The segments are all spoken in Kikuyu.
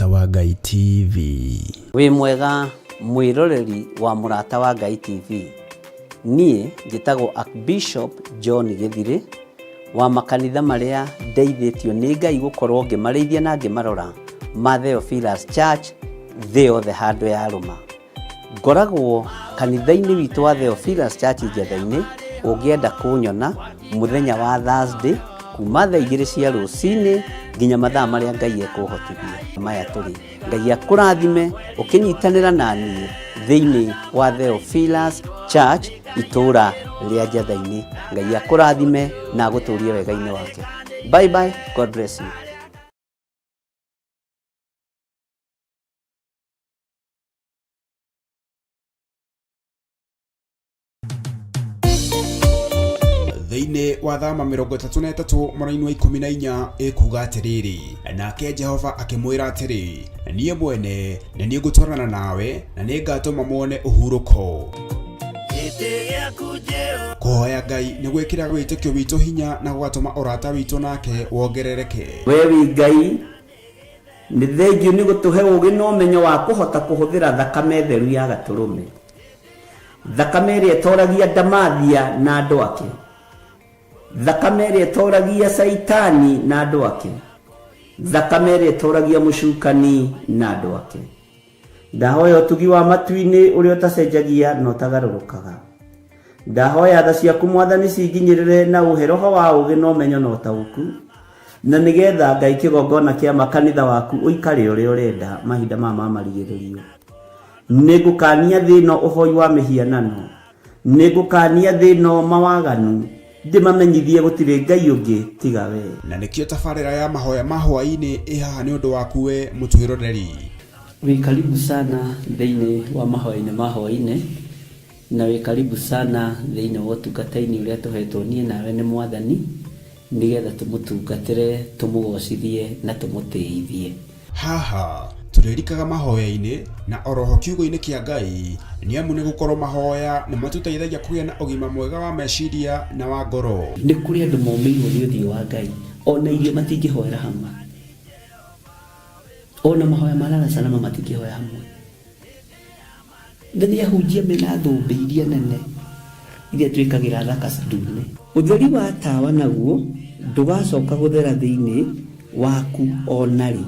Mũrata wa Ngai TV. Wĩ mwega mwĩroreri wa Mũrata wa Ngai TV. Niĩ njĩtagwo Archbishop John Gĩthirĩ wa makanitha marĩa ndeithĩtio nĩ Ngai gũkorwo ngĩmarĩithia na ngĩmarora ma Theophilus Church thĩ yothe handũ yarũma. Ngoragwo kanitha-inĩ witũ wa Theophilus Church Njetha-inĩ, ũngĩenda kũnyona mũthenya wa Thursday kuma thaa igĩrĩ cia rũcinĩ nginya mathaa marĩa Ngai ekũhotithia. Maya tũrĩ. Ngai akũrathime ũkĩnyitanĩra na niĩ thĩinĩ wa Theophilus Church itũũra rĩa Njetha-inĩ. Ngai akũrathime na agũtũrie wega-inĩ wake. Bye bye, God bless you. Thĩinĩ wa Thama 33 mũraini wa 14 ĩkuga atĩrĩrĩ, nake Jehova akĩmwĩra atĩrĩ, niĩ mwene nĩ niĩ ngũtwarana nawe na nĩ ngatũma muone ũhurũko. Kũhoya Ngai nĩ gwĩkĩraga wĩtĩkio witũ hinya na gũgatũma ũrata witũ nake wongerereke. We wĩ Ngai, nĩ thengiũ nĩ gũtũhe ũũgĩ na ũmenyo wa kũhota kũhũthĩra thakame theru ya Gatũrũme, thakame ĩrĩa ĩtoragia ndamathia na andũ ake, thakame ĩrĩa ĩtoragia Caitani na andũ ake, thakame ĩrĩa ĩtoragia mũcukani na andũ ake. Ndahoya ũtugi wa matu-inĩ ũrĩa ũtacenjagia na ũtagarũrũkaga. Ndahoya tha ciaku Mwathani cinginyĩrĩre na ũhe roho wa ũũgĩ na ũmenyo na ũtaũku, na nĩgetha Ngai kĩgongona kĩa ma kanitha waku ũikare ũrĩa ũrenda mahinda maya ma marigĩrĩrio. Nĩngũkania thĩ ĩno ũhoi wa mĩhianano, nĩngũkania thĩ ĩno mawaganu, ndĩmamenyithie gũtirĩ Ngai ũngĩ tiga we. Na nĩkĩo tabarĩra ya mahoya ma hwaĩ-inĩ ĩ haha nĩ ũndũ waku we mũtwĩroreri. Wĩ karibu sana thĩinĩ wa mahoya-inĩ ma hwaĩ-inĩ, na wĩ karibu sana thĩinĩ wa ũtungata-inĩ ũrĩa tũhetwo niĩ nawe nĩ Mwathani, nĩgetha tũmũtungatĩre, tũmũgocithie na tũmũtĩithie. Haha tũrĩrikaga mahoya-inĩ na oroho kiugo-inĩ kĩa Ngai, nĩamu nĩ gũkorwo mahoya nĩ matũteithagia kũgĩa na ũgima mwega wa meciria na wa ngoro. Nĩ kũrĩ andũ momĩirwo nĩ ũthiũ wa Ngai, ona irio matingĩhoera hamwe, ona mahoya ma lala salama matingĩhoya hamwe. Na nĩ ahunjia mena thũmbĩ iria nene iria twĩkagĩra thaka ndune. Ũtheri wa tawa naguo ndũgacoka gũthera thĩinĩ waku o na rĩ.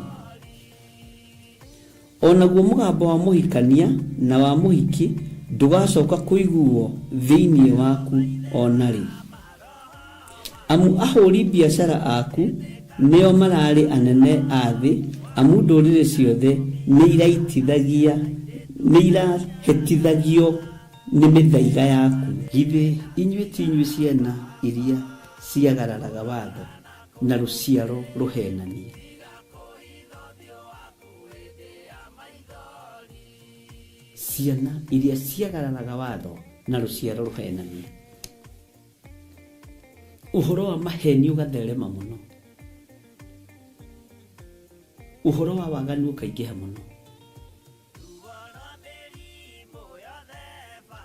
O naguo mũgambo wa mũhikania na wa mũhiki ndũgacoka kũiguwo thĩinĩ waku o na rĩ. Amu ahũri biacara aku nĩo mararĩ anene a thĩ, amu ndũrĩrĩ ciothe nĩirahĩtithagio nĩ mĩthaiga yaku. Githĩ inyuĩ ti inyuĩ ciana iria ciagararaga watho, na rũciaro rũheenania? Ciana iria ciagararaga watho, na rũciaro rũheenania. Ũhoro wa maheni ũgatherema mũno, ũhoro wa waganu ũkaingĩha mũno.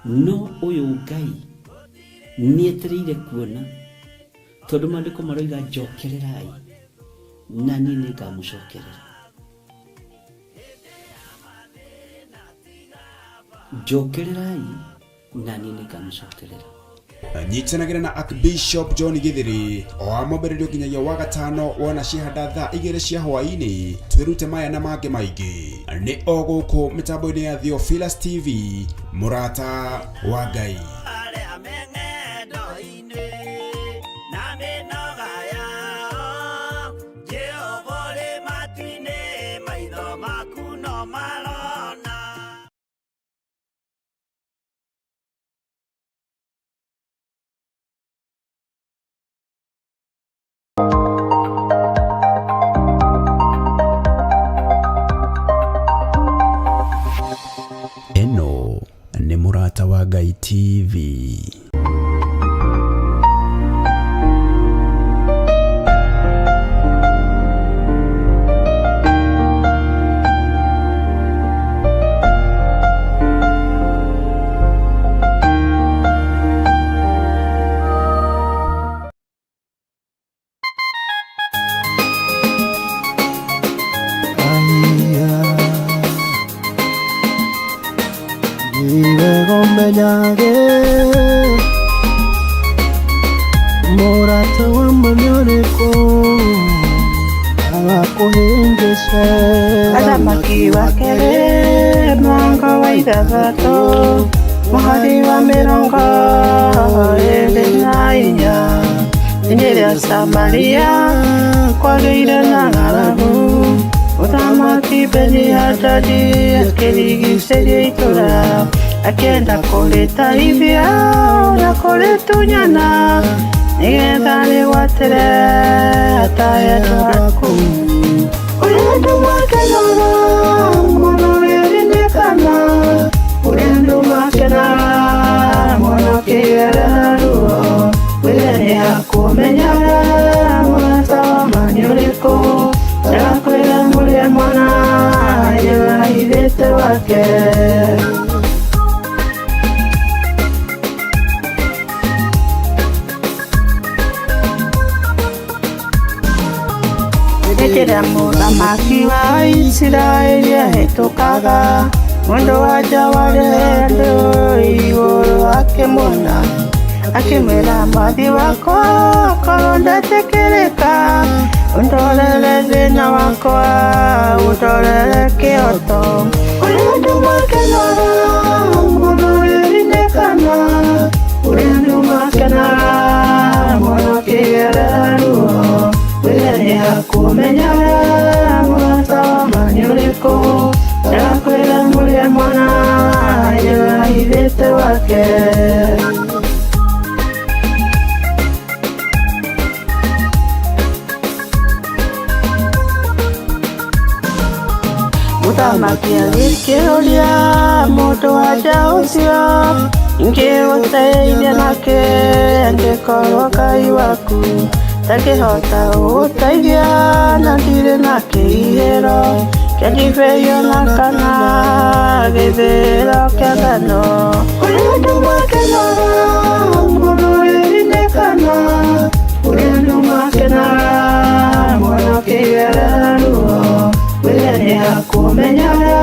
No ũyũ Ngai nĩetereire kuona, tondũ maandĩko maroiga njokererai na niĩ nĩngamũcokerera. Njokererai na niĩ nĩngamũcokerera. Nyitanagĩra na Archbishop John Githiri o wa mwambĩrĩrio nginyagia wa gatano wona ciahanda thaa igĩrĩ cia hwaĩ-inĩ twĩrute maya na mangĩ maingĩ nĩ o gũkũ mĩtambo-inĩ ya Theophilus TV mũrata wa Ngai. Ĩno nĩ Mũrata wa Ngai TV. Ndũkage mũrata wa ma nĩ ũrĩkũ agakũhĩngĩce. Athamaki wa kerĩ mũrango wa ithathatũ mũhari wa 24. Hĩndĩ ĩrĩa Samaria kwagĩire na ng'aragu, Mũthamaki Beni-Hadadi akĩrigiicĩria itũũra, akĩenda kũrĩtahithia na kũrĩtunyana nĩgetha rĩgwatĩre atahe andũ aku. Ũrĩa andũ makenaga mũno rĩrĩrĩkana, ũrĩa andũ makenaga mũno kĩgerera ruo, wĩre nĩakũmenyaga mũrata wa ma nĩ ũrĩkũ, ndakwĩra mũrĩe mwana nĩahithĩte wake. Hĩndĩ ĩrĩa mũthamaki wa Isiraeli ahĩtũkaga, mũndũ wa nja warĩ andũ igũrũ akĩmuona, akĩmwĩra, mwathi wakwa, korwo ndetĩkĩrĩka, ũndorere thĩna wakwa, ũndorere kĩhoto. Ũrĩa andũ makenaga mũno rĩrĩrĩkana, ũrĩa andũ makenaga mũno kĩgerera ruo, wĩre nĩakũmenyaga mũrata wa ma nĩ ũrĩkũ, ndakwĩra mũrĩe mwana nĩahithĩte wake. Mũthamaki agĩkĩũria mũndũ wa nja ũcio, ingĩgũteithia nakĩ angĩkorwo Ngai waku ndangĩhota gũgũteithia na ndirĩ na kĩhihĩro kĩa ndibei ona kana gĩthĩĩro kĩa ngano. Ũrĩa andũ makenaga mũno rĩrĩrĩkana, ũrĩa andũ makenaga mũno kĩgerera ruo, wĩre nĩakũmenyaga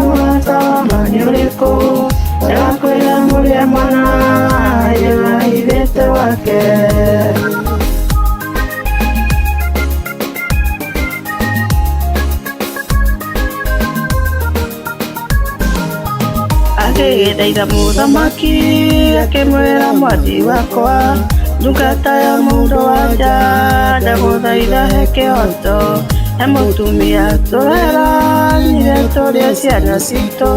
mũrata wa ma nĩ ũrĩkũ, ndakwĩra mũrĩe mwana nĩahithĩte wake. Agĩgĩthaitha mũthamaki akĩmwĩra, mwathi wakwa, ndungata ya mũndũ wa nja ndagũthaitha he kĩhoto, he mũtumia tũreranire tũrĩe ciana citũ,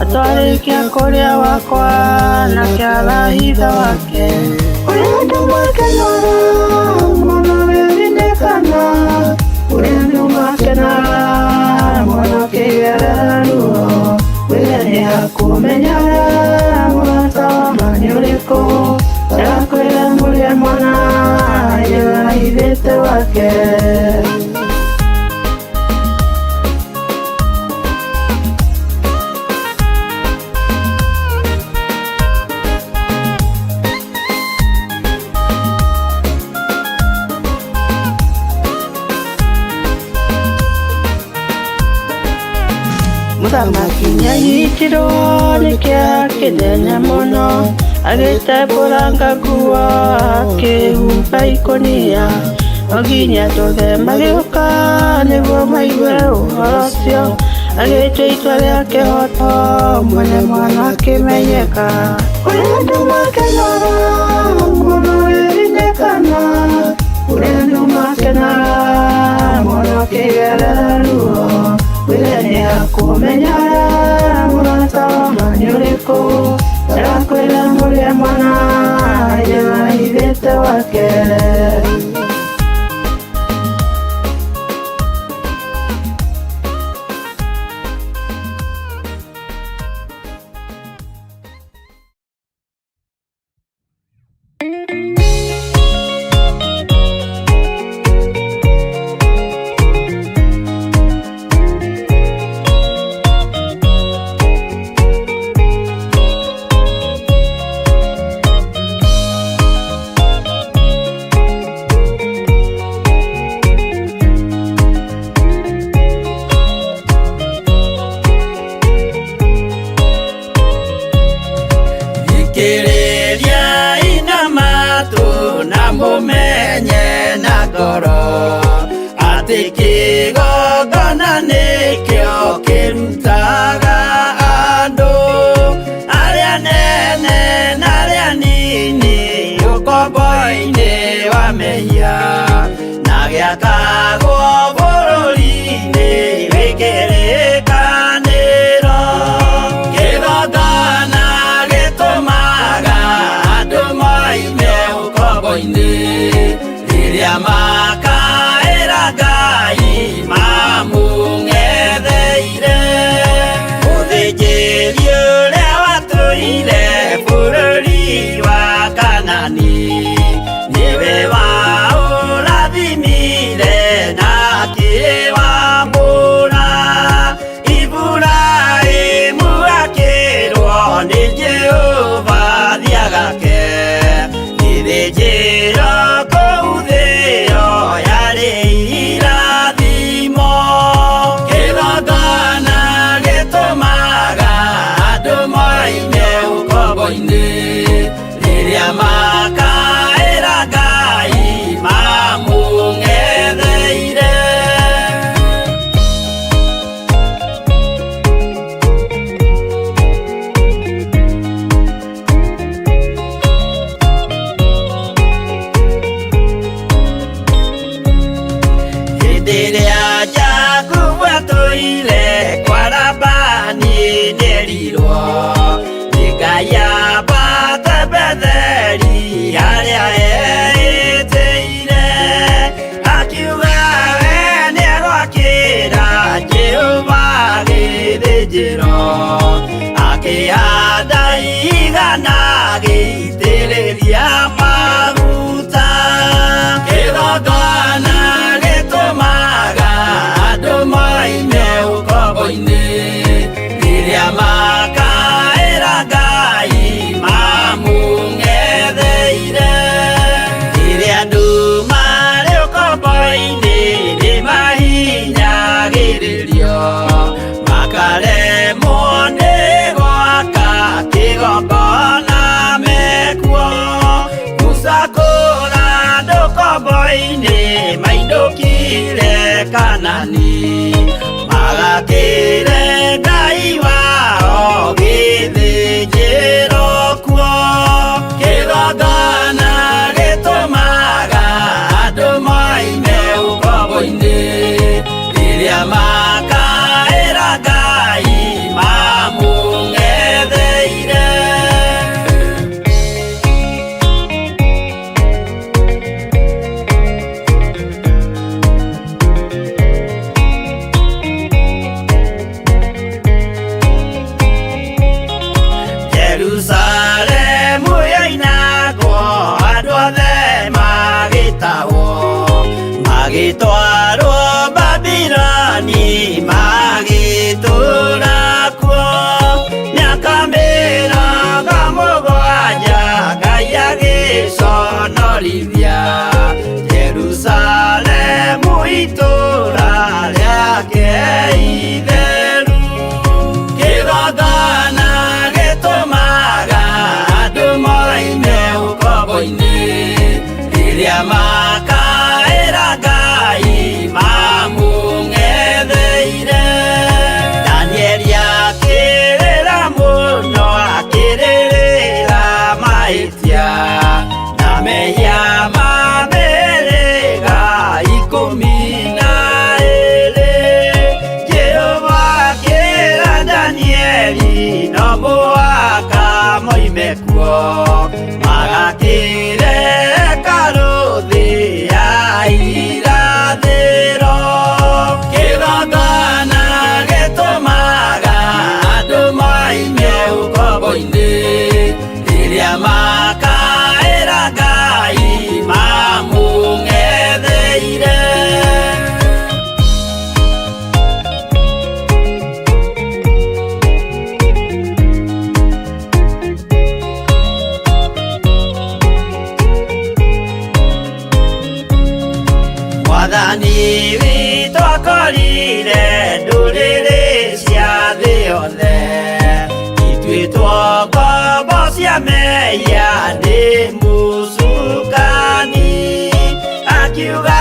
atwarĩkia kũrĩa wakwa nake arahitha wake. Ũrĩa andũ makenaga mũno rĩrĩrĩkana, ũrĩa andũ makenaga mũno kĩgerera ruo, wĩre nĩakũmenyaga mũrata wa ma nĩ ũrĩkũ, ndakwĩra mũrĩe mwana nĩahithĩte wake. Mũthamaki nĩanyitirwo nĩ kĩeha kĩnene mũno, agĩtembũranga nguo akĩhumba ikũnia, no nginya andũ othe magĩũka nĩguo maigue ũhoro ũcio, agĩtua itua rĩa kĩhoto mwene mwana akĩmenyeka. Ũrĩa andũ makenaga mũno rĩrĩrĩkana, ũrĩa andũ makenaga mũno kĩgerera ruo, wĩre nĩakũmenyaga mũrata wa ma nĩ ũrĩkũ, ndakwĩra mũrĩe mwana nĩahithĩte wake. ngoro atĩ kĩgongona nĩkĩo kĩrutaga andũ arĩa nene na arĩa nini ũkombo-inĩ wa mehia na gĩakagwo bũrũri-inĩ wĩ kĩrĩkanĩro. Kĩgongona gĩtũmaga andũ moime ũkombo-inĩ rĩrĩa makaĩra Ngai mamũng'etheire. Mũthĩnjĩri ũrĩa watũire bũrũri wa Kanani nĩwe waũrathimire na akĩwamũra. Iburahĩmu akĩrwo nĩ Jehova thiagake gĩthĩnjĩro kũu thĩo yarĩ irathimo. Kĩgongona gĩtũmaga andũ moime ũkombo-inĩ rĩrĩa makaĩra Ngai mamũng'etheire. Hĩndĩ ĩrĩa Jakubu atũire kwa Labani nĩerirwo nĩ Ngai ambate Betheli harĩa eĩtĩire. Akiuga we nĩegwakĩra Jehova gĩthĩnjĩro, akĩhanda igana agĩitĩrĩria maguta. Kĩgongona gĩtũmaga andũ moime ũkombo-inĩ rĩrĩa makaĩra Ngai mamũng'etheire. Rĩrĩa andũ marĩ ũkombo-inĩ nĩmahinyagĩrĩrio makaremwo nĩ gwaka kĩgongona mekuo. Musa kũra andũ ũkombo-inĩ mainũkire Kanani magakĩre Ngai wao gĩthĩnjĩro kuo. Kĩgongona gĩtũmaga andũ moime ũkombo-inĩ rĩrĩa makaĩra Ngai mamũng'etheire. Jerusalemu yoinagwo andũ othe magĩtahwo magĩtwarwo Babiloni magĩtũũra kuo mĩaka mĩrongo mũgwanja Ngai agĩconorithia Jerusalemu itũũra rĩake itheru. Kĩgongona gĩtũmaga andũ moime ũkombo-inĩ rĩrĩa makaĩra Ngai mamũng'etheire. Danieli akĩrĩra mũno akĩrĩrĩra mahĩtia na mehia ma mĩhĩrĩga ikũmi na ĩĩrĩ. Jehova akĩra Danieli no mũhaka moime kuo magakĩre hekarũ thĩ ya irathĩro. Kĩgongona gĩtũmaga andũ moime ũkombo-inĩ rĩrĩa makaĩra Ngai mamũng'etheire. Mwathani witũ akorire ndũrĩrĩ cia thĩ yothe ituĩtwo ngombo cia mehia nĩ mũcukani. Akiuga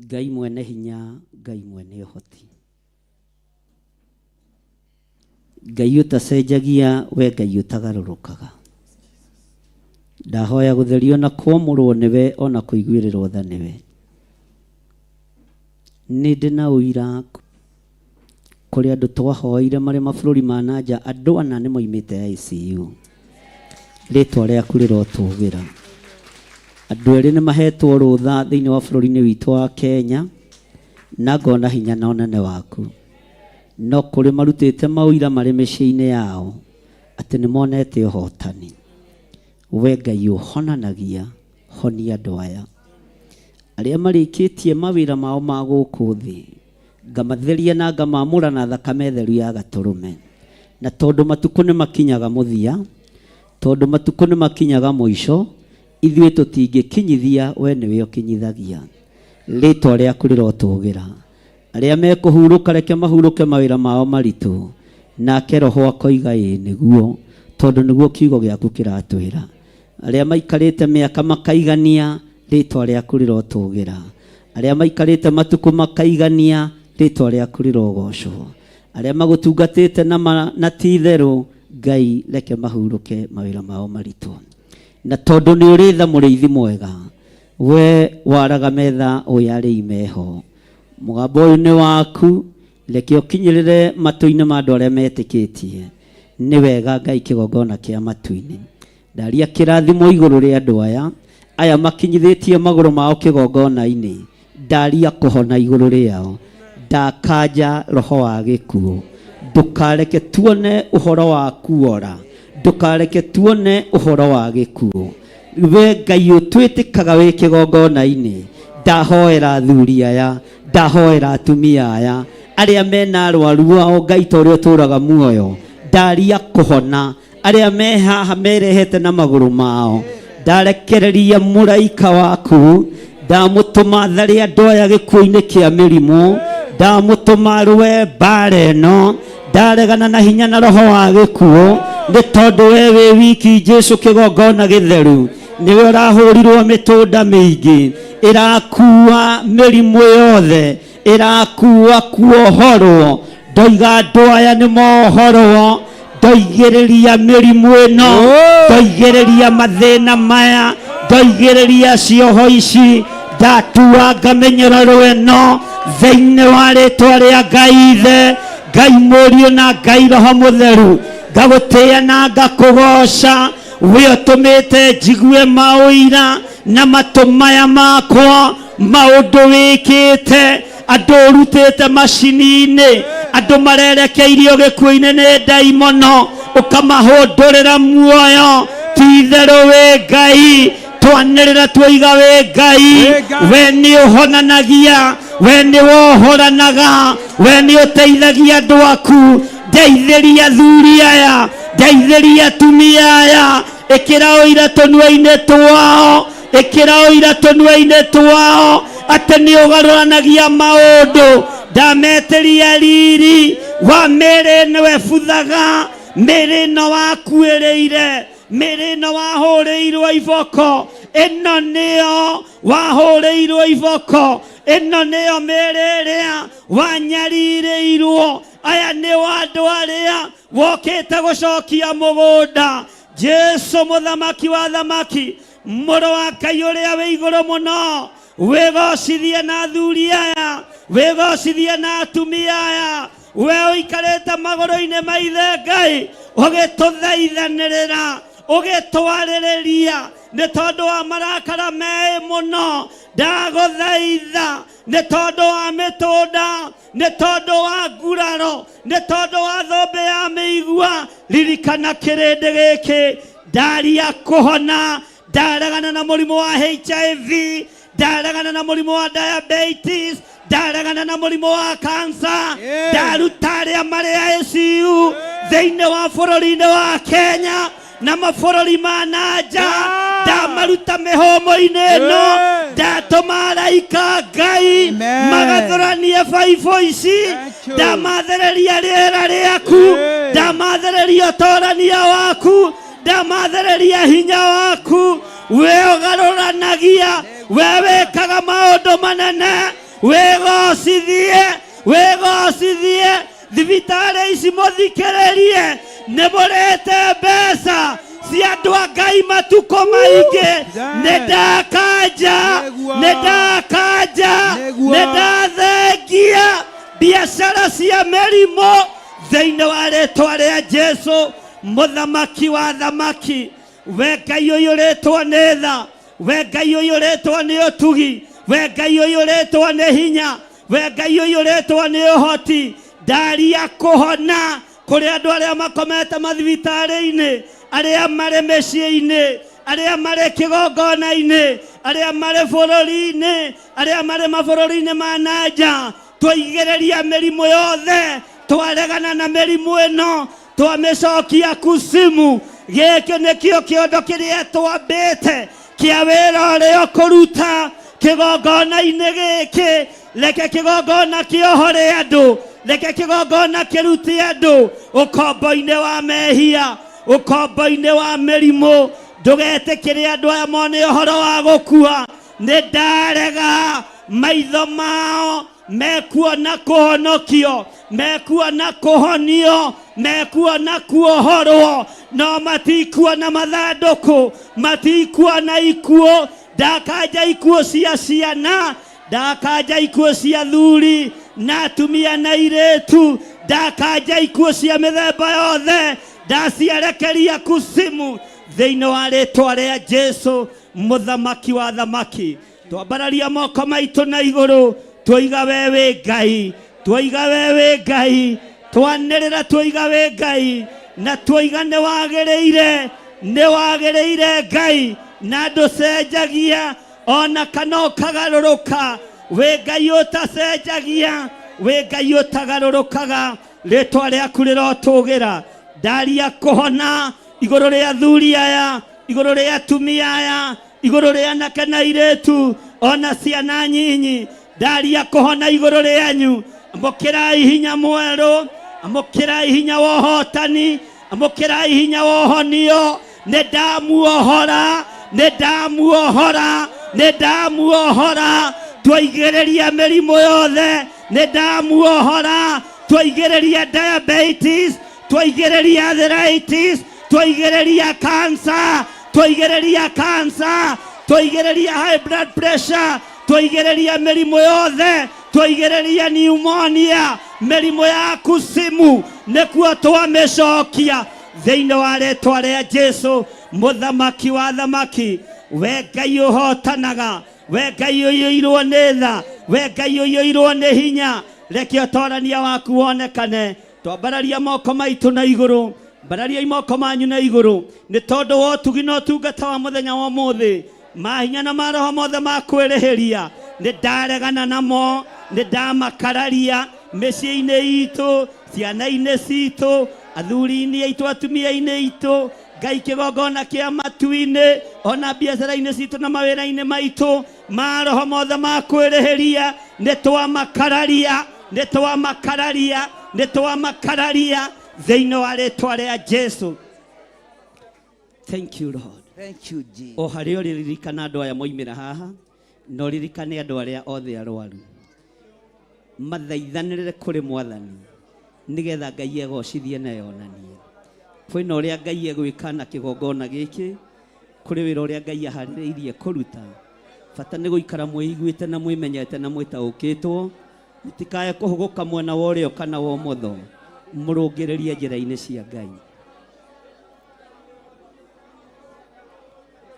Ngai mwene hinya, Ngai mwene ũhoti, Ngai ũtacenjagia, we Ngai ũtagarũrũkaga. Ndahoya gũtherio na kwamũrwo nĩwe ona kũiguĩrĩrwo tha nĩwe. Nĩ ndĩ na ũira kũrĩ andũ twahoire marĩ mabũrũri ma na nja, andũ ana nĩ moimĩte ICU. Rĩtwa rĩaku rĩrotũgĩra. Andũ erĩ nĩ mahetwo rũtha thĩinĩ wa bũrũri-inĩ witũ wa Kenya, na ngona hinya na ũnene waku. No kũrĩ marutĩte maũira marĩ mĩciĩ-inĩ yao atĩ nĩ monete ũhotani. We Ngai ũhonanagia, honia andũ aya. Arĩa marĩkĩtie mawĩra mao ma gũkũ thĩ, ngamatheria na ngamamũra na thakame theru ya gatũrũme. Na tondũ matukũ nĩ makinyaga mũthia, tondũ matukũ nĩ makinyaga mũico, ithuĩ tũtingĩkinyithia, we nĩwe ũkinyithagia. Rĩtwa rĩaku rĩrotũgĩra. Arĩa mekũhurũka reke mahurũke mawĩra mao maritũ. Nake Roho akoiga ĩĩ nĩguo, tondũ nĩguo kiugo gĩaku kĩratwĩra. Arĩa maikarĩte mĩaka makaigania, rĩtwa rĩaku rĩrotũgĩra. Arĩa maikarĩte matukũ makaigania, rĩtwa rĩaku rĩrogocwo. Arĩa magũtungatĩte na, ma, na ti itherũ, Ngai reke mahurũke mawĩra mao maritũ. Na tondũ nĩ ũrĩ tha mũrĩithi mwega, we waraga metha ũyũ arĩi meho. Mũgambo ũyũ nĩ waku, reke ũkinyĩrĩre matũ-inĩ ma andũ arĩa metĩkĩtie. Nĩ wega Ngai kĩgongona kĩa matu-inĩ. Ndaria kĩrathimo igũrũ rĩa andũ aya, aya makinyithĩtie magũrũ mao kĩgongona-inĩ. Ndaria kũhona igũrũ rĩao. Ndakanja roho wa gĩkuũ. Ndũkareke tuone ũhoro wa kuora. Ndũkareke tuone ũhoro wa gĩkuũ. We Ngai ũtwĩtĩkaga wĩ kĩgongona-inĩ. Ndahoera athuri aya, ndahoera atumia aya, arĩa mena arwaru ao Ngai ta ũrĩa ũtũraga muoyo. Ndaria kũhona arĩa me haha merehete na magũrũ mao. Ndarekereria mũraika waku, ndamũtũma tharĩ andũ aya gĩkuũ-inĩ kĩa mĩrimũ, ndamũtũma rũe mbara ĩno, ndaregana na hinya na roho wa gĩkuũ, nĩ tondũ we wĩ wiki Jesu kĩgongona gĩtheru, nĩwe ũrahũrirwo mĩtũnda mĩingĩ, ĩrakua mĩrimũ yothe, ĩrakua kuohorwo. Ndoiga andũ aya nĩ mohorwo, ndoigĩrĩria mĩrimũ ĩno, ndoigĩrĩria mathĩna maya, ndoigĩrĩria cioho ici, ndatuanga mĩnyororo ĩno thĩinĩ wa rĩtwa rĩa Ngai Ithe, Ngai Mũriũ na Ngai Roho Mũtheru. Ngagũtĩĩa na ngakũgoca, we ũtũmĩte njigue maũira na matũ maya makwa, maũndũ wĩkĩte, andũ ũrutĩte macini-inĩ, andũ marerekeirio gĩkuũ-inĩ nĩ ndaimono, ũkamahũndũrĩra muoyo. Ti itherũ wĩ Ngai, twanĩrĩra tuoiga wĩ Ngai, we nĩ ũhonanagia, we nĩ wohoranaga, we nĩ ũteithagia andũ aku. Ndeithĩria athuri aya, ndeithĩria atumia aya, ĩkĩra ũira tũnua-inĩ twao, ĩkĩra ũira tũnua-inĩ twao atĩ nĩ ũgarũranagia maũndũ. Ndametĩria riri wa mĩĩrĩ ĩno ĩbuthaga, mĩĩrĩ ĩno wakuĩrĩire, mĩĩrĩ ĩno wahũrĩirwo iboko, ĩno nĩyo wahũrĩirwo iboko, ĩno nĩyo mĩĩrĩ ĩrĩa wanyarirĩirwo. Aya nĩo andũ arĩa wokĩte gũcokia mũgũnda. Jesu mũthamaki wa thamaki, mũrũ wa Ngai ũrĩa wĩ igũrũ mũno, wĩgocithie na athuri aya, wĩgocithie na atumia aya, we ũikarĩte magũrũ-inĩ ma Ithe Ngai, ũgĩtũthaithanĩrĩra, ũgĩtwarĩrĩria, nĩ tondũ wa marakara meĩ mũno. Ndagũthaitha nĩ tondũ wa mĩtũnda, nĩ tondũ wa nguraro, nĩ tondũ wa thũmbĩ ya mĩigua, ririkana kĩrĩndĩ gĩkĩ. Ndaria kũhona, ndaregana na mũrimũ wa HIV, ndaregana na mũrimũ wa diabetes, ndaregana na mũrimũ wa cancer, ndaruta arĩa marĩ ICU thĩinĩ wa bũrũri-inĩ wa Kenya na mabũrũri ma na nja, ndamaruta mĩhũmũ-inĩ ĩno, ndatũma araika Ngai magathũranie baibũ ici, ndamathereria rĩera rĩaku, ndamathereria ũtorania waku, ndamathereria hinya waku. We ũgarũranagia, we wĩkaga maũndũ manene. Wĩgocithie, wĩgocithie. Thibitarĩ ici mũthikĩrĩrie, nĩ mũrĩte mbeca cia andũ a Ngai matukũ maingĩ. Nĩ ndakanja, nĩ ndakanja, nĩ ndathengia biacara cia mĩrimũ thĩinĩ wa rĩtwa rĩa Jesu, mũthamaki wa thamaki. We Ngai ũiyũrĩtwo nĩ tha, we Ngai ũiyũrĩtwo nĩ ũtugi, we Ngai ũiyũrĩtwo nĩ hinya, we Ngai ũiyũrĩtwo nĩ ũhoti, ndaria kũhona kũrĩ andũ arĩa makomete mathibitarĩ-inĩ, arĩa marĩ mĩciĩ-inĩ, arĩa marĩ kĩgongona-inĩ, arĩa marĩ bũrũri-inĩ, arĩa marĩ mabũrũri-inĩ ma na nja. Twaigĩrĩria mĩrimũ yothe, twaregana na mĩrimũ ĩno, twamĩcokia kusimu. Gĩkĩ nĩkĩo kĩondo kĩrĩa twambĩte kĩa wĩra ũrĩa ũkũruta kĩgongona-inĩ gĩkĩ. Reke kĩgongona kĩohore andũ, reke kĩgongona kĩrute andũ ũkombo-inĩ wa mehia, ũkombo-inĩ wa mĩrimũ. Ndũgetĩkĩre andũ aya mone ũhoro wa gũkua. Nĩ ndarega maitho mao mekuona kũhonokio, mekuona kũhonio, mekuona kuohorwo, no matikuona mathandũkũ, matikuona ikuũ. Ndakanja ikuũ cia ciana, ndakanja ikuũ cia thuri na atumia na airĩtu, ndakanja ikuũ cia mĩthemba yothe, ndaciarekeria kusimu thĩinĩ wa rĩtwa rĩa Jesu, mũthamaki wa thamaki. Twambararia moko maitũ na igũrũ, twoiga we wĩ Ngai, twoiga we wĩ Ngai, twanĩrĩra twoiga wĩ Ngai, na twoiga nĩ wagĩrĩire, nĩ wagĩrĩire Ngai, na ndũcenjagia ona kana ũkagarũrũka. Wĩ Ngai ũtacenjagia, wĩ Ngai ũtagarũrũkaga, rĩtwa rĩaku rĩrotũgĩra. Ndaria kũhona igũrũ rĩa athuri aya, igũrũ rĩa atumia aya, igũrũ rĩa anake na airĩtu, ona ciana nyinyi. Ndaria kũhona igũrũ rĩanyu. Amũkĩrai hinya mwerũ, amũkĩrai hinya wa ũhotani, amũkĩrai hinya wa ũhonio. Nĩ ndamuohora, nĩ ndamuohora, nĩ ndamuohora. Twaigĩrĩria mĩrimũ yothe, nĩ ndamuohora. Twaigĩrĩria diabetes, twaigĩrĩria arthritis, twaigĩrĩria cancer, twaigĩrĩria cancer, twaigĩrĩria high blood pressure, twaigĩrĩria mĩrimũ yothe, twaigĩrĩria pneumonia, mĩrimũ ya kusimu, nĩkuo twamĩcokia thĩinĩ wa rĩtwa rĩa Jesu, mũthamaki wa thamaki. We Ngai ũhotanaga, we Ngai ũiyũirwo nĩ tha, we Ngai ũiyũirwo nĩ hinya, reke ũtorania waku wonekane. Twambararia moko maitũ na igũrũ, mbarariai moko manyu na igũrũ, nĩ tondũ wa ũtugi na ũtungata wa mũthenya wa ũmũthĩ. Mahinya na maroho mothe ma kwĩrĩhĩria nĩ ndaregana namo, nĩ ndamakararia mĩciĩ-inĩ itũ, ciana-inĩ citũ, athuri-inĩ aitũ, atumia-inĩ aitũ, Ngai kĩgongona kĩa matu-inĩ, ona biacara-inĩ citũ na mawĩra-inĩ maitũ. Maroho mothe ma kwĩrĩhĩria nĩ twamakararia, nĩ twamakararia, nĩ twamakararia thĩinĩ wa rĩtwa rĩa Jesu. Thank you Lord. Thank you, Jesus. O harĩa ũrĩririkana andũ aya moimĩra haha, na ũririkane andũ arĩa othe arwaru, mathaithanĩrĩre kũrĩ Mwathani nĩgetha Ngai egocithie na yonanie. Kwĩna ũrĩa Ngai egwĩka na kĩgongona gĩkĩ, kũrĩ wĩra ũrĩa Ngai aharĩrĩirie kũruta. Bata nĩ gũikara mwĩiguĩte na mwĩmenyete na mwĩtaũkĩtwo, mũtikae kũhũgũka mwena wa ũrĩo kana wa ũmotho, mũrũngĩrĩrie njĩra-inĩ cia Ngai.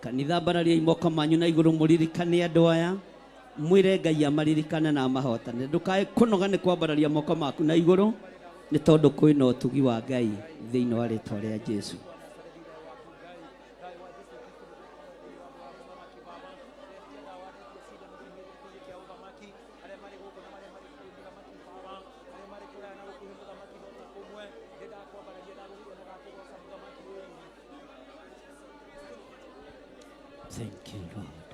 Kanitha, mbarariai moko manyu na igũrũ, mũririkane andũ aya, mwĩre Ngai amaririkane na amahotane. Ndũkae kũnoga nĩ kwambararia moko maku na igũrũ, nĩ tondũ kwĩna ũtugi wa Ngai thĩinĩ wa rĩtwa rĩa Jesu. Thank you, Lord.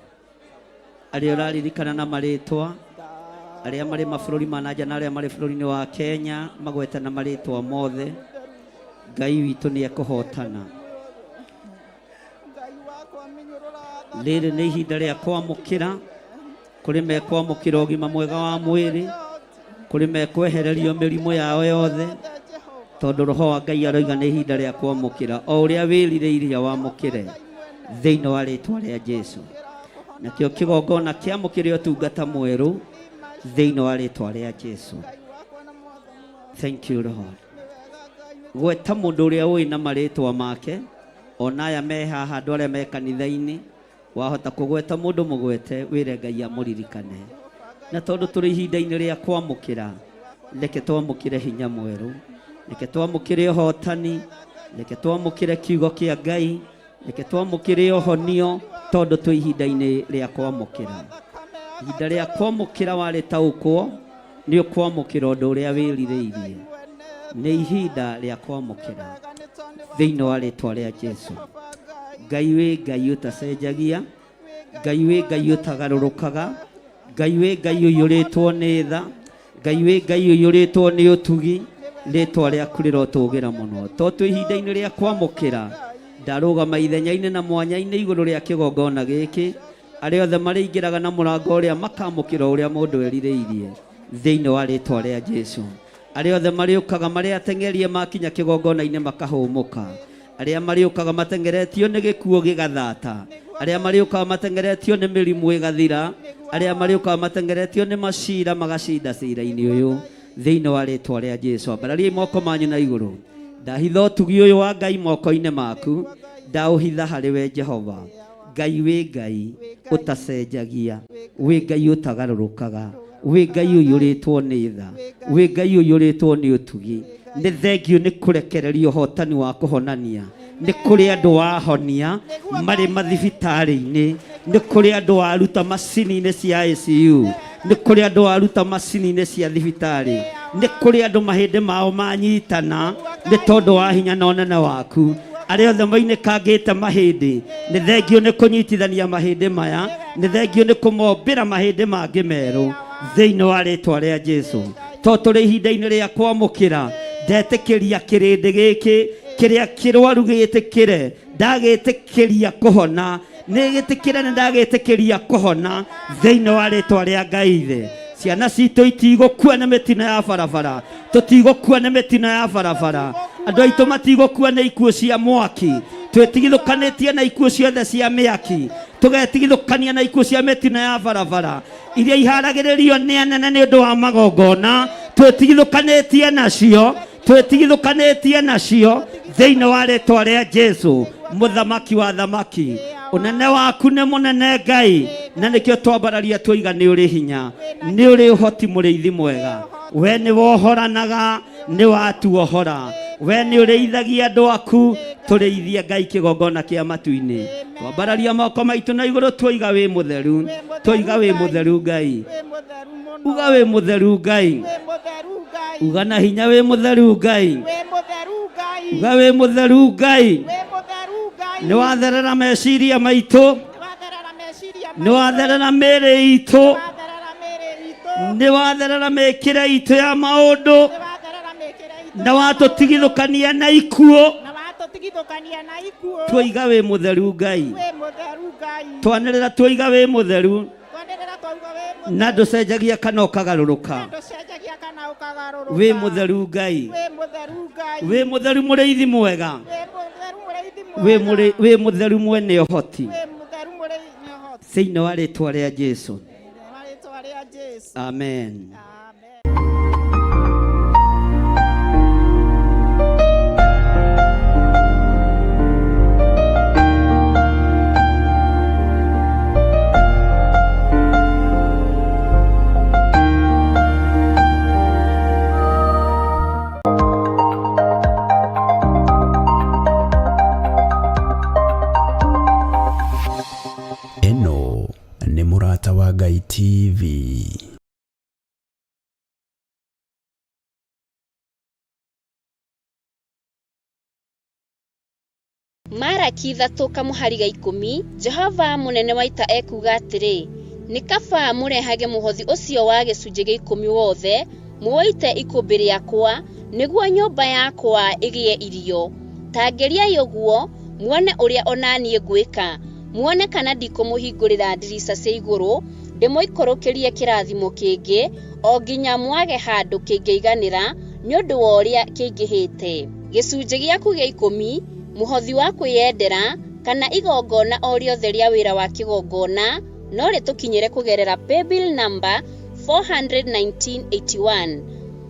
Arĩa ũraririkana na marĩtwa, arĩa marĩ mabũrũri ma na nja na arĩa marĩ bũrũri-inĩ wa Kenya, magwete na marĩtwa mothe. Ngai witũ nĩ ekũhotana. Rĩrĩ nĩ ihinda rĩa kwamũkĩra. Kũrĩ mekwamũkĩra ũgima mwega wa mwĩrĩ, kũrĩ mekwehererio mĩrimũ yao yothe, tondũ roho wa Ngai aroiga nĩ ihinda rĩa kwamũkĩra o ũrĩa wĩrirĩirie wamũkĩre thĩinĩ wa rĩtwa rĩa Jesu. Nakĩo kĩgongona kĩamũkĩre ũtungata mwerũ thĩinĩ wa rĩtwa rĩa Jesu. Thank you Lord. Gweta mũndũ ũrĩa ũĩ na marĩtwa make, ona aya me haha, andũ arĩa me kanitha-inĩ, wahota kũgweta mũndũ mũgwete wĩre Ngai amũririkane. Na tondũ tũrĩ ihinda-inĩ rĩa kwamũkĩra, reke twamũkĩre hinya mwerũ, reke twamũkĩre ũhotani, reke twamũkĩre kiugo kĩa Ngai, reke twamũkĩre ũhonio, tondũ twĩ ihinda-inĩ rĩa kwamũkĩra. Ihinda rĩa kwamũkĩra warĩtaũkwo, nĩ ũkwamũkĩra ũndũ ũrĩa wĩrirĩirie. Nĩ ihinda rĩa kwamũkĩra thĩinĩ wa rĩtwa rĩa Jesu. Ngai wĩ Ngai ũtacenjagia, Ngai wĩ Ngai ũtagarũrũkaga, Ngai wĩ Ngai ũiyũrĩtwo nĩ tha, Ngai wĩ Ngai ũiyũrĩtwo nĩ ũtugi, rĩtwa rĩaku rĩrotũgĩra mũno. To twĩ ihinda-inĩ rĩa kwamũkĩra, ndarũgama ithenya-inĩ na mwanya-inĩ igũrũ rĩa kĩgongona gĩkĩ, arĩa othe marĩingĩraga na mũrango ũrĩa makamũkĩra ũrĩa mũndũ erirĩirie thĩinĩ wa rĩtwa rĩa Jesu. Arĩa othe marĩũkaga marĩ ateng'erie makinya kĩgongona-inĩ makahũmũka, arĩa marĩũkaga mateng'eretio nĩ gĩkuũ gĩgathata, arĩa marĩũkaga mateng'eretio nĩ mĩrimũ ĩgathira, arĩa marĩũkaga mateng'eretio nĩ macira magacinda cira-inĩ ũyũ thĩinĩ wa rĩtwa rĩa Jesu. Ambarariai moko manyu na igũrũ. Ndahitha ũtugi ũyũ wa Ngai moko-inĩ maku, ndaũhitha harĩ we Jehova. Ngai wĩ Ngai ũtacenjagia, wĩ Ngai ũtagarũrũkaga, wĩ Ngai ũiyũrĩtwo nĩ tha, wĩ Ngai ũiyũrĩtwo nĩ ũtugi. Nĩ thengio nĩ kũrekereria ũhotani wa kũhonania. Nĩ kũrĩ andũ wahonia marĩ mathibitarĩ-inĩ, nĩ kũrĩ andũ waruta macini-inĩ cia ICU, nĩ kũrĩ andũ waruta macini-inĩ cia thibitarĩ, nĩ kũrĩ andũ mahĩndĩ mao manyitana nĩ tondũ wa hinya na ũnene waku. Arĩa othe moinĩkangĩte mahĩndĩ, nĩ thengio nĩ kũnyitithania mahĩndĩ maya, nĩ thengio nĩ kũmombĩra mahĩndĩ mangĩ merũ thĩinĩ wa rĩtwa rĩa Jesu. To tũrĩ ihinda-inĩ rĩa kwamũkĩra, ndetĩkĩria kĩrĩndĩ gĩkĩ kĩrĩa kĩrwaru gĩtĩkĩre, ndagĩtĩkĩria kũhona, nĩ gĩtĩkĩre nĩ ndagĩtĩkĩria kũhona thĩinĩ wa rĩtwa rĩa Ngai Ithe. Ciana citũ itigũkua nĩ mĩtino ya barabara, tũtigũkua nĩ mĩtino ya barabara, andũ aitũ matigũkua nĩ ikuũ cia mwaki, twĩtigithũkanĩtie na ikuũ ciothe cia mĩaki, tũgetigithũkania na ikuũ cia mĩtino ya barabara iria iharagĩrĩrio nĩ anene nĩ ũndũ wa magongona, twĩtigithũkanĩtie nacio, twĩtigithũkanĩtie nacio thĩinĩ wa rĩtwa rĩa Jesu, mũthamaki wa thamaki. Ũnene waku nĩ mũnene Ngai, na nĩkĩo twambararia twoiga nĩ ũrĩ hinya, nĩ ũrĩ ũhoti, mũrĩithi mwega. We nĩ wohoranaga, nĩ watuohora, we nĩ ũrĩithagia andũ aku, tũrĩithie Ngai kĩgongona kĩa matu-inĩ. Twambararia moko maitũ na igũrũ twoiga wĩ mũtheru, twoiga wĩ mũtheru Ngai, uga wĩ mũtheru Ngai, uga na hinya wĩ mũtheru Ngai, uga wĩ mũtheru Ngai. Nĩ watherera meciria maitũ, nĩ watherera mĩĩrĩ itũ, nĩ watherera mĩkĩre itũ ya maũndũ, na watũtigithũkania na ikuũ, twoiga wĩ mũtheru Ngai, twanĩrĩra twoiga wĩ mũtheru, na ndũcenjagia kana ũkagarũrũka. Wĩ mũtheru Ngai, wĩ mũtheru mũrĩithi mwega, wĩ mũtheru mwene ũhoti, thĩinĩ wa rĩtwa rĩa Jesu. Amen. Ĩno nĩ Mũrata wa Ngai TV. Maraki 3 kamũhari ga 10, Jehova mũnene wa ita ekuuga atĩrĩ, Nĩ kaba mũrehage mũhothi ũcio wa gĩcunjĩ gĩa ikũmi wothe, mũũite ikũmbĩ rĩakwa, nĩguo nyũmba yakwa ĩgĩe irio. Ta ngeriai ũguo, muone ũrĩa o na niĩ ngwĩka, muone kana ndikũmũhingũrĩra ndirica cia igũrũ, Ndĩmũikũrũkĩrie kĩrathimo kĩngĩ, o nginya mwage handũ kĩngĩiganĩra nĩ ũndũ wa ũrĩa kĩingĩhĩte. Gĩcunjĩ gĩaku gĩa ikũmi, mũhothi wa kwĩyendera, kana igongona o rĩothe rĩa wĩra wa kĩgongona no rĩtũkinyĩre kũgerera paybill number 41981.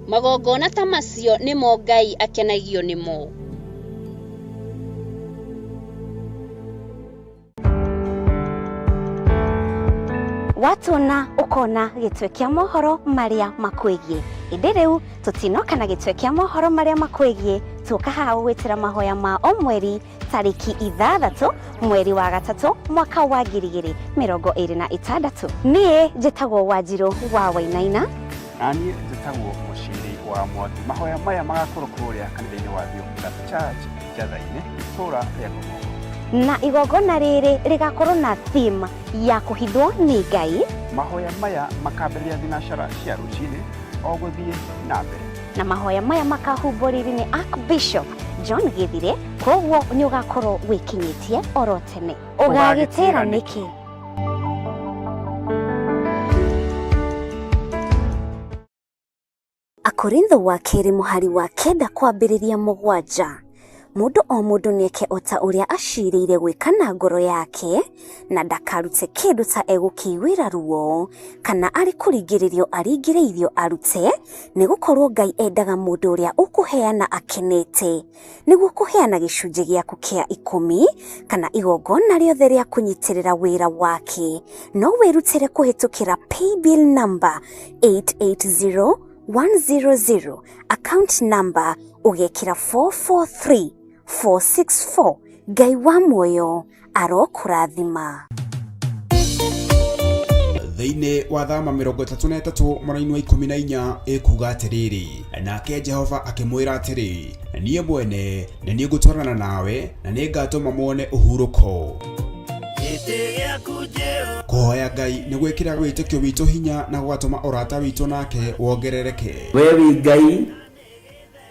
Magongona ta macio nĩmo Ngai akenagio nĩmo. Watuona ũkona gĩtwe kĩa mohoro marĩa makwĩgiĩ. Ĩndĩ rĩu tũtinoka na gĩtwe kĩa mohoro marĩa makwĩgiĩ, tũka haha gũgwĩtĩra mahoya ma o mweri tarĩki 6 mweri wa 3 mwaka wa 2026. Niĩ njĩtagwo Wanjirũ wa Wainaina. Na niĩ njĩtagwo Mũciri wa Mwangi. Mahoya maya magakorwo kũrĩa kanitha-inĩ wa Theophilus Church Njatha-inĩ, itũũra rĩa Ngomongo. Na igongona rĩrĩ rĩgakorwo na theme ya kũhithwo nĩ Ngai. Mahoya maya makambĩrĩria thinacara cia rũcinĩ o gũthiĩ na mbere. Na mahoya maya makahumbwo riri nĩ Archbishop John Githire, koguo nĩ ũgakorwo wĩkinyĩtie oro tene. Ũgagĩtĩra nĩkĩ? Akorintho wa 2 mũhari wa 9 kwambĩrĩria 7. Mũndũ o mũndũ nĩeke o ta ũrĩa acirĩire gwĩka na ngoro yake, na ndakarute kĩndũ ta egũkĩiguĩra ruo, kana arĩ kũringĩrĩrio aringĩrĩirio arute, nĩgũkorwo Ngai endaga mũndũ ũrĩa ũkũheana akenete. Nĩguo kũheana gĩcunjĩ gĩaku kĩa 10 kana igongona rĩothe rĩa kũnyitĩrĩra wĩra wake, no wĩrutĩre kũhĩtũkĩra paybill number 880100, account number ũgekĩra 443464. Ngai wa muoyo arokũrathima. Thĩinĩ wa Thama 33 mũraini wa 14 ĩkuga atĩrĩrĩ, nake Jehova akĩmwĩra atĩrĩ, niĩ mwene nĩ niĩ ngũtwarana nawe na nĩ ngatũma muone ũhurũko. Kũhoya Ngai nĩ gwĩkĩra wĩtĩkio witũ hinya na gũgatũma ũrata witũ nake wongerereke. We wĩ Ngai,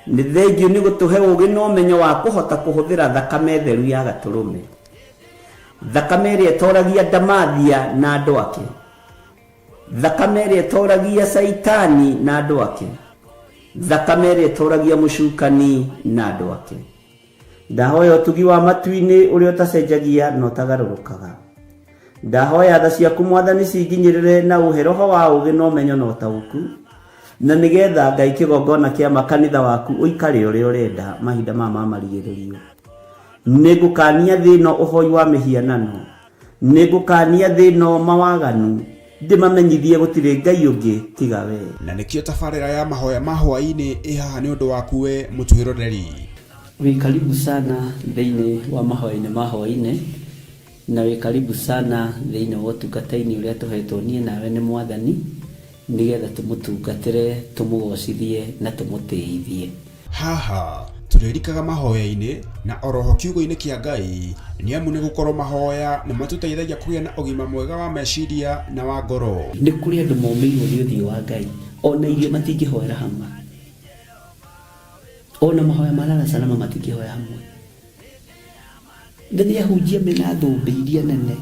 nĩ thengiũ nĩ gũtũhe ũũgĩ na ũmenyo wa kũhota kũhũthĩra thakame theru ya gatũrũme. Thakame ĩrĩa ĩtoragia ndamathia na andũ ake. Thakame ĩrĩa ĩtoragia Caitani na andũ ake. Thakame ĩrĩa ĩtoragia mũcukani na andũ ake. Ndahoya ũtugi wa matu-inĩ ũrĩa ũtacenjagia na ũtagarũrũkaga. Ndahoya tha ciaku Mwathani cinginyĩrĩre na ũhe roho wa ũũgĩ na ũmenyo na ũtaũku, na nĩgetha Ngai kĩgongona kĩa makanitha waku ũikare ũrĩa ũrenda mahinda maya ma marigĩrĩrio. Nĩngũkania thĩ ĩno ũhoi wa mĩhianano, nĩngũkania thĩ ĩno mawaganu, ndĩmamenyithie gũtirĩ Ngai ũngĩ tiga we. Na nĩkĩo tabarĩra ya mahoya ma hwaĩ-inĩ ĩ haha nĩ ũndũ waku we mũtwĩroreri. Wĩ karibu sana thĩinĩ wa mahoya-inĩ ma hwaĩ-inĩ, na wĩ karibu sana thĩinĩ wa ũtungata-inĩ ũrĩa tũhetwo niĩ nawe nĩ Mwathani, nĩgetha tũmũtungatĩre, tũmũgocithie na tũmũtĩithie. Haha tũrĩrikaga mahoya-inĩ na oroho kiugo-inĩ kĩa Ngai, nĩ amu nĩ gũkorwo mahoya nĩ matũteithagia kũgĩa na ũgima mwega wa meciria na wa ngoro. Nĩ kũrĩ andũ momĩirwo nĩ ũthiũ wa Ngai, ona irio matingĩhoera hamwe, ona mahoya ma lala salama matingĩhoya hamwe. Na nĩ ahunjia mena thũmbĩ iria nene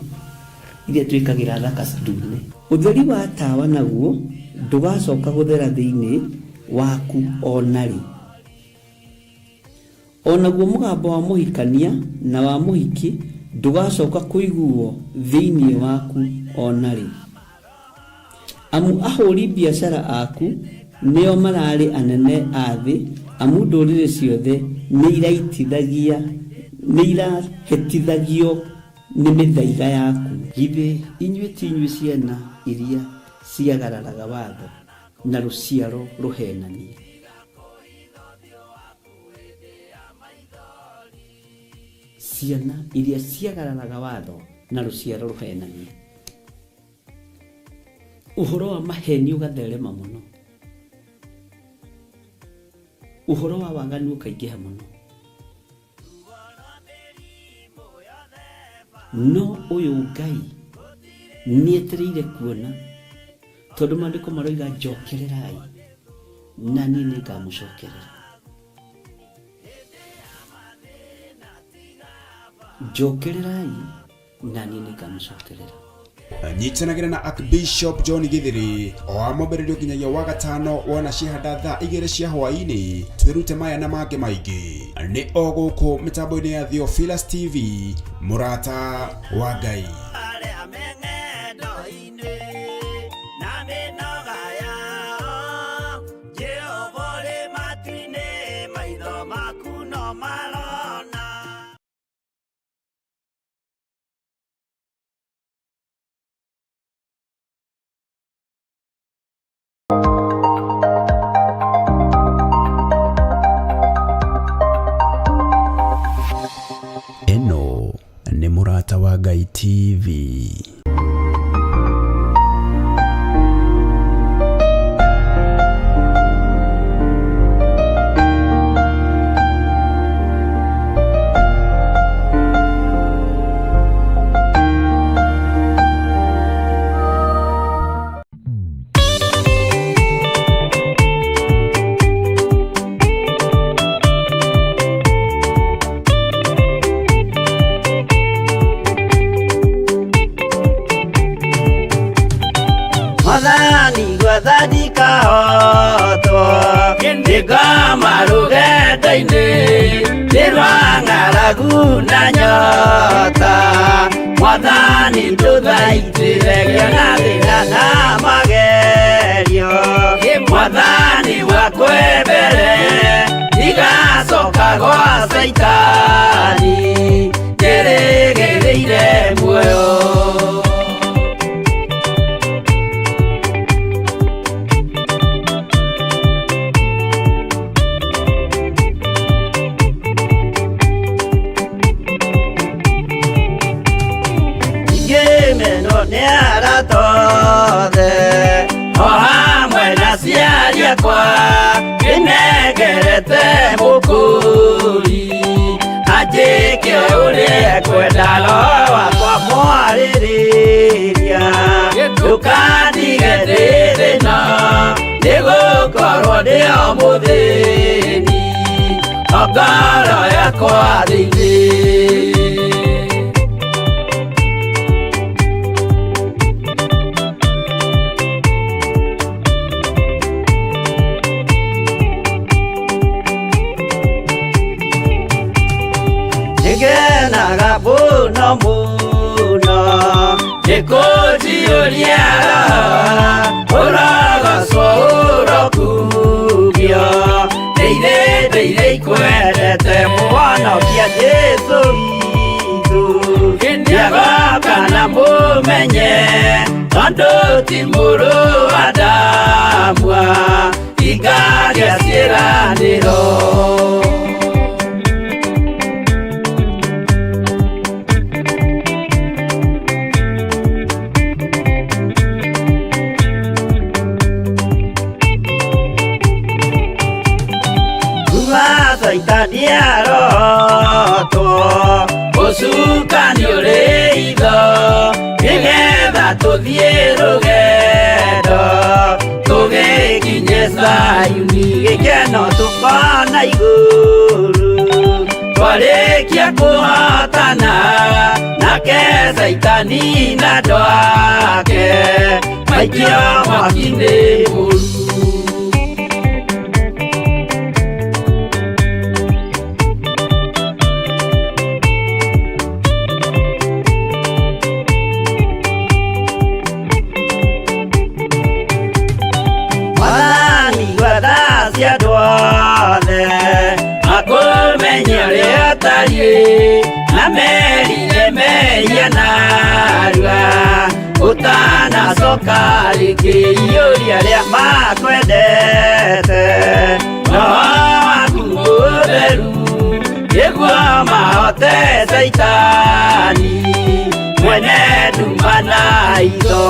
iria twĩkagĩra thaka ndune. Ũtheri wa tawa naguo ndũgacoka gũthera thĩinĩ waku ona rĩ. Onaguo mũgambo wa mũhikania na wa mũhiki ndũgacoka kũiguo thĩinĩ waku ona rĩ. Amu ahũri biacara aku nĩo mararĩ anene a thĩ, amu ndũrĩrĩ ciothe nĩ irahĩtithagio nĩ mĩthaiga yaku. Githĩ inyuĩ ti inyuĩ ciana iria ciagararaga watho na rũciaro rũhenanie? Ciana iria ciagararaga watho na rũciaro rũhenanie. Ũhoro wa maheni ũgatherema mũno, ũhoro wa waganu ũkaingĩha mũno, no ũyũ Ngai nĩetereire kuona, tondũ maandĩko maroiga njokererai na niĩ nĩngamũcokerera. Njokererai na niĩ nĩngamũcokerera. Nyitanagĩra na Archbishop John Gĩthĩrĩ o wa mwambĩrĩrio nginyagia wa gatano wona ciehanda thaa igĩrĩ cia hwaĩ-inĩ twĩrute maya na mangĩ maingĩ nĩ o gũkũ mĩtambo-inĩ ya Theophilus TV mũrata wa Ngai. Ĩno nĩ Mũrata wa Ngai TV. Mwathani gwathani kahotwo nĩngoma rũgendo-inĩ nĩ rwa ng'aragu na nyota Mwathani ndũthaitĩre ngĩona thĩna na magerio Mwathani wakwe mbere ndigacoka gwa Caitani njĩrĩgĩrĩire muoyo. Ngĩmenwo nĩ arata othe o hamwe na aciari akwa ndĩnengerete mũkũri anjĩke ũrĩa ekwenda roho wakwa mwarĩrĩria ndũkandige ndĩ thĩna nĩgũkorwo ndĩ o mũthĩni o ngoro yakwa thĩinĩ. Nĩngenaga mũno mũno nĩkũnjiyũria ũrogocwo ũrokugio ndĩire ndĩire ikwendete mũhonokia Jesũ witũ nĩagoka na mũmenye tondũ ti mũrũ wa Adamu ingaria ciĩranĩro. Kuma Caitani arotwo ũcukani ũrĩ itho nĩgetha tũthiĩ rũgendo tũgĩkinye Zayuni gĩkeno tũkona igũrũ twarĩkia kũhotana nake Caitani na andũ ake maikio mwaki-inĩ mũru. Mwathani gwatha cia andũ othe makũmenye ũrĩa ũtariĩ na merire mehia narua ũtanacoka rĩngĩ iyũria arĩa makwendete roho waku mũtheru nĩguo mahote Caitani mwene nduma na itho.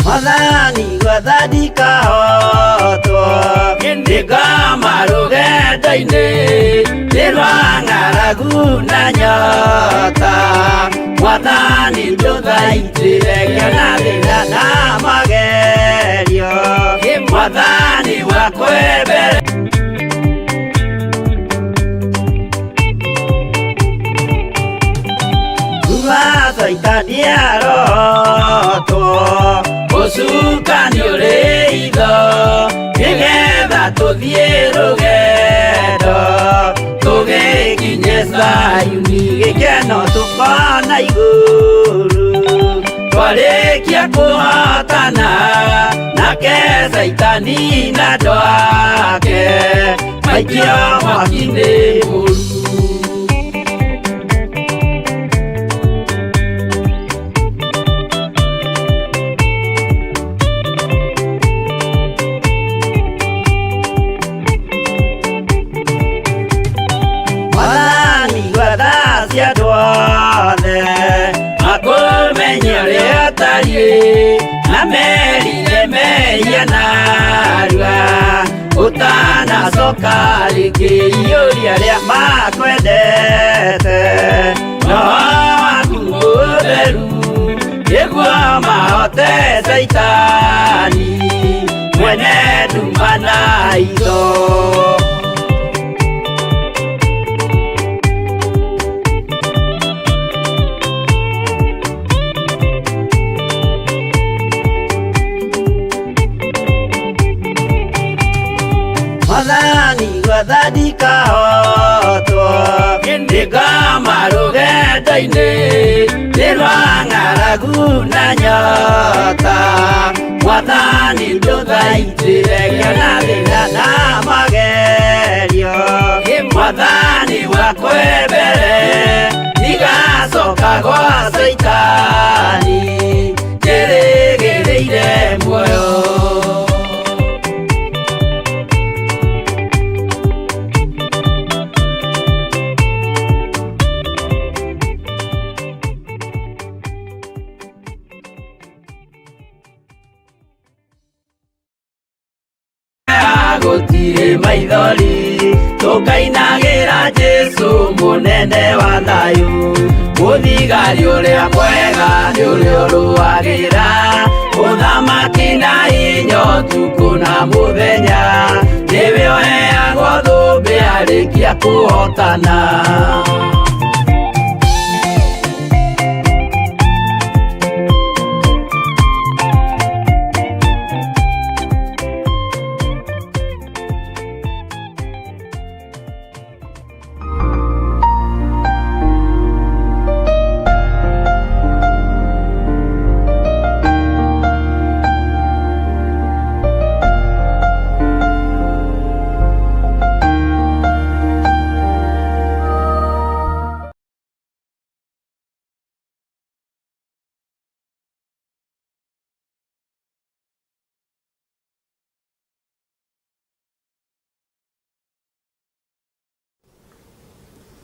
Mwathani gwathani kahotwo nĩngoma rũgendo-inĩ nĩ rwa ng'aragu na nyota Mwathani ndũthaitĩre ngĩona thĩna na Nĩarotwo ũcukani ũrĩ itho nĩgetha tũthiĩ rũgendo tũgĩkinye Zayuni gĩkeno tũkona igũrũ twarĩkia kũhotana nake Caitani na andũ ake maikio mwaki-inĩ mũru. Mwathani gwatha cia andũ othe makũmenye ũrĩa ũtariĩ na merire mehia narua ũtanacoka rĩngĩ iyũria arĩa makwendete roho waku mũtheru nĩguo mahote Caitani mwene nduma na itho. Mwathani gwatha ndikahotwo ndĩngoma rũgendo-inĩ nĩ rwa ng'aragu na nyota Mwathani ndũthaitĩre ngĩona thĩna na magerio Mwathani wakwe mbere ndigacoka gwa Caitani njĩrĩgĩrĩire muoyo. Gũtirĩ maithori tũkainagĩra Jesũ mũnene wa thayũ mũthigari ũrĩa mwega nĩ ũrĩa ũrũagĩra ũthamaki na hinya ũtukũ na mũthenya nĩwe ũheagwo thũmbĩ arĩkia kũhotana.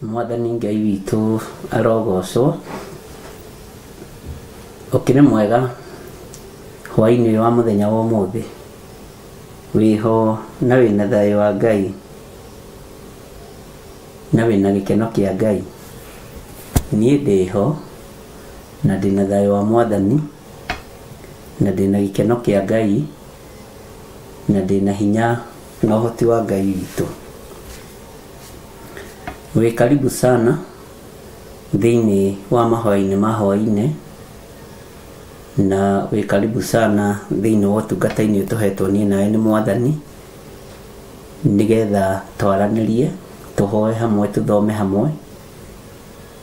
Mwathani Ngai witũ arogocwo ũkĩrĩ mwega hwaĩ-inĩ wa mũthenya wa ũmũthĩ wĩho na wĩna thayũ wa Ngai na wĩna gĩkeno kĩa Ngai. Niĩ ndĩho na ndĩna thayũ wa Mwathani na ndĩna gĩkeno kĩa Ngai na ndĩna hinya na ũhoti wa Ngai witũ. Wĩ karibu sana thĩinĩ wa mahoya-inĩ ma hwaĩ-inĩ na wĩ karibu sana thĩinĩ wa ũtungata-inĩ ũyũ tũhetwo niĩ nawe nĩ Mwathani nĩgetha twaranĩrie tũhoe hamwe tũthome hamwe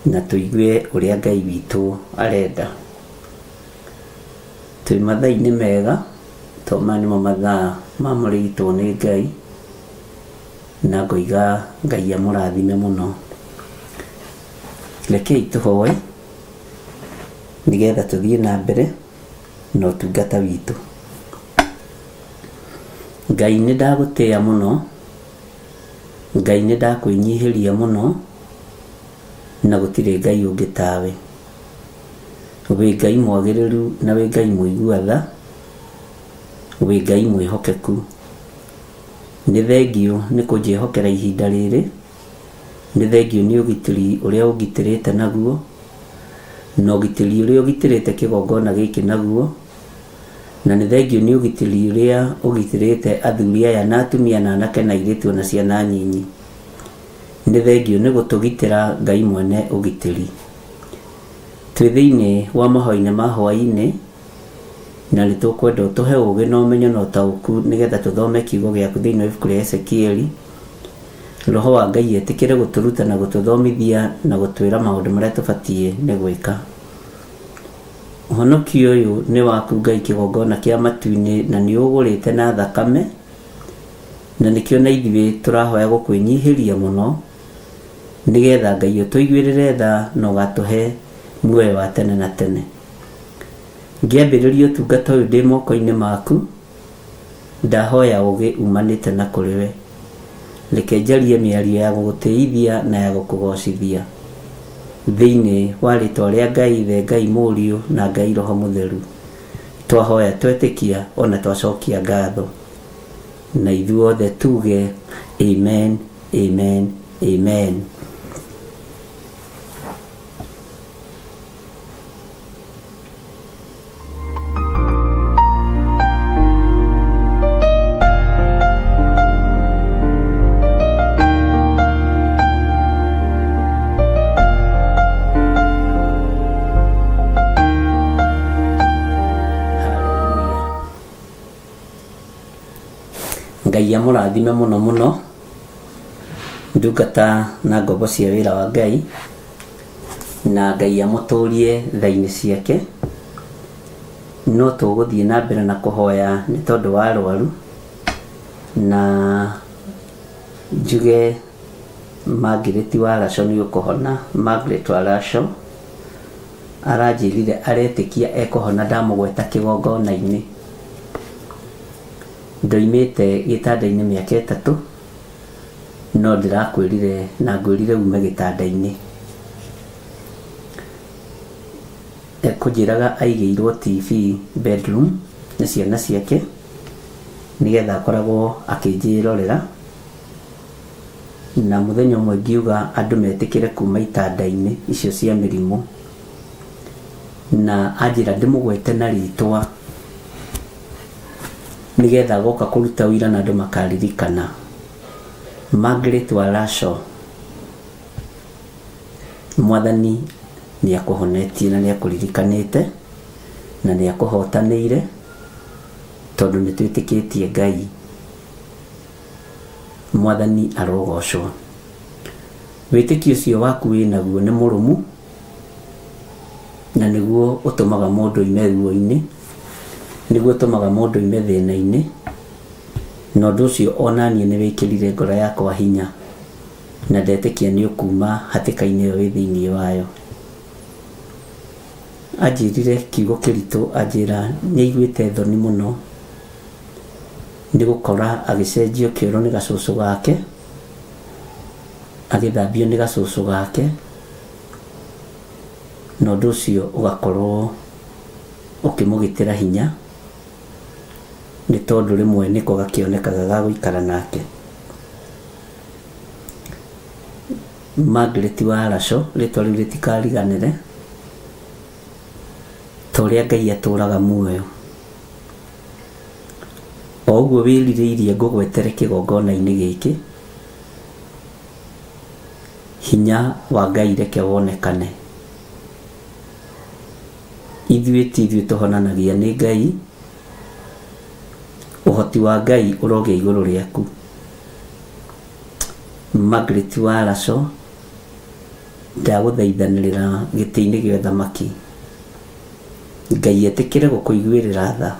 na tũigue ũrĩa Ngai witũ arenda. Twĩ mathaa-inĩ mega to maya nĩmo mathaa mamũrĩtwo nĩ Ngai na ngoiga Ngai amũrathime mũno. Rekei tũhoe nĩgetha tũthiĩ na mbere na ũtungata witũ. Ngai nĩ ndagũtĩĩa mũno, Ngai nĩ ndakwĩnyihĩria mũno na gũtirĩ Ngai ũngĩ tawe. Wĩ Ngai mwagĩrĩru na wĩ Ngai mũigua tha, wĩ Ngai mwĩhokeku. Nĩ thengiũ nĩ kũnjĩhokera ihinda rĩrĩ, nĩ thengiũ nĩ ũgitĩri ũrĩa ũngitĩrĩte naguo na ũgitĩri ũrĩa ũgitĩrĩte kĩgongona gĩkĩ naguo na nĩ thengiũ nĩ ũgitĩri ũrĩa ũgitĩrĩte athuri aya na atumia na anake na airĩtu ona ciana nyinyi. Nĩ thengiũ nĩ gũtũgitĩra Ngai mwene ũgitĩri. Twĩ thĩinĩ wa mahoya-inĩ ma hwaĩ-inĩ, na nĩ tũkwenda ũtũhe ũũgĩ na ũmenyo na ũtaũku nĩgetha tũthome kiugo gĩaku thĩinĩ wa ibuku rĩa Ezekieli. Roho wa Ngai etĩkĩre gũtũruta na gũtũthomithia na gũtwĩra maũndũ marĩa tũbatiĩ nĩ gwĩka. Ũhonokio ũyũ nĩ waku Ngai kĩgongona kĩa matu-inĩ na nĩ ũgũrĩte na thakame, na nĩkĩo na ithuĩ tũrahoya gũkwĩnyihĩria mũno nĩgetha Ngai ũtũiguĩrĩre tha na ũgatũhe muoyo wa tene na tene. Ngĩambĩrĩria ũtungata ũyũ ndĩ moko-inĩ maku, ndahoya ũũgĩ umanĩte na kũrĩ we. Reke njarie mĩario ya gũgũtĩithia na ya gũkũgocithia. Thĩinĩ wa rĩtwa rĩa Ngai Ithe, Ngai Mũriũ na Ngai Roho Mũtheru, twahoya twetĩkia ona twacokia ngatho. Na ithuothe tuge amen, amen, amen. Hallelujah. Ngai amũrathime mũno mũno ndungata na ngombo cia wĩra wa Ngai, na Ngai amũtũrie tha-inĩ ciake. No tũgũthiĩ na mbere na kũhoya nĩ tondũ wa arwaru, na njuge Margaret wa Raco nĩ ũkũhona. Margaret wa Raco aranjĩrire aretĩkia ekũhona ndamũgweta kĩgongona-inĩ. Ndoimĩte gĩtanda-inĩ mĩaka ĩtatũ, no ndĩrakwĩrire na ngwĩrire ume gĩtanda-inĩ. Ekũnjĩraga aigĩirwo TV bedroom nĩ ciana ciake, nĩgetha akoragwo akĩnjĩrorera. Na mũthenya ũmwe ngiuga andũ metĩkĩre kuma itanda-inĩ icio cia mĩrimũ. Na anjĩra ndĩmũgwete na rĩtwa nĩgetha goka kũruta ũira na andũ makaririkana. Margaret wa Raco, Mwathani nĩ akũhonetie na nĩ akũririkanĩte na nĩ akũhotanĩire tondũ nĩ twĩtĩkĩtie Ngai. Mwathani arogocwo. Wĩtĩkio ũcio waku wĩnaguo nĩ mũrũmu na nĩguo ũtũmaga mũndũ oime ruo-inĩ, nĩguo ũtũmaga mũndũ oime thĩna-inĩ, na ũndũ ũcio onaniĩ nĩ wĩkĩrire ngoro yakwa hinya na ndetĩkia nĩ ũkuma hatĩka-inĩ ĩyo wĩ thĩinĩ wayo. Anjĩrire kiugo kĩritũ, anjĩra nĩ aiguĩte thoni mũno nĩ gũkora agĩcenjio kĩoro nĩ gacũcũ gake, agĩthambio nĩ gacũcũ gake, na ũndũ ũcio ũgakorwo ũkĩmũgitĩra hinya, nĩ tondũ rĩmwe nĩko gakĩonekaga ga gũikara nake. Margaret wa Raco, rĩtwa rĩu rĩtikariganĩre, ta ũrĩa Ngai atũraga muoyo. O ũguo wĩrirĩirie ngũgwetere kĩgongona-inĩ gĩkĩ, hinya wa Ngai reke wonekane. Ithuĩ ti ithuĩ tũhonanagia nĩ Ngai, ũhoti wa Ngai ũrogĩa igũrũ rĩaku. Margaret wa Raco, ndagũthaithanĩrĩra gĩtĩ-inĩ gĩa ũthamaki. Ngai etĩkĩre gũkũiguĩrĩra tha.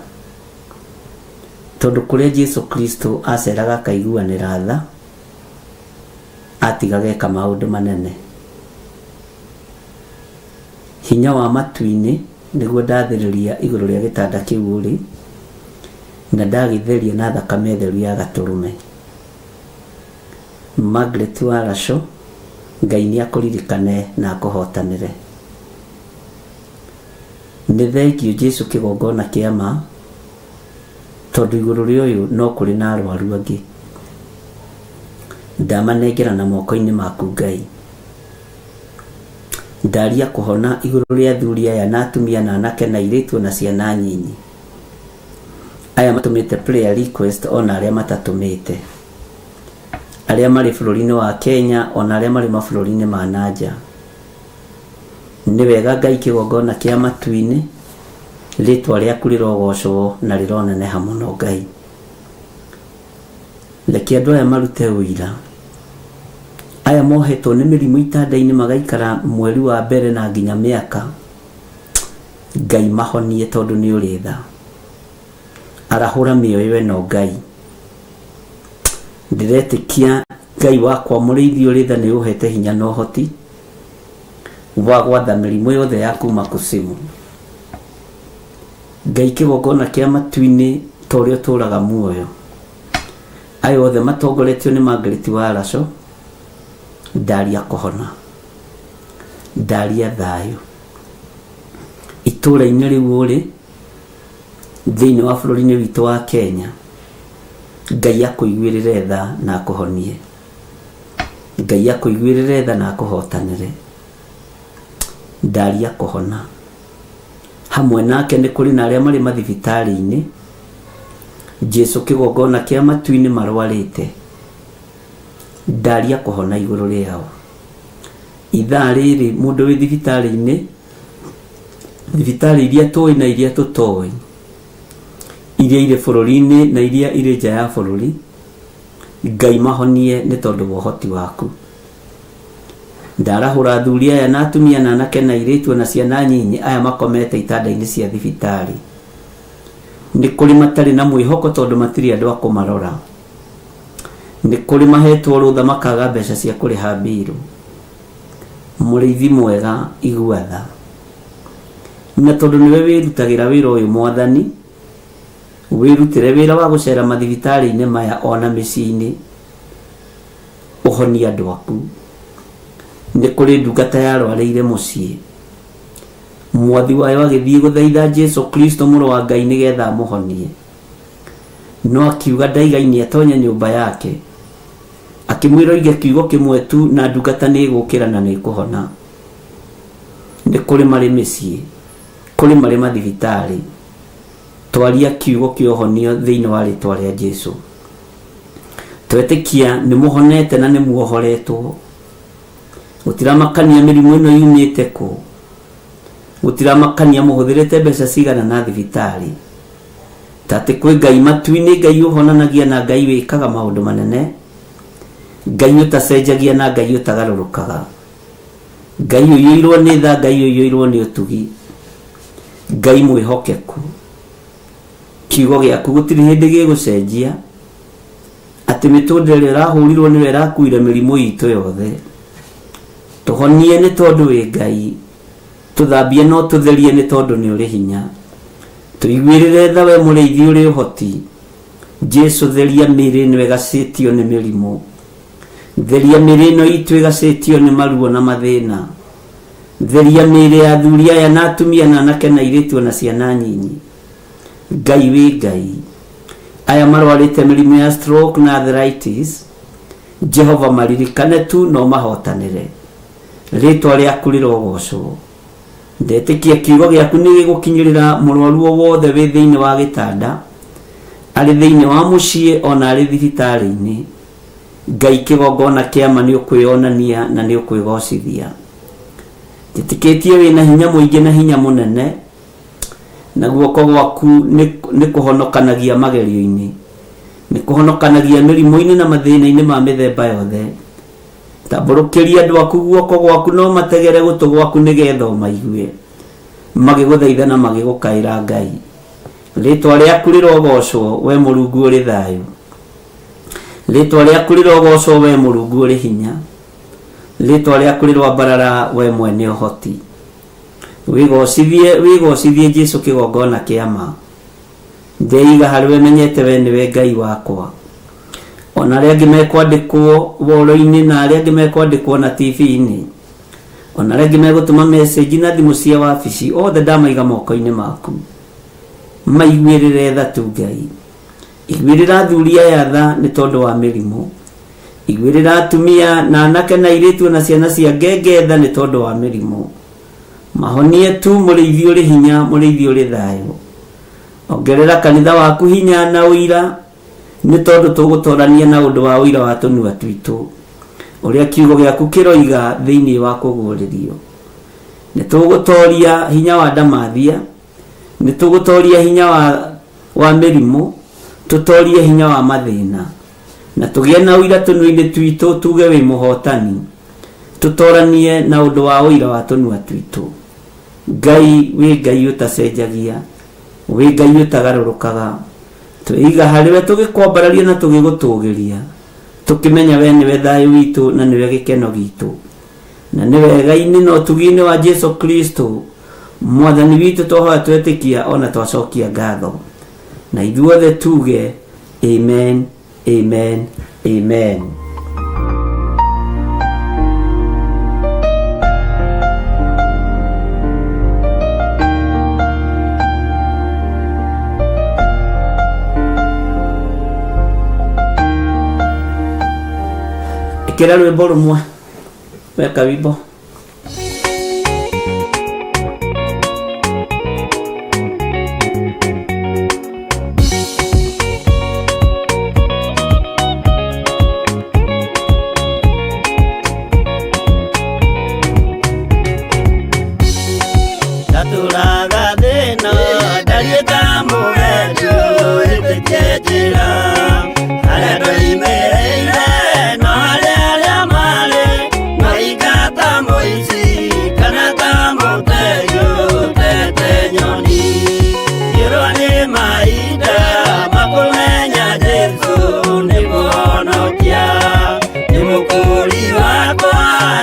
Tondũ kũrĩa Jesu Kristo aceraga akaiguanĩra tha, atigaga eka maũndũ manene. Hinya wa matu-inĩ nĩguo ndathĩrĩria igũrũ rĩa gĩtanda kĩu ũrĩ, na ndagĩtheria na thakame theru ya gatũrũme. Margaret wa Raco, Ngai nĩ akũririkane na akũhotanĩre. Nĩ thengiũ Jesu kĩgongona kĩa ma, tondũ igũrũ rĩa ũyũ no kũrĩ na arwaru angĩ. Ndamanengera na moko-inĩ maku Ngai. Ndaria kũhona igũrũ rĩa athuri aya na atumia na anake na airĩtu na ciana nyinyi. Aya matũmĩte prayer request ona arĩa matatũmĩte. Arĩa marĩ bũrũri-inĩ wa Kenya ona arĩa marĩ mabũrũri-inĩ ma na nja. Nĩ wega Ngai kĩgongona kĩa matu-inĩ, rĩtwa rĩaku rĩrogocwo na rĩroneneha mũno Ngai. Reke andũ aya marute ũira. Aya mohetwo nĩ mĩrimũ itanda-inĩ magaikara mweri wa mbere na nginya mĩaka. Ngai mahonie tondũ nĩ ũrĩ tha. Arahũra mĩoyo ĩno Ngai. Ndĩretĩkia Ngai wakwa mũrĩithi ũrĩ tha nĩ ũhete hinya na ũhoti wa gwatha mĩrimũ yothe ya kuma kusimu. Ngai kĩgongona kĩa matu-inĩ ta ũrĩa ũtũraga muoyo. Aya othe matongoretio nĩ Margaret wa Raco, ndaria kũhona, ndaria thayũ. Itũra-inĩ rĩu ũrĩ, thĩinĩ wa bũrũri-inĩ witũ wa Kenya, Ngai akũiguĩrĩre tha na akũhonie. Ngai akũiguĩrĩre tha na akũhotanĩre. Ndaria kũhona. Hamwe nake nĩ kũrĩ na arĩa marĩ mathibitarĩ-inĩ, Jesu kĩgongona kĩa matu-inĩ marwarĩte. Ndaria kũhona igũrũ rĩao. Ithaa rĩrĩ mũndũ wĩ thibitarĩ-inĩ, thibitarĩ iria tũĩ na iria tũtoĩ, iria irĩ bũrũri-inĩ na iria irĩ nja ya bũrũri, Ngai mahonie nĩ tondũ wa ũhoti waku. Ndarahũra athuri aya na atumia na anake na airĩtu na ciana nyinyi aya makomete itanda-inĩ cia thibitarĩ. Nĩ kũrĩ matarĩ na mwĩhoko tondũ matirĩ andũ a kũmarora. Nĩ kũrĩ mahetwo rũtha makaga mbeca cia kũrĩha mbirũ. Mũrĩithi mwega igua tha. Na tondũ nĩwe wĩrutagĩra wĩra ũyũ mwathani, wĩrutĩre wĩra wa gũcera mathibitarĩ-inĩ maya ona mĩciĩ-inĩ, ũhonie andũ aku. Nĩ kũrĩ ndungata yarwarĩire mũciĩ. Mwathi wayo agĩthiĩ gũthaitha Jesu Kristo mũrũ wa Ngai nĩgetha amũhonie. No akiuga ndaigaine atonye nyũmba yake. Akĩmwĩra oige kiugo kĩmwe tu na ndungata nĩ ĩgũkĩra na nĩ ĩkũhona. Nĩ kũrĩ marĩ mĩciĩ, kũrĩ marĩ mathibitarĩ. Twaria kiugo kĩa ũhonio thĩinĩ wa rĩtwa rĩa Jesu. Twetĩkia nĩ mũhonete na nĩ muohoretwo. Gũtiramakania mĩrimũ ĩno yumĩte kũ. Gũtiramakania mũhũthĩrĩte mbeca cigana na thibitarĩ. Ta atĩ kwĩ Ngai matu-inĩ, Ngai ũhonanagia na Ngai wĩkaga maũndũ manene, Ngai ũtacenjagia na Ngai ũtagarũrũkaga, Ngai ũiyũirwo nĩ tha, Ngai ũiyũirwo nĩ ũtugi, Ngai mwĩhokeku. Kiugo gĩaku gũtirĩ hĩndĩ gĩgũcenjia, atĩ mĩtũndĩre ĩrĩa ĩrahũrirwo nĩyo ĩrakuire mĩrimũ itũ yothe. Tũhonie nĩ tondũ wĩ Ngai, tũthambie no tũtherie nĩ tondũ nĩ ũrĩ hinya. Tũiguĩrĩre tha we mũrĩithi ũrĩ ũhoti. Jesu theria mĩĩrĩ ĩno ĩgacĩtio nĩ mĩrimũ. Theria mĩĩrĩ ĩno itũ ĩgacĩtio nĩ maruo na mathĩna. Theria mĩĩrĩ ya athuri aya na atumia na anake na airĩtu ona ciana nyinyi. Ngai wĩ Ngai. Aya marwarĩte mĩrimũ ya stroke na arthritis, Jehova maririkane tu no mahotanĩre. Rĩtwa rĩaku rĩrogocwo. Ndetĩkia kiugo gĩaku nĩ gĩgũkinyĩrĩra mũrwaru o wothe wĩ thĩinĩ wa gĩtanda, arĩ thĩinĩ wa mũciĩ ona arĩ thibitarĩ-inĩ. Ngai kĩgongona kĩa ma nĩ ũkwĩonania na nĩ ũkwĩgocithia. Njĩtĩkĩtie wĩna hinya mũingĩ na hinya mũnene, na guoko gwaku nĩ kũhonokanagia magerio-inĩ, nĩ kũhonokanagia mĩrimũ-inĩ na mathĩna-inĩ ma mĩthemba yothe. Tambũrũkĩria andũ aku guoko gwaku no mategere gũtũ gwaku nĩgetha ũmaigue, magĩgũthaitha na magĩgũkaĩra Ngai. Rĩtwa rĩaku rĩrogocwo, we Mũrungu ũrĩ thayũ. Rĩtwa rĩaku rĩrogocwo, we Mũrungu ũrĩ hinya. Rĩtwa rĩaku rĩroambarara, we mwene ũhoti. Wĩgocithie, wĩgocithie Jesu kĩgongona kĩa ma. Ndeiga harĩ we menyete we nĩwe Ngai wakwa. Ona arĩa angĩ mekwandĩkwo woro-inĩ na arĩa angĩ mekwandĩkwo na TV-inĩ. Ona arĩa angĩ megũtũma message na thimũ cia wabici, othe ndamaiga moko-inĩ maku. Maiguĩrĩre tha tu Ngai. Iguĩrĩra athuri aya tha nĩ tondũ wa mĩrimũ. Iguĩrĩra atumia na anake na airĩtu na ciana cia ngenge tha nĩ tondũ wa mĩrimũ. Mahonie tu mũrĩithi ũrĩ hinya, mũrĩithi ũrĩ thayũ. Ongerera kanitha waku hinya na ũira, nĩ tondũ tũgũtorania na ũndũ wa ũira wa tũnua twitũ, ũrĩa kiugo gĩaku kĩroiga thĩinĩ wa kũguũrĩrio. Nĩ tũgũtoria hinya wa ndamathia, nĩ tũgũtoria hinya wa mĩrimũ, tũtorie hinya wa mathĩna, na tũgĩe na ũira tũnua-inĩ twitũ, tuge wĩ mũhotani, tũtoranie na ũndũ wa ũira wa tũnua twitũ. Ngai wĩ Ngai ũtacenjagia, wĩ Ngai ũtagarũrũkaga, twĩiga harĩwe tũgĩkwambararia na tũgĩgũtũgĩria, tũkĩmenya we nĩwe thayũ witũ na nĩwe gĩkeno gitũ, na nĩ wega-inĩ na ũtugi-inĩ wa Jesu Kristo mwathani witũ twahoya twetĩkia ona twacokia ngatho, na ithuothe tuge amen, amen, amen. Ĩkĩra rwĩmbo rũmwe, weka wimbo. Ndatũraga thĩna ndariĩ ta mũgendi ũhĩtĩtie njĩra, harĩa ndoimĩrĩire no harĩa arĩa marĩ maika ta mũici kana ta mũtegi ũtete nyoni. Ngĩrwo nĩ mahinda makũmenya Jesũ nĩ mũhonokia, nĩ mũkũũri wakwa,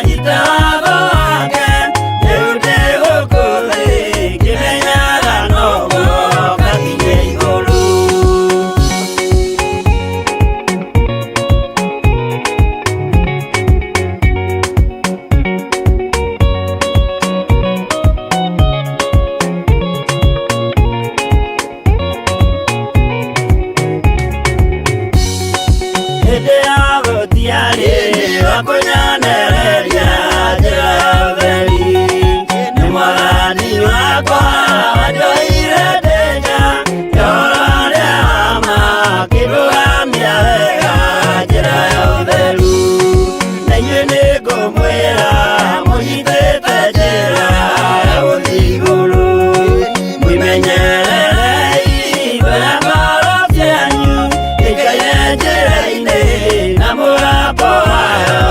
nyita watho wake, rĩu ndĩ gũkũ thĩ ngĩmenyaga noguo ngakinye igũrũ. Hĩndĩ ya gũtiarĩ wa kũnyonereria njĩra ya ũtheri, nĩ mwathani wakwa wanjoire ndĩnya ũhoro ũrĩa wa ma, akĩndũgamia wega njĩra ya ũtheru. Na inyuĩ nĩngũmwĩra mũnyitĩte njĩra ya gũthiĩ igũrũ, mwĩmenyererei mbere ngoro cianyu ikaire njĩra-inĩ, na mũgambo wayo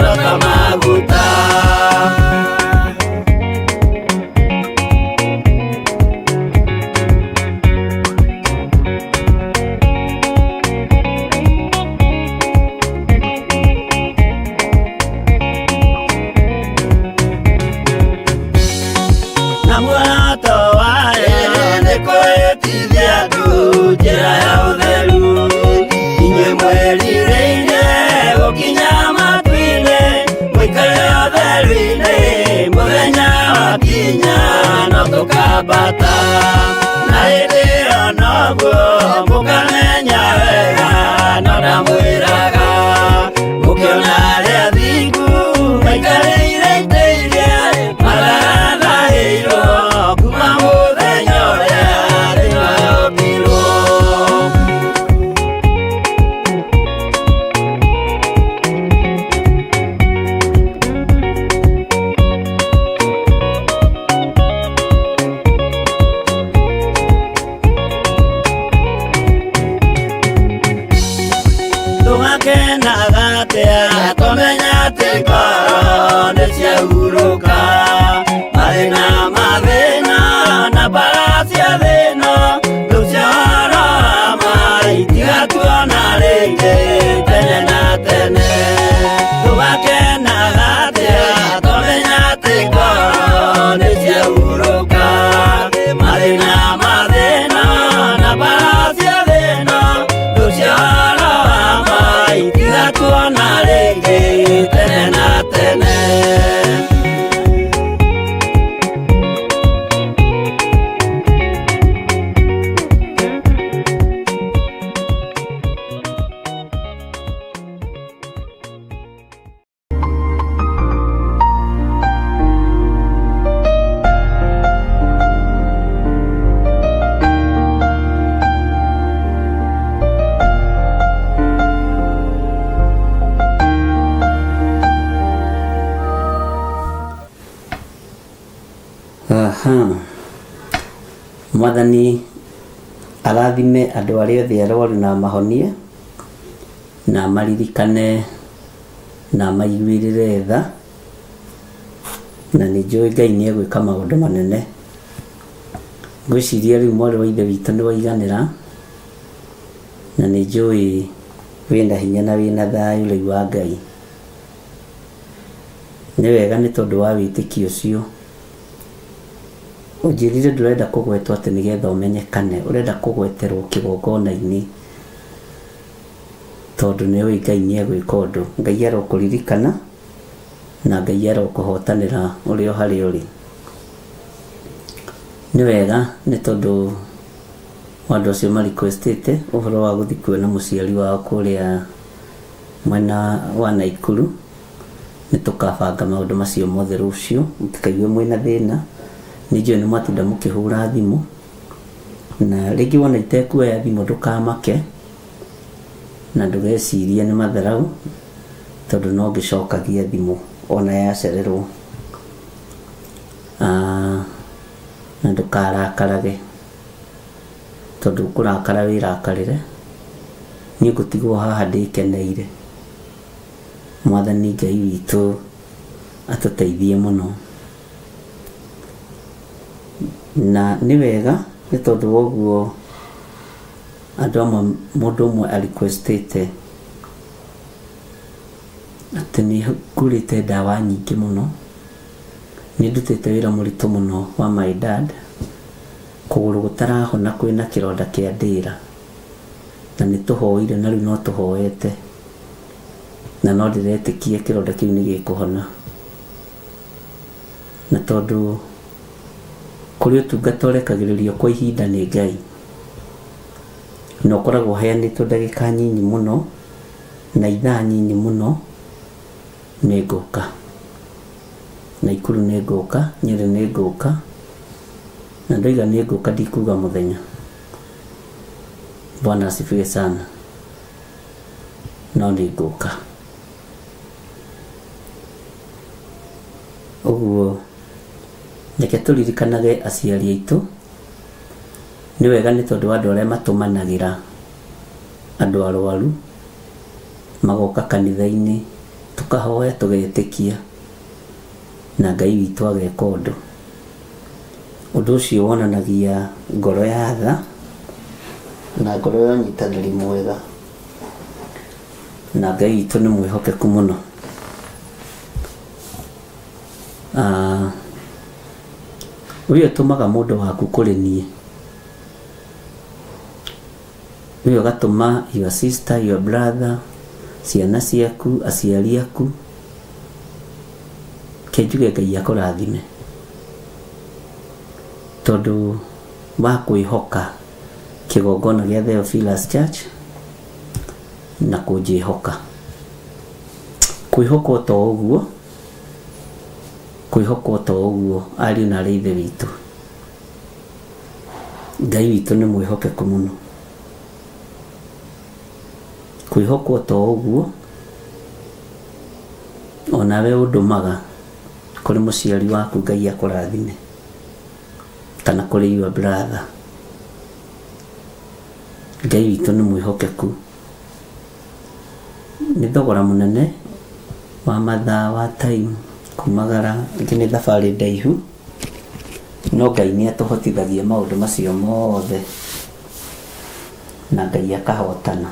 no ta maguta. Na muoroto wayo nĩ kwĩtithia andũ njĩra ya ũtheru, inyuĩ mwĩrirĩirie gũkinya matu-inĩ, mũikare ũtheru-inĩ mũthenya wakinya no tũkambata. Na hĩndĩ ĩyo noguo mũkamenya wega, no ndamwĩraga mũkĩona arĩa athingu maikarĩire itĩ iria mathathahĩirwo kuma mũthenya ũrĩa thĩ yombirwo. Tũgakenaga atĩa tũmenya atĩ ngoro nĩ ciahurũka, mathĩna mathĩna na mbara cia thĩna, rĩu cia ũhoro wa ma itigatuona rĩngĩ tene na tene. Tũgakenaga atĩa tũmenya atĩ ngoro nĩ ciahurũka, mathĩna mathĩna na mbara cia thĩna, rĩu cia ũhoro wa ma itigatuona rĩngĩ tene na tene. Mwathani arathime andũ arĩa othe arwaru na amahonie na amaririkane na amaiguĩrĩre tha, na nĩ njũĩ Ngai nĩ egwĩka maũndũ manene. Ngwĩciria rĩu mwarĩ wa ithe witũ nĩ waiganĩra, na nĩ njũĩ wĩna hinya na wĩna thayũ rĩu wa Ngai. Nĩ wega nĩ tondũ wa wĩtĩkio ũcio. Ũnjĩrire ndũrenda kũgwetwo atĩ nĩgetha ũmenyekane, ũrenda kũgweterwo kĩgongona-inĩ tondũ nĩ ũĩ Ngai nĩ egwĩka ũndũ. Ngai arokũririkana na Ngai arokũhotanĩra ũrĩ o harĩa ũrĩ. Nĩ wega nĩ tondũ wa andũ acio ma requestĩte ũhoro wa gũthiĩ kuona mũciari wao kũrĩa mwena wa Naikuru. Nĩ tũkabanga maũndũ macio mothe rũciũ, mũtikaigue mwĩna thĩna. Nĩ njũĩ nĩ mwatinda mũkĩhũra thimũ, na rĩngĩ wona itekuoya thimũ ndũkamake na ndũgecirie nĩ matharau, tondũ no ngĩcokagia thimũ ona yacererwo. Na ndũkarakarage, tondũ ũkũrakara wĩrakarĩre. Niĩ ngũtigwo haha ndĩkeneire. Mwathani Ngai witũ atũteithie mũno. Na nĩ wega nĩ tondũ wa ũguo andũ amwe, mũndũ ũmwe a requestĩte atĩ nĩ ngũrĩte ndawa nyingĩ mũno, nĩ ndutĩte wĩra mũritũ mũno wa my dad, kũgũrũ gũtarahona kwĩna kĩronda kĩa ndĩra, na nĩ tũhoire na rĩu no tũhoete, na no ndĩretĩkia kĩronda kĩu nĩ gĩkũhona. Na tondũ kũrĩ ũtungata ũrekagĩrĩrio kwa ihinda nĩ Ngai, na ũkoragwo ũheanĩtwo ndagĩka nyinyi mũno na ithaa nyinyi mũno, nĩ ngũka. Naikuru nĩ ngũka, Nyeri nĩ ngũka, na ndoiga nĩ ngũka ndikuga mũthenya. Bwana asifiwe sana. No nĩ ngũka. Ũguo reke tũririkanage aciari aitũ. Nĩ wega nĩ tondũ wa andũ arĩa matũmanagĩra andũ arwaru magoka kanitha-inĩ, tũkahoya tũgetĩkia na Ngai witũ ageka ũndũ. Ũndũ ũcio wonanagia ngoro ya tha na ngoro ya ũnyitanĩri mwega, na Ngai witũ nĩ mwĩhokeku mũno. We ũtũmaga mũndũ waku kũrĩ niĩ, we ũgatũma your sister, your brother, ciana ciaku, aciari aku, ke njuge Ngai akũrathime tondũ wa kwĩhoka kĩgongona gĩa Theophilus Church na kũnjĩhoka. Kwĩhokwo to ũguo, kwĩhokwo to ũguo ariũ na arĩ ithe witũ. Ngai witũ nĩ mwĩhokeku mũno. Kwĩhokwo to ũguo, onawe ũndũmaga kũrĩ mũciari waku Ngai akũrathime, kana kũrĩ your brother. Ngai witũ nĩ mwĩhokeku. Nĩ thogora mũnene wa mathaa, wa time, kumagara, ĩngĩ nĩ thabarĩ ndaihu, no Ngai nĩ atũhotithagia maũndũ macio mothe na Ngai akahotana.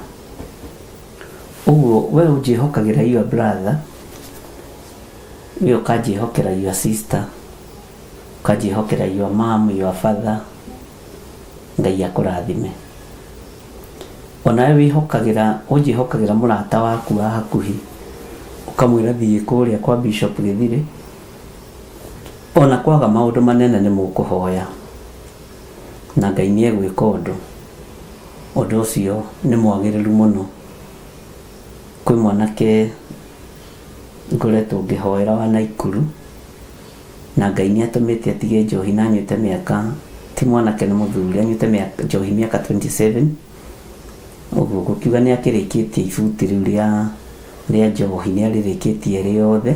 Ũguo we ũnjĩhokagĩra your brother, we ũkanjĩhokera your sister, ũkanjĩhokera your mom, your father, Ngai akũrathime. Onawe wĩhokagĩra, ũnjĩhokagĩra mũrata waku wa hakuhĩ, ũkamwĩra thiĩ kũrĩa kwa Bishop Gĩthirĩ, ona kwaga maũndũ manene nĩ mũkũhoya na Ngai nĩ egwĩka ũndũ. Ũndũ ũcio nĩ mwagĩrĩru mũno. Kwĩ mwanake ngoretwo ngĩhoera wa Naikuru, na Ngai nĩ atũmĩte atige njohi na anyuĩte mĩaka, ti mwanake nĩ mũthuri, anyuĩte njohi mĩaka 27. Ũguo gũkiuga nĩ akĩrĩkĩtie ibuti rĩu rĩa njohi, nĩ arĩrĩkĩtie rĩothe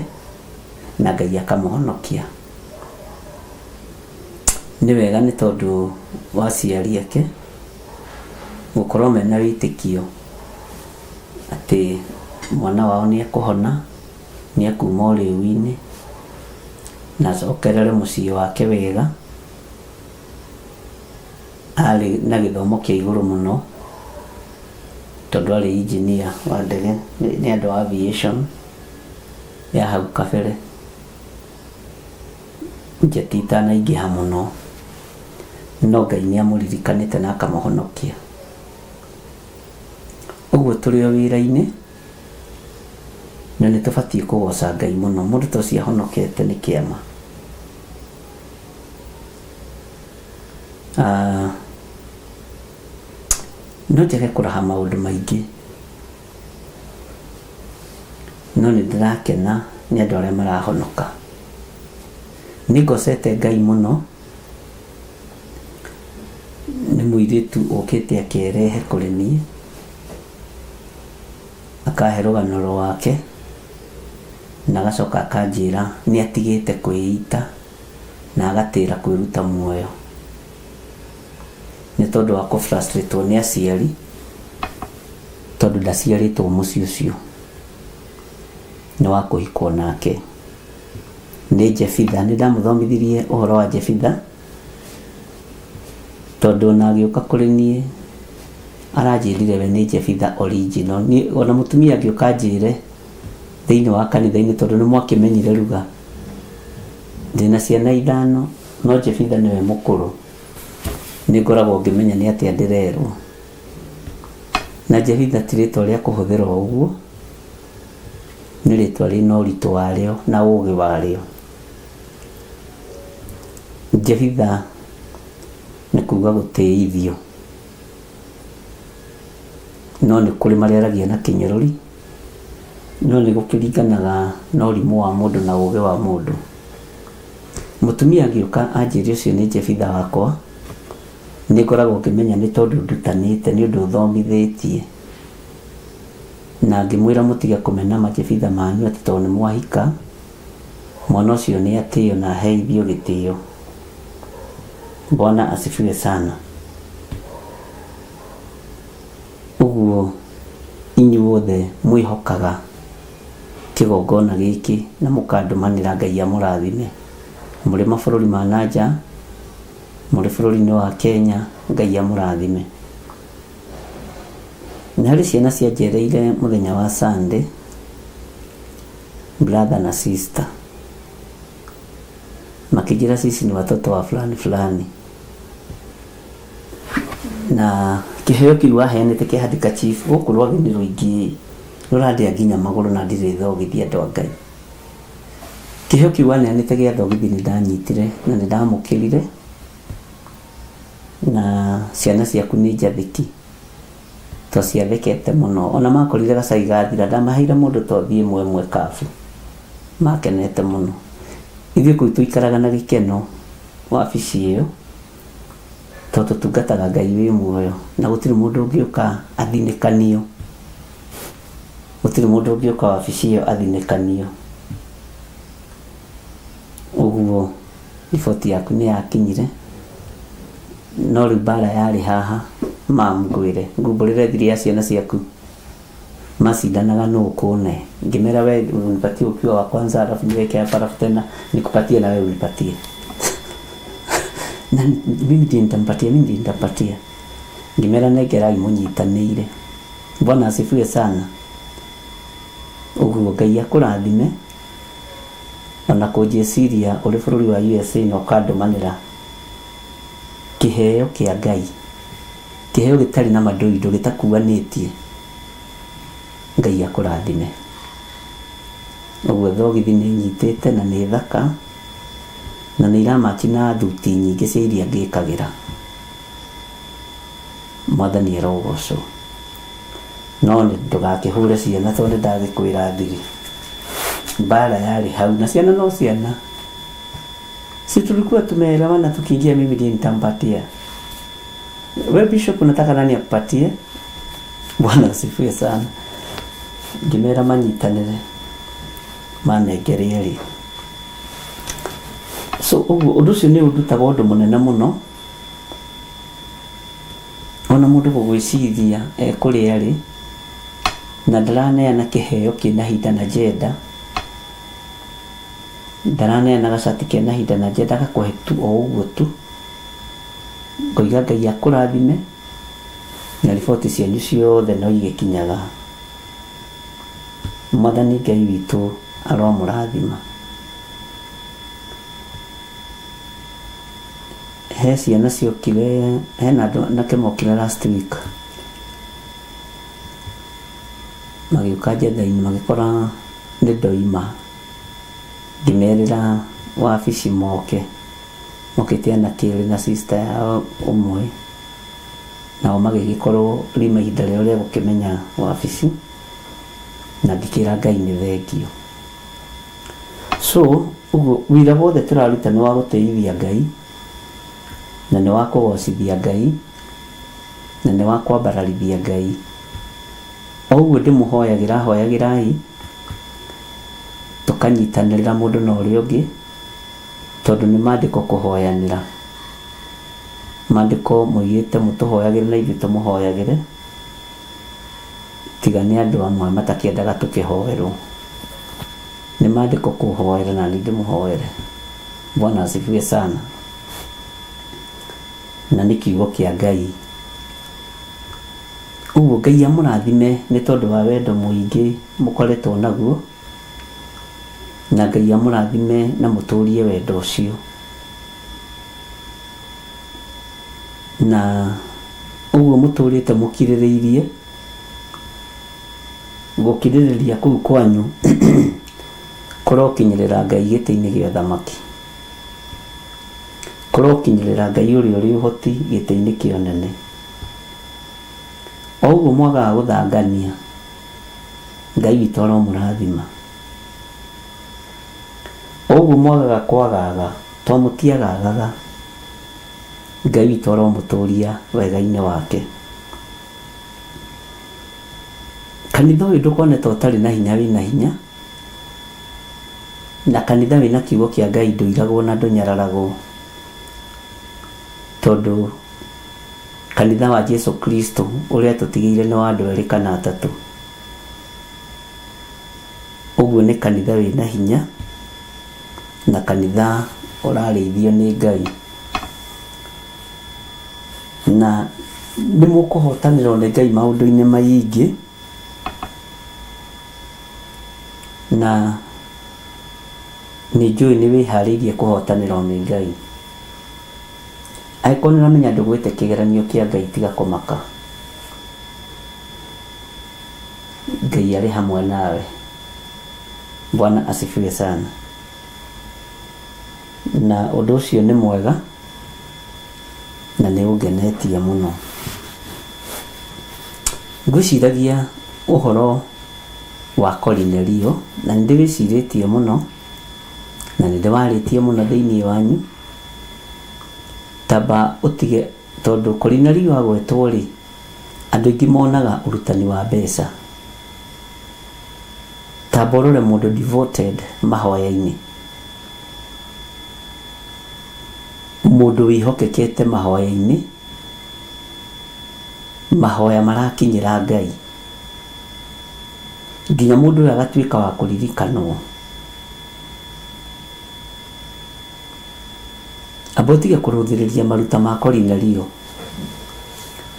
na Ngai akamũhonokia. Nĩ wega nĩ tondũ wa aciari ake gũkorwo mena wĩtĩkio atĩ mwana wao nĩ ekũhona, nĩ ekuma ũrĩu-inĩ na acokerere mũciĩ wake wega. Arĩ na gĩthomo kĩa igũrũ mũno tondũ arĩ engineer wa ndege, nĩ andũ a aviation ya hau kabere, njeti itanaingĩha mũno, no Ngai nĩ amũririkanĩte na akamũhonokia. Ũguo tũrĩ o wĩra-inĩ na nĩ tũbatiĩ kũgoca Ngai mũno. Mũndũ ta ũcio ahonokete nĩ kĩama. Ah, no njage kũraha maũndũ maingĩ, no nĩ ndĩrakena nĩ andũ arĩa marahonoka. Nĩ ngocete Ngai mũno nĩ mũirĩtu ũkĩte akerehe kũrĩ niĩ, akahe rũgano rwake na agacoka akanjĩra nĩ atigĩte kwĩita na agatĩra kwĩruta muoyo nĩ tondũ wa kũ frustrate nĩ aciari tondũ ndaciarĩtwo mũciĩ ũcio nĩ wa kũhikwo nake. Nĩ Jebitha, nĩ ndamũthomithirie ũhoro wa Jebitha tondũ ona agĩũka kũrĩ niĩ aranjĩrire we nĩ Jebitha original. Niĩ ona mũtumia angĩũka anjĩre thĩinĩ wa kanitha-inĩ tondũ nĩ mwakĩmenyire ruga ndĩna ciana ithano no Jebitha nĩwe mũkũrũ, nĩ ngoragwo ngĩmenya nĩ atĩa ndĩrerwo. Na Jebitha ti rĩtwa rĩa kũhũthĩra o ũguo, nĩ rĩtwa rĩna ũritũ warĩo na ũgĩ warĩo. Jebitha nĩ kuga gũtĩithio, no nĩ kũrĩ marĩaragia na kĩnyũrũri, no nĩ gũkĩringanaga na ũrimũ wa mũndũ na ũgĩ wa mũndũ. Mũtumia angĩũka anjĩre ũcio nĩ Jebitha wakwa, nĩ ngoragwo ngĩmenya nĩ tondũ ndutanĩte, nĩ ũndũ thomithĩtie. Na ngĩmwĩra mũtige kũmena majebitha manyu atĩ tondũ nĩ mwahika, mwana ũcio nĩ atĩo na aheithio gĩtĩo. Bwana asifiwe sana. Ũguo inyuothe mwĩhokaga kĩgongona gĩkĩ na mũkandũmanĩra Ngai amũrathime. Mũrĩ mabũrũri ma na nja, mũrĩ bũrũri-inĩ wa Kenya, Ngai amũrathime. Nĩ harĩ ciana cianjereire mũthenya wa Sunday, brother na sister, makĩnjĩra sisi ni watoto wa fulani fulani, na kĩheo kĩu waheanĩte kĩa handkerchief gũkũ rwagĩ nĩ rũingĩ rũrandĩa nginya magũrũ na ndirĩ thogithi andũ a Ngai. Kĩheo kĩu waneanĩte gĩa thogithi nĩ ndanyitire na nĩ ndamũkĩrire, na ciana ciaku nĩ njathĩki to ciathekete mũno, ona makorire gacai gathira ndamaheire mũndũ tothi ĩmwe ĩmwe kabu, makenete mũno. Ithuĩ kũu tũikaraga na gĩkeno wabici ĩyo tondũ tũtungataga Ngai wĩ muoyo na gũtirĩ mũndũ ũngĩũka athinĩkanio, gũtirĩ mũndũ ũngĩũka wabici ĩyo athinĩkanio. Ũguo riboti yaku nĩ yakinyire, no rĩu mbara yarĩ haha, mam ngwĩre ngumbũrĩre thiri ya ciana ciaku, macindanaga nũ ũkũne, ngĩmera we unipatie ukiwa wa kwanza, alafu niweke hapa, alafu tena nikupatie na wewe unipatie na mimi ndiye nitampatia, mimi ndiye nitampatia. Ngĩmera nengerai mũnyitanĩire. Bwana asifiwe sana. Ũguo Ngai akũrathime ona kũnjĩciria ũrĩ bũrũri wa USA na ũkandũmanĩra kĩheo kĩa Ngai, kĩheo gĩtarĩ na mandoindo, gĩtakuanĩtie. Ngai akũrathime. Ũguo thogithi nĩ nyitĩte na nĩ thaka na nĩ iramachi na thuti nyingĩ cia iria ngĩkagĩra. Mwathani arogocwo. No ndũgakĩhũre ciana tondũ nĩ ndagĩkwĩra thiri. Mbara yarĩ hau na ciana no ciana. Si tulikuwa tumeelewana tukiingia, mimi ndiye nitampatia. We bishop, unataka nani akupatie? Bwana asifiwe sana. Ngĩmera manyitanĩre manengere erĩ. So ũguo ũndũ ũcio nĩ ũndutaga ũndũ mũnene mũno, ona mũndũ gũgwĩciria ekũrĩa rĩ, na ndaraneana kĩheo kĩna hidden agenda, ndaraneana gacati kena hidden agenda, agakũhe tu o ũguo tu. Ngoiga Ngai akũrathime, na riboti cianyu ciothe no igĩkinyaga. Mwathani Ngai witũ aromũrathima. He ciana ciokire, hena andũ anake mokire last week, magĩũka njetha-inĩ magĩkora nĩ ndoima, ngĩmerĩra wabici moke, mokĩte anake erĩ na sister yao ũmwe, nao magĩgĩkorwo rima ihinda rĩao rĩa gũkĩmenya wabici, na ngĩkĩra Ngai nĩ thengio. So ũguo wĩra wothe tũraruta nĩ wa gũtĩithia Ngai, na nĩ wa kũgocithia Ngai, na nĩ wa kwambararithia Ngai. O ũguo ndĩmũhoyagĩra, hoyagĩrai, tũkanyitanĩrĩra mũndũ na ũrĩa ũngĩ, tondũ nĩ maandĩko kũhoyanĩra. Maandĩko moigĩte mũtũhoyagĩre na ithuĩ tũmũhoyagĩre, tiga nĩ andũ amwe matakĩendaga tũkĩhoerwo. Nĩ maandĩko kũhoera na niĩ ndĩmũhoere. Bwana asifiwe sana. Na nĩ kiugo kĩa Ngai. Ũguo Ngai amũrathime nĩ tondũ wa wendo mũingĩ mũkoretwo naguo, na Ngai amũrathime na mũtũrie wendo ũcio. Na ũguo mũtũrĩte mũkirĩrĩirie, gũkirĩrĩria kũu kwanyu kũrokinyĩrĩra Ngai gĩtĩ-inĩ gĩa ũthamaki. Kũrokinyĩrĩra Ngai ũrĩa ũrĩ ũhoti gĩtĩ-inĩ kĩa ũnene. O ũguo mwagaga gũthangania, Ngai witũ aromũrathima. O ũguo mwagaga kwagaga, to mũtiagagaga, Ngai witũ aromũtũria wega-inĩ wake. Kanitha ũyũ ndũkone ta ũtarĩ na hinya, wĩna hinya, na kanitha wĩna kiugo kĩa Ngai ndũiragwo na ndũnyararagwo, tondũ kanitha wa Jesu Kristo ũrĩa tũtigĩire nĩ wa andũ erĩ kana atatũ. Ũguo nĩ kanitha wĩna hinya na kanitha ũrarĩithio nĩ Ngai. Na nĩ mũkũhotanĩrwo nĩ Ngai maũndũ-inĩ maingĩ, na nĩ njũĩ nĩ wĩharĩirie kũhotanĩrwo nĩ Ngai. Angĩkorwo nĩ ũramenya ndũgwĩte kĩgeranio kĩa Ngai, tiga kũmaka. Ngai arĩ hamwe nawe. Bwana asifiwe sana. Na ũndũ ũcio nĩ mwega na nĩ ũngenetie mũno. Ngwĩciragia ũhoro wa Korinelio, na nĩ ndĩwĩcirĩtie mũno, na nĩ ndĩwarĩtie mũno thĩinĩ wanyu. Tamba ũtige, tondũ Korinelio agwetwo rĩ, andũ aingĩ monaga ũrutani wa mbeca. Tamba ũrore mũndũ devoted mahoya-inĩ, mũndũ wĩhokekete mahoya-inĩ, mahoya marakinyĩra Ngai, nginya mũndũ ũyũ agatuĩka wa kũririkanwo. Amba ũtige kũrũthĩrĩria maruta ma Korinelio,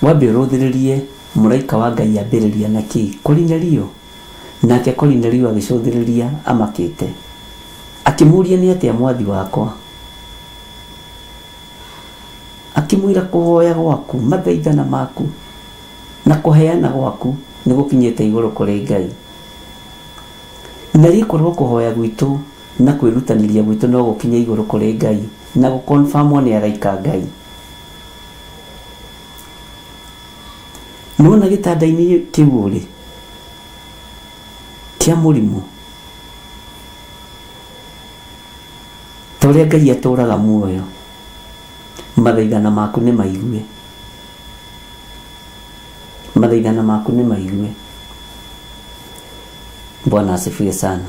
wambe ũrũthĩrĩrie mũraika wa Ngai ambĩrĩria na kĩ? Korinelio. Nake Korinelio agĩcũthĩrĩria amakĩte, akĩmũũria, nĩ atĩa mwathi wakwa? Akĩmwĩra, kũhoya gwaku, mathaithana maku, na kũheana gwaku nĩ gũkinyĩte igũrũ kũrĩ Ngai. Na rĩkorwo kũhoya gwitũ na kwĩrutanĩria gwitũ no gũkinye igũrũ kũrĩ Ngai na gũkonfamwo nĩ araika a Ngai. Nĩwona gĩtanda-inĩ kĩu ũrĩ kĩa mũrimũ, ta ũrĩa Ngai atũraga muoyo, mathaithana maku nĩ maigue, mathaithana maku nĩ maigue. Bwana asifiwe sana.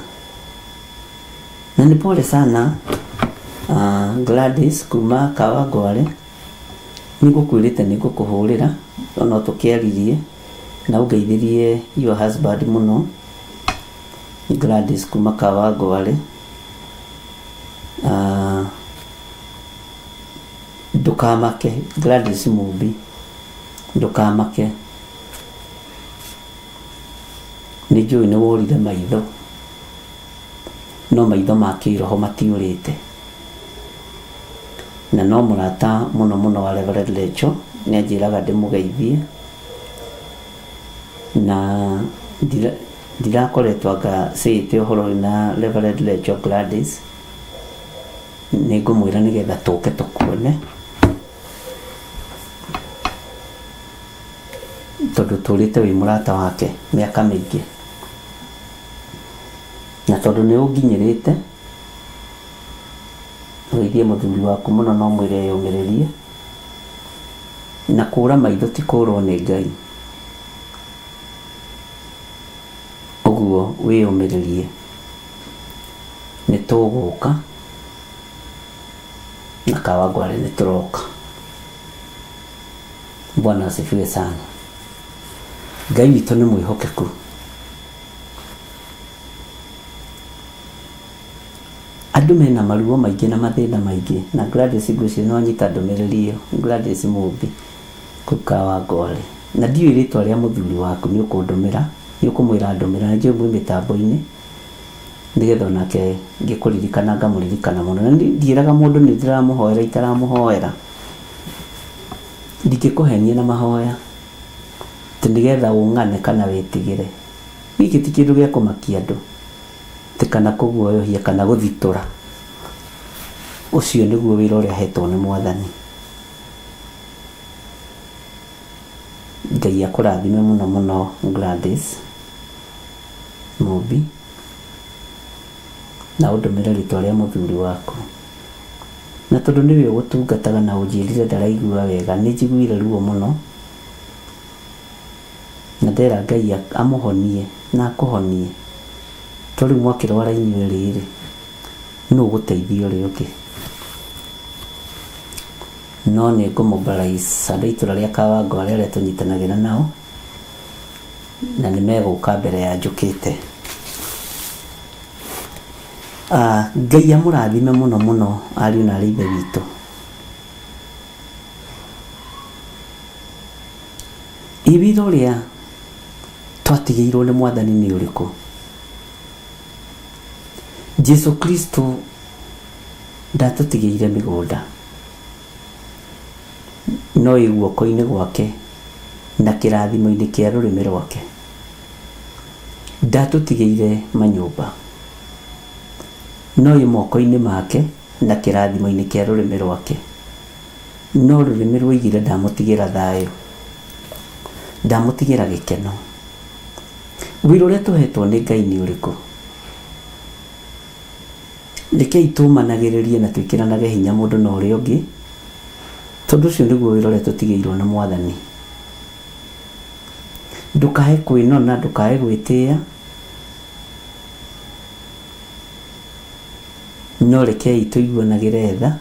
Na nĩ pole sana. Gladys kuma Kawangware nĩngũkwĩrĩte nĩngũkũhũrĩra no tũkĩaririe na ũngeithĩrie your husband mũno. Gladys kuma Kawangware, ndũkamake Gladys Mumbi, ndũkamake, nĩ njũĩ nĩ worire maitho no maitho ma kĩroho matiũrĩte, na no mũrata mũno mũno wa Reverend Lecho nĩ anjĩraga ndĩmũgeithie, na ndirakoretwo anga cĩĩte ũhoro ũyũ na Reverend Lecho Gladys, nĩ ngũmwĩra nĩgetha tũke tũkuone tondũ tũrĩte wĩ mũrata wake mĩaka mĩingĩ, na tondũ nĩ ũnginyĩrĩte ũgeithie mũthuri waku mũno no mwĩre eyũmĩrĩrie, na kũra maitho ti kũrwo nĩ Ngai, ũguo wĩyũmĩrĩrie, nĩ tũgũka na Kawangware nĩ tũroka. Bwana asifiwe sana. Ngai witũ nĩ mwĩhokeku. Andũ mena maruo maingĩ na mathĩna maingĩ, na Gladys ngwĩciria nĩ wanyita ndũmĩrĩri ĩyo, Gladys Mumbi kũu Kawangware, na ndiũĩ rĩtwa rĩa mũthuri waku, nĩ ũkũndũmĩra, nĩ ũkũmwĩra ndũmĩra, na njũĩ mwĩ mĩtambo-inĩ nĩgetha onake ngĩkũririkana ngamũririkana mũno, na ndiĩraga mũndũ nĩ ndĩramũhoera itaramũhoera, ndingĩkũhenia na mahoya atĩ nĩgetha ũng'ane kana wĩtigĩre, gĩkĩ ti kĩndũ gĩa kũmakia andũ atĩ kana kũguoyohia kana gũthitũra, ũcio nĩguo wĩra ũrĩa hetwo nĩ Mwathani. Ngai akũrathime mũno mũno Gladys Mumbi, na ũndũmĩre rĩtwa rĩa mũthuri waku, na tondũ nĩwe ũgũtungataga na ũnjĩrire ndaraigua wega, nĩ njiguire ruo mũno, na ndera Ngai amũhonie na akũhonie, to rĩu mwakĩrwara inyuĩ rĩrĩ nũ ũgũteithia ũrĩa ũngĩ, no nĩ ngũmobilize andũ a itũra rĩa Kawangware arĩa tũnyitanagĩra nao, na nĩ megũka mbere ya njũkĩte. Ngai amũrathime mũno mũno ariũ na arĩ ithe witũ. Ĩ wĩra ũrĩa twatigĩirwo nĩ Mwathani nĩ ũrĩkũ? Jesu Kristo ndatũtigĩire mĩgũnda, no ĩ guoko-inĩ gwake na kĩrathimo-inĩ kĩa rũrĩmĩ rwake. Ndatũtigĩire manyũmba, no ĩ moko-inĩ make na kĩrathimo-inĩ kĩa rũrĩmĩ rwake. No rũrĩmĩ rwoigire ndamũtigĩra thayũ, ndamũtigĩra gĩkeno. Wĩra ũrĩa tũhetwo nĩ Ngai nĩ ũrĩkũ? Rekei tũmanagĩrĩrie na twĩkĩranage hinya mũndũ na ũrĩa ũngĩ, tondũ ũcio nĩguo wĩra ũrĩa tũtigĩirwo nĩ Mwathani. Ndũkae kwĩnona, ndũkae gwĩtĩĩa, no rekei tũiguanagĩre tha,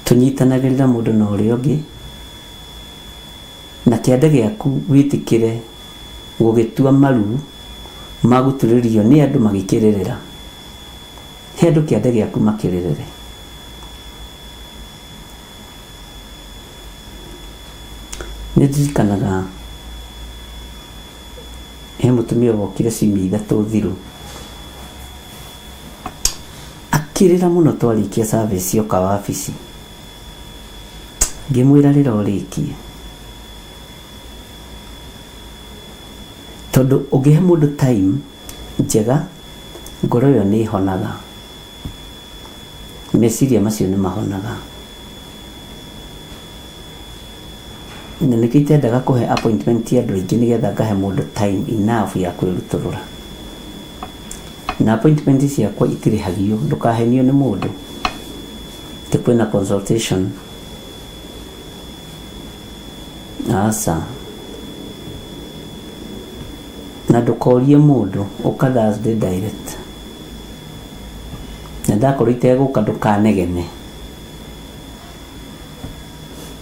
tũnyitanagĩrĩra mũndũ na ũrĩa ũngĩ, na kĩande gĩaku wĩtĩkĩre gũgĩtua maru ma gũturĩrio nĩ andũ magĩkĩrĩrĩra. He andũ kĩande gĩaku makĩrĩrĩre. Nĩ ndirikanaga he mũtumia wokire ciumia ithatũ thiru, akĩrĩra mũno twarĩkia service oka wabici, ngĩmwĩra rĩra ũrĩkie, tondũ ũngĩhe mũndũ time njega ngoro ĩyo nĩ ĩhonaga, meciria macio nĩ mahonaga. Na nĩkĩo itendaga kũhe appointment andũ aingĩ nĩgetha ngahe mũndũ time enough ya kwĩrutũrũra. Na appointment ciakwa itirĩhagio, ndũkahenio nĩ mũndũ atĩ kwĩna consultation, aca. Na ndũkorie mũndũ, ũka Thursday direct. Na ndakorwo itegũka ndũkanegene,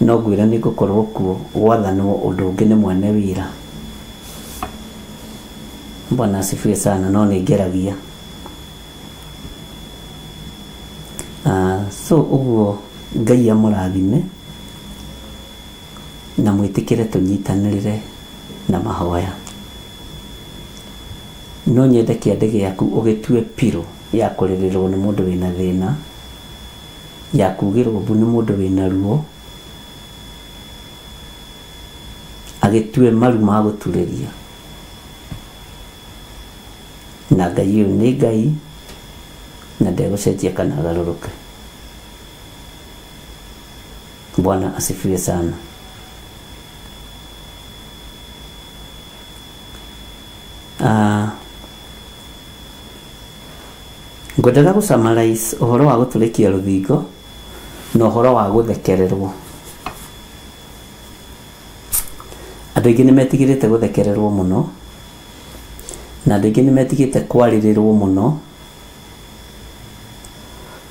no ngwĩra nĩ ngũkorwo kuo gwathanwo ũndũ ũngĩ nĩ mwene wĩra. Bwana asifiwe sana, no nĩ ngeragia. So ũguo Ngai amũrathime na mwĩtĩkĩre tũnyitanĩrĩre na mahoya. No nyende kĩande gĩaku ũgĩtue pillow ya kũrĩrĩrwo nĩ mũndũ wĩna thĩna, ya kugĩrwo mbu nĩ mũndũ wĩna ruo, agĩtue maru ma gũturĩria. Na Ngai ũyũ nĩ Ngai na ndegũcenjia kana agarũrũke. Bwana asifiwe sana. Ngwendaga gũ summarize ũhoro wa gũtũrĩkia rũthingo na ũhoro wa gũthekererwo. Andũ aingĩ nĩ metigĩrĩte gũthekererwo mũno, na andũ aingĩ nĩ metigĩrĩte kwarĩrĩrwo mũno,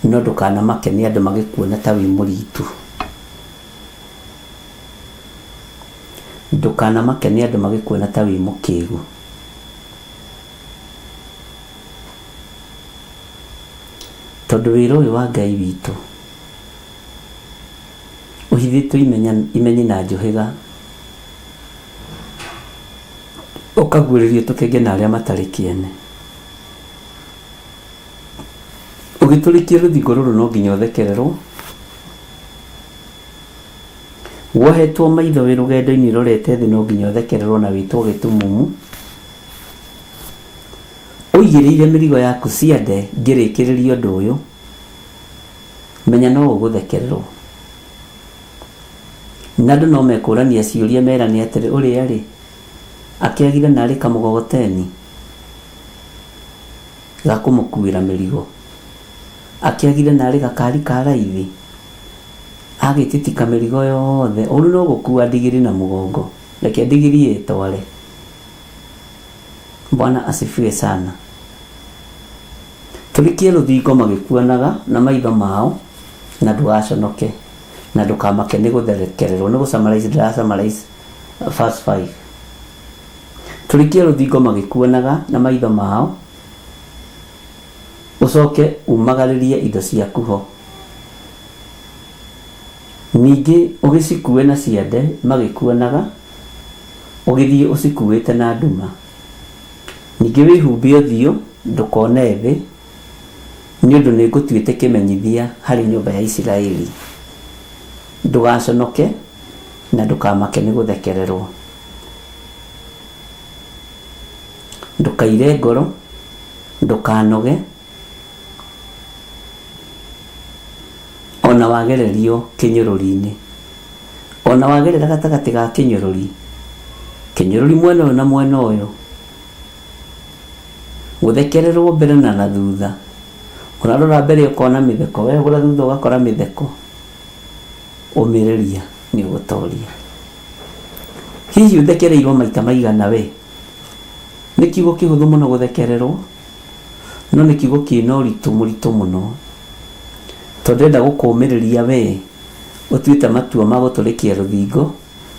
no ndũkanamake nĩ andũ magĩkuona ta wĩ mũritu. Ndũkanamake nĩ andũ magĩkuona ta wĩ mũkĩgu. Tondũ wĩra ũyũ wa Ngai witũ ũhithĩtwo imenyi na njũhĩga, ũkaguũrĩrio tũkenge na arĩa matarĩ kĩene. Ũgĩtũrĩkia rũthingo rũrũ no nginya ũthekererwo. Wohetwo maitho wĩ rũgendo-inĩ ũrorete thĩ no nginya ũthekererwo na wĩtwo gĩtumumu. Ũigĩrĩire mĩrigo yaku ciande ngĩrĩkĩrĩria ũndũ ũyũ, menya no ũgũthekererwo. Na andũ no mekũrania ciũria merane atĩrĩ, ũrĩa rĩ akĩagire narĩ kamũgogoteni ga kũmũkuĩra mĩrigo, akĩagire narĩ gakari ka raithi, agĩtitika mĩrigo yothe, ũru no gũkua ndigiri na mũgongo, reke ndigiri ĩtware. Bwana asifiwe sana. Tũrĩkie rũthingo magĩkuonaga na maitho mao, na ndũgaconoke na ndũkamake nĩ gũtherekererwo. Nĩ gũ summarize ndĩra summarize verse 5. Tũrĩkie rũthingo magĩkuonaga na maitho mao, ũcoke umagarĩrie indo ciaku ho. Ningĩ ũgĩcikue na ciande magĩkuonaga, ũgĩthiĩ ũcikuĩte na nduma. Ningĩ wĩhumbe ũthiũ ndũkone thĩ, nĩ ũndũ nĩ ngũtuĩte kĩmenyithia harĩ nyũmba ya Isiraeli. Ndũgaconoke na ndũkamake nĩ gũthekererwo. Ndũkaire ngoro, ndũkanoge, ona wagererio kĩnyũrũri-inĩ. Ona wagerera gatagatĩ ga kĩnyũrũri, kĩnyũrũri mwena ũyũ na mwena ũyũ, gũthekererwo mbere na na thutha. Ũrarora mbere ũkona mĩtheko, wehũgũra thutha ũgakora mĩtheko. Ũmĩrĩria nĩ ũgũtoria. Hihi ũthekereirwo maita maigana we? Nĩ kiugo kĩhũthũ mũno gũthekererwo, no nĩ kiugo kĩna ũritũ mũritũ mũno. Tondũ ndĩrenda gũkũũmĩrĩria we ũtuĩte matua ma gũtũrĩkia rũthingo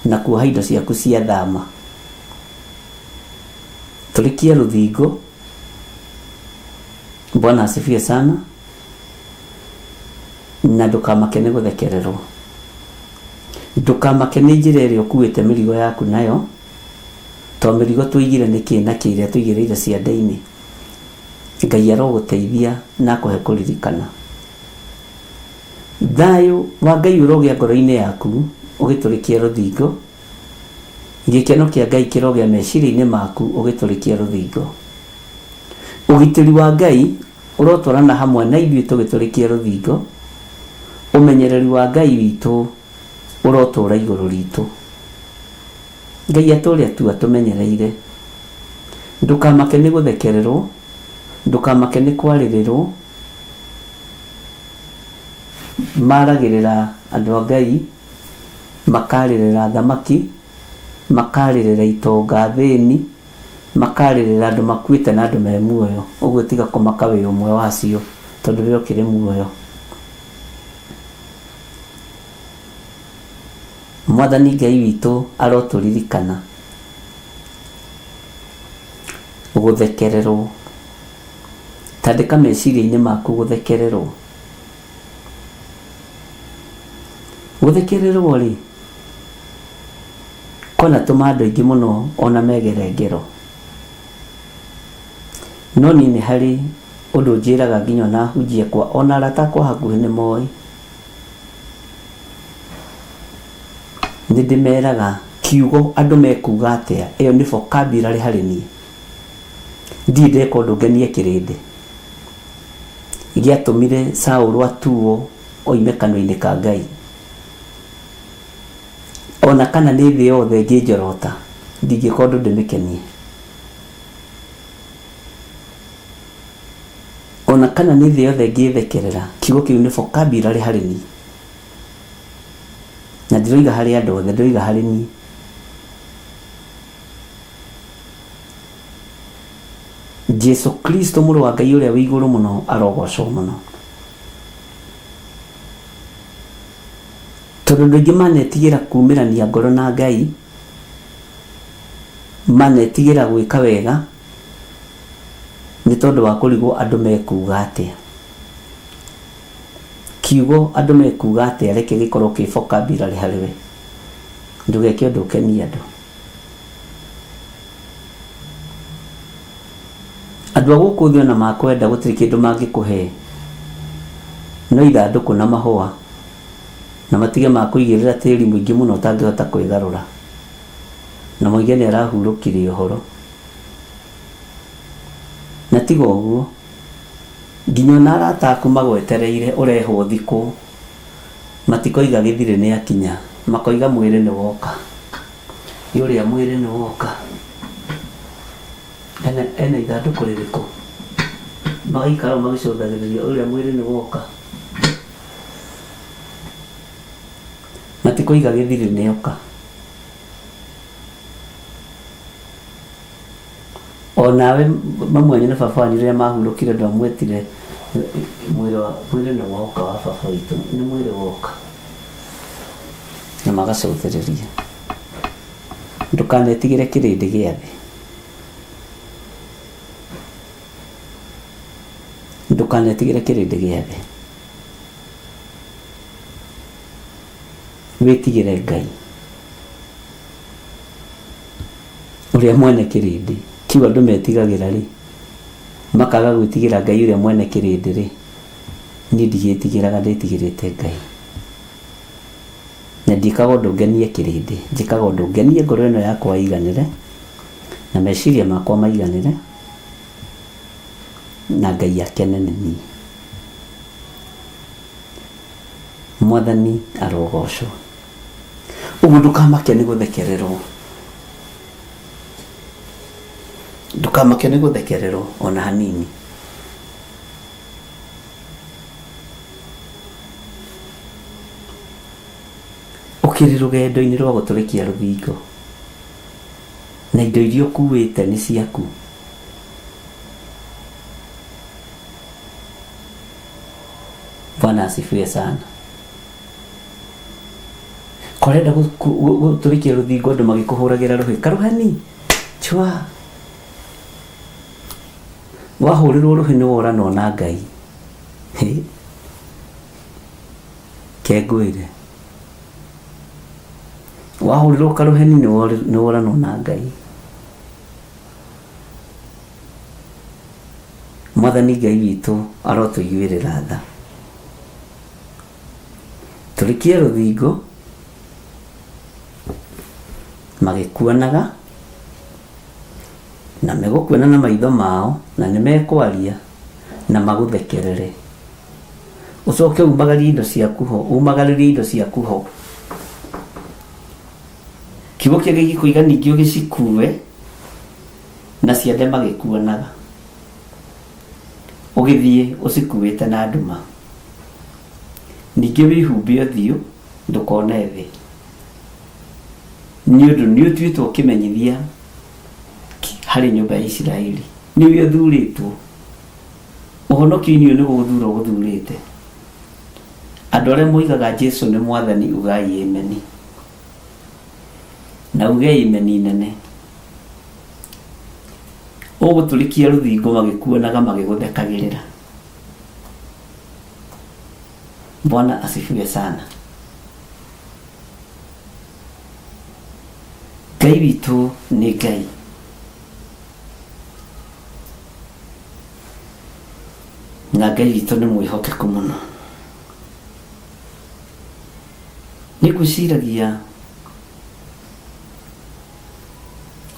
na kuoha indo ciaku cia thama. Tũrĩkia rũthingo. Bwana asifiwe sana. Na ndũkamake nĩ gũthekererwo. Ndũkamake nĩ njĩra ĩrĩa ũkuĩte mĩrigo yaku nayo, to mĩrigo tũigire nĩ kĩ na kĩ ĩrĩa tũigĩrĩire ciande-inĩ. Ngai arogũteithia na akũhe kũririkana. Thayũ wa Ngai ũrogĩa ngoro-inĩ yaku ũgĩtũrĩkia rũthingo. Gĩkeno kĩa Ngai kĩrogĩa meciria-inĩ maku ũgĩtũrĩkia rũthingo. Ũgitĩri wa Ngai ũrotwarana hamwe na ithuĩ tũgĩtũrĩkia rũthingo. Ũmenyereri wa Ngai witũ ũrotũra igũrũ ritũ. Ngai atũre tu atũmenyereire. Ndũkamake nĩ gũthekererwo, ndũkamake nĩ kwarĩrĩrwo. Maragĩrĩra andũ a Ngai, makarĩrĩra thamaki, makarĩrĩra itonga thĩni, makarĩrĩra andũ makuĩte na andũ me muoyo. Ũguo tiga kũmaka wĩ ũmwe wacio. Tondũ we ũkĩrĩ muoyo. Mwathani Ngai witũ arotũririkana. Gũthekererwo. Tandĩka meciria-inĩ maku gũthekererwo. Gũthekererwo rĩ, kwanatũma andũ aingĩ mũno ona megere ngero. No niĩ nĩ harĩ ũndũ njĩraga nginya ona ahunjia akwa ona arata akwa a hakuhĩ nĩ moĩ. Nĩ ndĩmeraga kiugo andũ mekuga atĩa ĩyo nĩ vocabulary harĩ niĩ. Ndirĩ ndeka ũndũ ngenie kĩrĩndĩ. Gĩatũmire Saũlũ atuo oime kanua-inĩ ka Ngai. Ona kana nĩ thĩ yothe ĩngĩnjorota, ndingĩka ũndũ ndĩmĩkenie. Ona kana nĩ thĩ yothe ĩngĩthekerera, kiugo kĩu nĩ vocabulary harĩ niĩ. Na ndiroiga harĩ andũ othe, ndĩroiga harĩ niĩ. Jesu Kristo mũrũ wa Ngai ũrĩa wĩ igũrũ mũno arogocwo mũno. Tondũ andũ aingĩ manetigĩra kumĩrania ngoro na Ngai, manetigĩra gwĩka wega nĩ tondũ wa kũrigwo andũ mekuga atĩa. Kiugo andũ mekuga atĩa reke gĩkorwo kĩ vocabulary harĩ we. Ndũgeke ũndũ ũkenie andũ. Andũ a gũkũ thĩ ona makwenda gũtirĩ kĩndũ mangĩkũhe no ithandũkũ na mahũa na matige makũigĩrĩra tĩri mũingĩ mũno ũtangĩhota kwĩgarũra na moige nĩ arahurũkirie ũhoro. Na tiga ũguo, nginya ona arata aku magwetereire ũrehwo thikũ matikoiga gĩthirĩ nĩ akinya, makoiga mwĩrĩ nĩ woka. Ĩ ũrĩa mwĩrĩ nĩ woka. Ena, ena ithandũkũ rĩrĩkũ? Magaikara o magĩcũthagĩrĩria ũrĩa mwĩrĩ nĩ woka. Matikoiga gĩthirĩ nĩ oka. O nawe mamu wanyu na baba wanyu rĩrĩa mahurũkire ndwamwetire mwĩrĩ wa mwĩrĩ nĩ woka wa baba witũ nĩ mwĩrĩ woka na magacũthĩrĩria ndũkanetigĩre kĩrĩndĩ gĩa thĩ ndũkanetigĩre kĩrĩndĩ gĩa thĩ wĩtigĩre Ngai ũrĩa mwene kĩrĩndĩ kĩu andũ metigagĩra rĩ makaga gwĩtigĩra Ngai ũrĩa mwene kĩrĩndĩ rĩ niĩ ndigĩtigĩraga ndĩtigĩrĩte Ngai na ndiĩkaga ũndũ ngenie kĩrĩndĩ njĩkaga ũndũ ngenie ngoro ĩno yakwa ĩiganĩre na meciria makwa maiganĩre na Ngai akene nĩ niĩ. Mwathani arogocwo. Ũguo ndũkamake nĩ gũthekererwo. Ndũkamake nĩ gũthekererwo ona hanini. Ũkĩrĩ rũgendo-inĩ rwa gũtũrĩkia rũthingo, na indo iria ũkuĩte nĩ ciaku. Bwana asifiwe sana. Korenda gũtũrĩkia rũthingo andũ magĩkũhũragĩra rũhĩ karũheni chwa wahũrĩrwo rũhĩ nĩ woranwo na Ngai. Hĩ. Kengwĩre wahũrĩrwo karũheni nĩ woranwo na Ngai. Mwathani Ngai witũ arotũiguĩrĩra tha. Tũrĩkie rũthingo magĩkuonaga na megũkuona na maitho mao na nĩ mekwaria na magũthekerere. Ũcoke umagarie indo ciaku ho, umagarĩrie indo ciaku ho. Kiugo kĩa Ngai gĩkoiga ningĩ ũgĩcikue na ciande magĩkuonaga. Ũgĩthiĩ ũcikuĩte na nduma. Ningĩ wĩhumbe ũthiũ ndũkone thĩ. Nĩ ũndũ nĩũtuĩtwo kĩmenyithia harĩ nyũmba ya Isiraeli. Nĩwe ũthurĩtwo. Ũhonokio-inĩ ũyũ nĩ gũgũthura ũgũthurĩte. Andũ arĩa moigaga Jesu nĩ mwathani ugai ameni. Na uge ameni nene. Ũgũtũrĩkia rũthingo magĩkuonaga magĩgũthekagĩrĩra. Bwana asifiwe sana. Ngai witũ nĩ Ngai. Na Ngai witũ nĩ mwĩhokeku mũno. Nĩ ngwĩciragia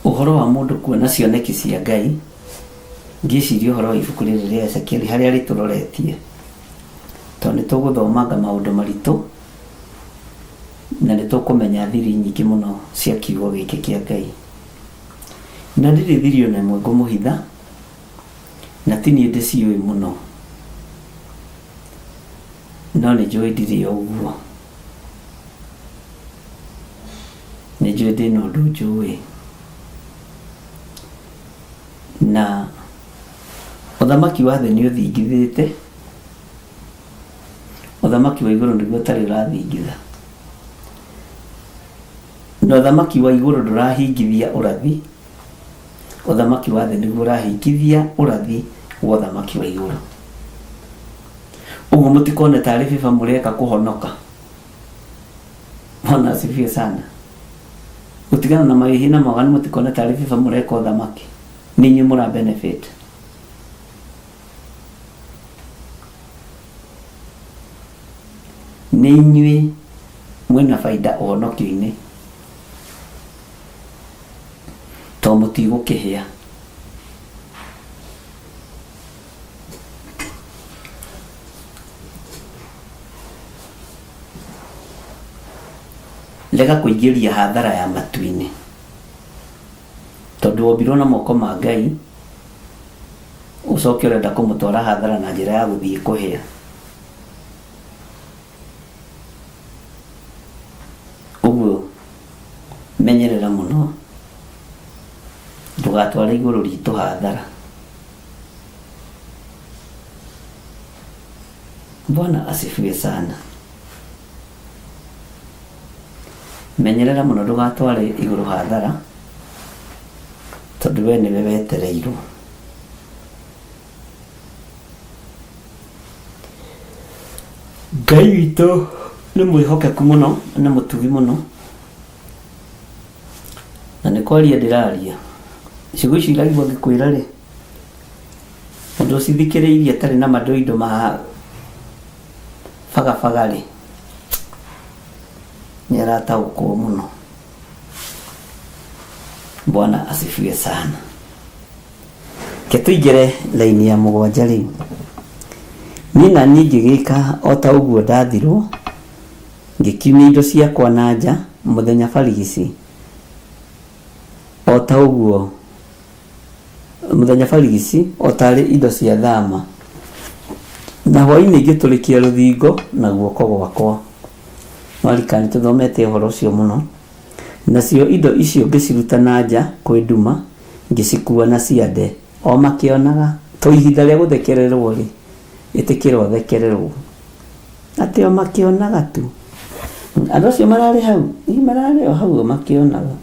ũhoro wa mũndũ kuona cioneki cia Ngai, ngĩciria ũhoro wa ibuku rĩrĩ rĩa Ezekieli harĩa rĩtũroretie. Tondũ nĩ tũgũthomanga maũndũ maritũ na nĩ tũkũmenya thiri nyingĩ mũno cia kiugo gĩkĩ kĩa Ngai. Na ndirĩ thiri ona ĩmwe ngũmũhitha, na ti niĩ ndĩciũĩ mũno, no nĩ njũĩ ndirĩ o ũguo. Nĩ njũĩ ndĩna ũndũ njũĩ. Na ũthamaki wa thĩ nĩ ũthingithĩte, ũthamaki wa igũrũ nĩguo ũtarĩ ũrathingitha. Na ũthamaki wa igũrũ ndũrahingithia ũrathi, ũthamaki wa thĩ nĩguo ũrahingithia ũrathi wa ũthamaki wa igũrũ. Ũguo mũtikone tarĩ bĩba mũreka kũhonoka. Bwana asifiwe sana. Gũtigana na mawĩhia na mawaganu mũtikone tarĩ bĩba mũreka ũthamaki. Nĩ inyuĩ mũra benefit. Nĩ inyuĩ mwĩna baida ũhonokio-inĩ tondũ mũtigũkĩhĩa. Rega kũingĩria hathara ya matu-inĩ tondũ wombirwo na moko ma Ngai ũcoke ũrenda kũmũtwara hathara na njĩra ya gũthiĩ kũhĩa. Ũguo menyerera mũno ndũgatware igũrũ ritũ hathara. Bwana asifiwe sana. Menyerera mũno ndũgatware igũrũ hathara tondũ we nĩwe wetereirwo. Ngai witũ nĩ mwĩhokeku mũno na mũtugi mũno na nĩ kwaria ndĩraria. Ciugo ici iraigua ngĩkwĩra rĩ, mũndũ ũcithikĩrĩirie atarĩ na mandoindo ma bagabaga rĩ, nĩ arataũkwo mũno. Bwana asifiwe sana. Reke tũingĩre raini ya mũgwanja rĩu. Niĩ na niĩ ngĩgĩka o ta ũguo ndathirwo, ngĩkiumia indo ciakwa na nja mũthenya barigici, o ta ũguo mũthenya barigici, o taarĩ indo cia thama. Na hwaĩ-inĩ ngĩtũrĩkia rũthingo na guoko gwakwa. Marika nĩ tũthomete ũhoro ũcio mũno. Nacio indo icio ngĩciruta na nja kwĩ nduma, ngĩcikuua na ciande, o makĩonaga. To ihinda rĩa gũthekererũo-rĩ, ĩtĩkĩra ũthekererũo. Atĩ o makĩonaga tu. Andũ acio mararĩ hau? Ĩ mararĩ o hau o makĩonaga.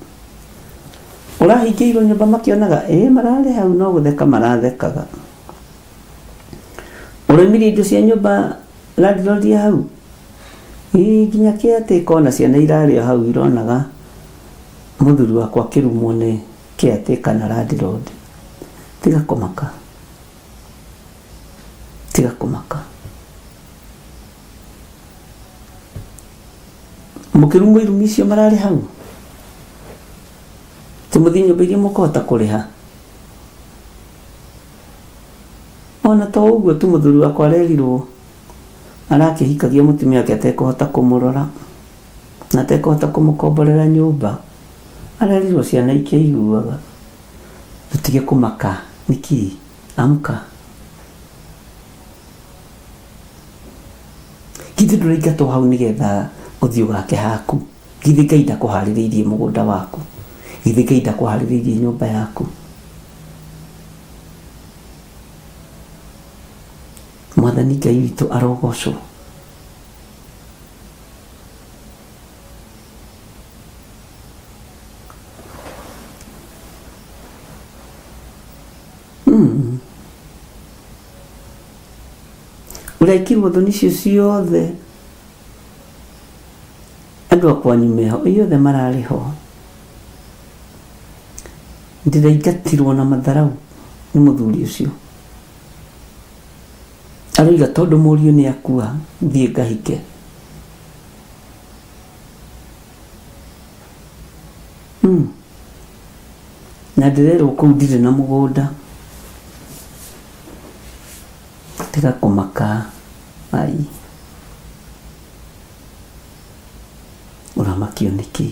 Ũrahingĩirwo nyũmba makĩonaga? Ĩ mararĩ hau no gũtheka marathekaga. Ũraimirie indo cia nyũmba landlord e hau? Ĩ nginya caretaker ona ciana irarĩ o hau ironaga mũthuri wakwa akĩrumwo nĩ caretaker na landlord. Tiga kũmaka. Tiga kũmaka. Mũkĩrumwo irumi icio mararĩ hau? Atĩ mũthiĩ nyũmba iria mũkũhota kũrĩha? Ona to ũguo tu mũthuri wakwa arerirwo arakĩhikagia mũtumia wake atekũhota kũmũrora na atekũhota kũmũkomborera nyũmba. Arerirwo ciana ikĩiguaga. Tũtige kũmaka nĩkĩ? Amka. Githĩ ndũraingatwo hau nĩgetha ũthiĩ ũgake haku? Githĩ Ngai ndakũharĩrĩirie mũgũnda waku? Githĩ Ngai ndakũharĩrĩirie nyũmba yaku? Mwathani Ngai witũ arogocwo. Ũrekirwo thoni icio ciothe andũ a kwanyu meho inyuothe mararĩ ho ndĩraingatirwo na matharau nĩ mũthuri ũcio aroiga tondũ mũriũ nĩ akua thiĩ ngahike Na ndĩrerwo kũu ndirĩ na mũgũnda. Tiga kũmaka ai. Ũramakio nĩkĩ?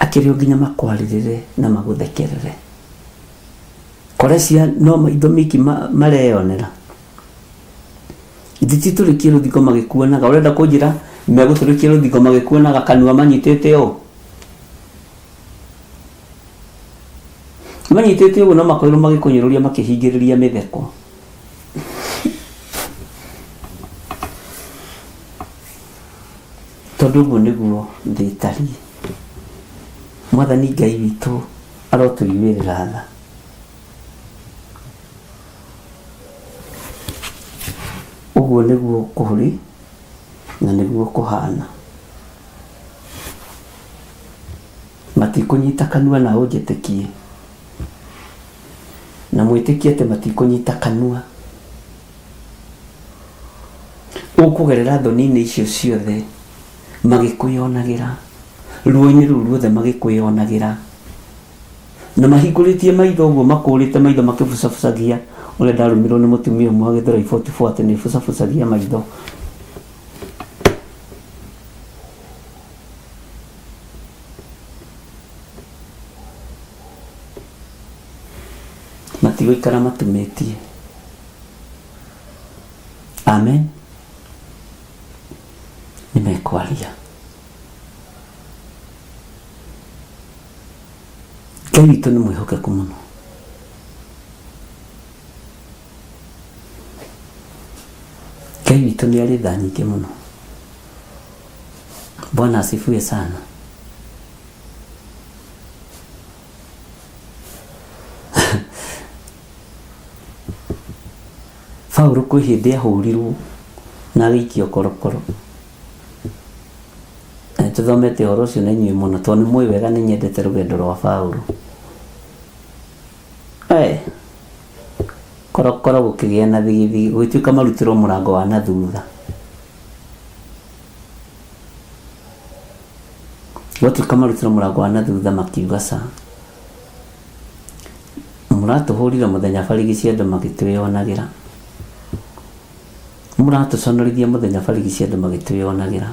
Akĩrĩ o nginya makwarĩrĩre na magũthekerere. Kore cia no maitho miki mareyonera. Ithe ti tũrĩkie rũthingo magĩkuonaga. Ũrenda kũnjĩra megũtũrĩkia rũthingo magĩkuonaga kanua manyitĩte ũũ? Manyitĩte ũguo no makorirwo magĩkũnyũrũria makĩhingĩrĩria mĩtheko. Tondũ ũguo nĩguo thĩ ĩtariĩ. Mwathani Ngai witũ arotũiguĩrĩra tha. Ũguo nĩguo kũrĩ na nĩguo kũhana. Matikũnyita kanua na ũnjĩtĩkie. Na mwĩtĩkie atĩ matikũnyita kanua. Ũkũgerera thoni-inĩ icio ciothe magĩkwĩyonagĩra, ruo-inĩ rũu ruothe magĩkwĩyonagĩra. Na mahingũrĩtie maitho ũguo makũrĩte maitho makĩbucabucagia ũrĩa ndarumirwo nĩ mũtumia ũmwe wa Gĩthũrai 44 atĩ nĩ bucabucagia maitho. Matigũikara matumĩtie. Amen. Nĩ mekwaria. Ngai witũ nĩ mwĩhokeku mũno. Ngai witũ nĩ arĩ tha nyingĩ mũno. Bwana asifiwe sana. Paulo kwĩ hĩndĩ ahũrirwo na agĩikio korokoro. Na nĩtũthomete ũhoro ũcio na inyuĩ mũno tondũ nĩ mũĩ wega nĩ nyendete rũgendo rwa Paulo. Eh, korokoro gũkĩgĩa na thigithigi gũgĩtuĩka marutĩrwo mũrango wa na thutha. Gwatuĩka marutĩrwo mũrango wa na thutha makiuga ca. Mũratũhũrire mũthenya barigici andũ magĩtwĩyonagĩra. Mũratũconorithia mũthenya barigici andũ magĩtwĩyonagĩra.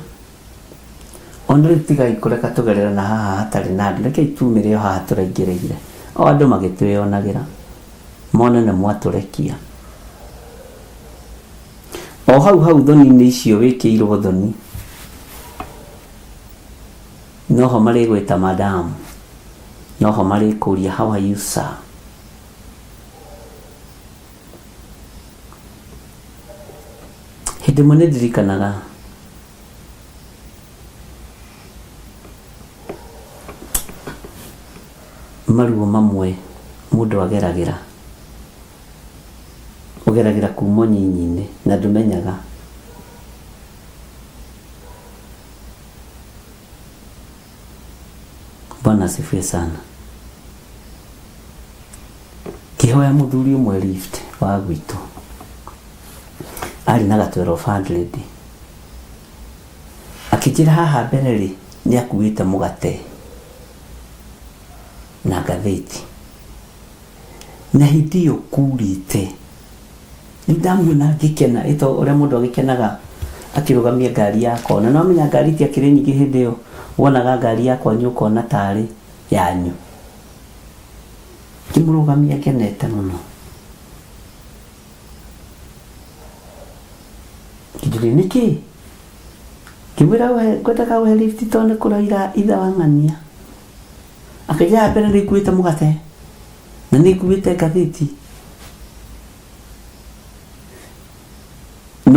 Ona rĩu tigai kũreka tũgerere na haha hatarĩ na andũ, rekei tumĩre o haha tũraingĩrĩire. O andũ magĩtwĩyonagĩra, mone nĩ mwatũrekia. O hau hau thoni-inĩ icio wĩkĩirwo thoni, noho marĩgwĩta madam, noho marĩkũria how are you sir? Hĩndĩ ĩmwe nĩ ndirikanaga maruo mamwe mũndũ ageragĩra, ũgeragĩra kuma ũnyinyi-inĩ na ndũmenyaga. Bwana asifiwe sana. Ngĩhoya mũthuri ũmwe lift wa gwitũ arĩ na ga 1200 akĩnjĩra haha mbere rĩ nĩ akuĩte mũgate na ngathĩti na hĩndĩ ĩyo kurĩte Rĩu ndamuona ngĩkena, ĩ to ũrĩa mũndũ agĩkenaga akĩrũgamia ngari ya kona. Nĩ wamenya ngari itiakĩrĩ nyingĩ hĩndĩ ĩyo, wonaga ngari ya kwanyu ũkona tarĩ yanyu. Ngĩmũrũgamia ngenete mũno. Ngĩnjũria nĩkĩ? Ngĩmwĩra ngwendaga ũhe lift tondũ nĩ kũraira ithe wa ng'ania. Akĩnjĩra mbere nĩ nguĩte mũgate na nĩ nguĩte ngathĩti.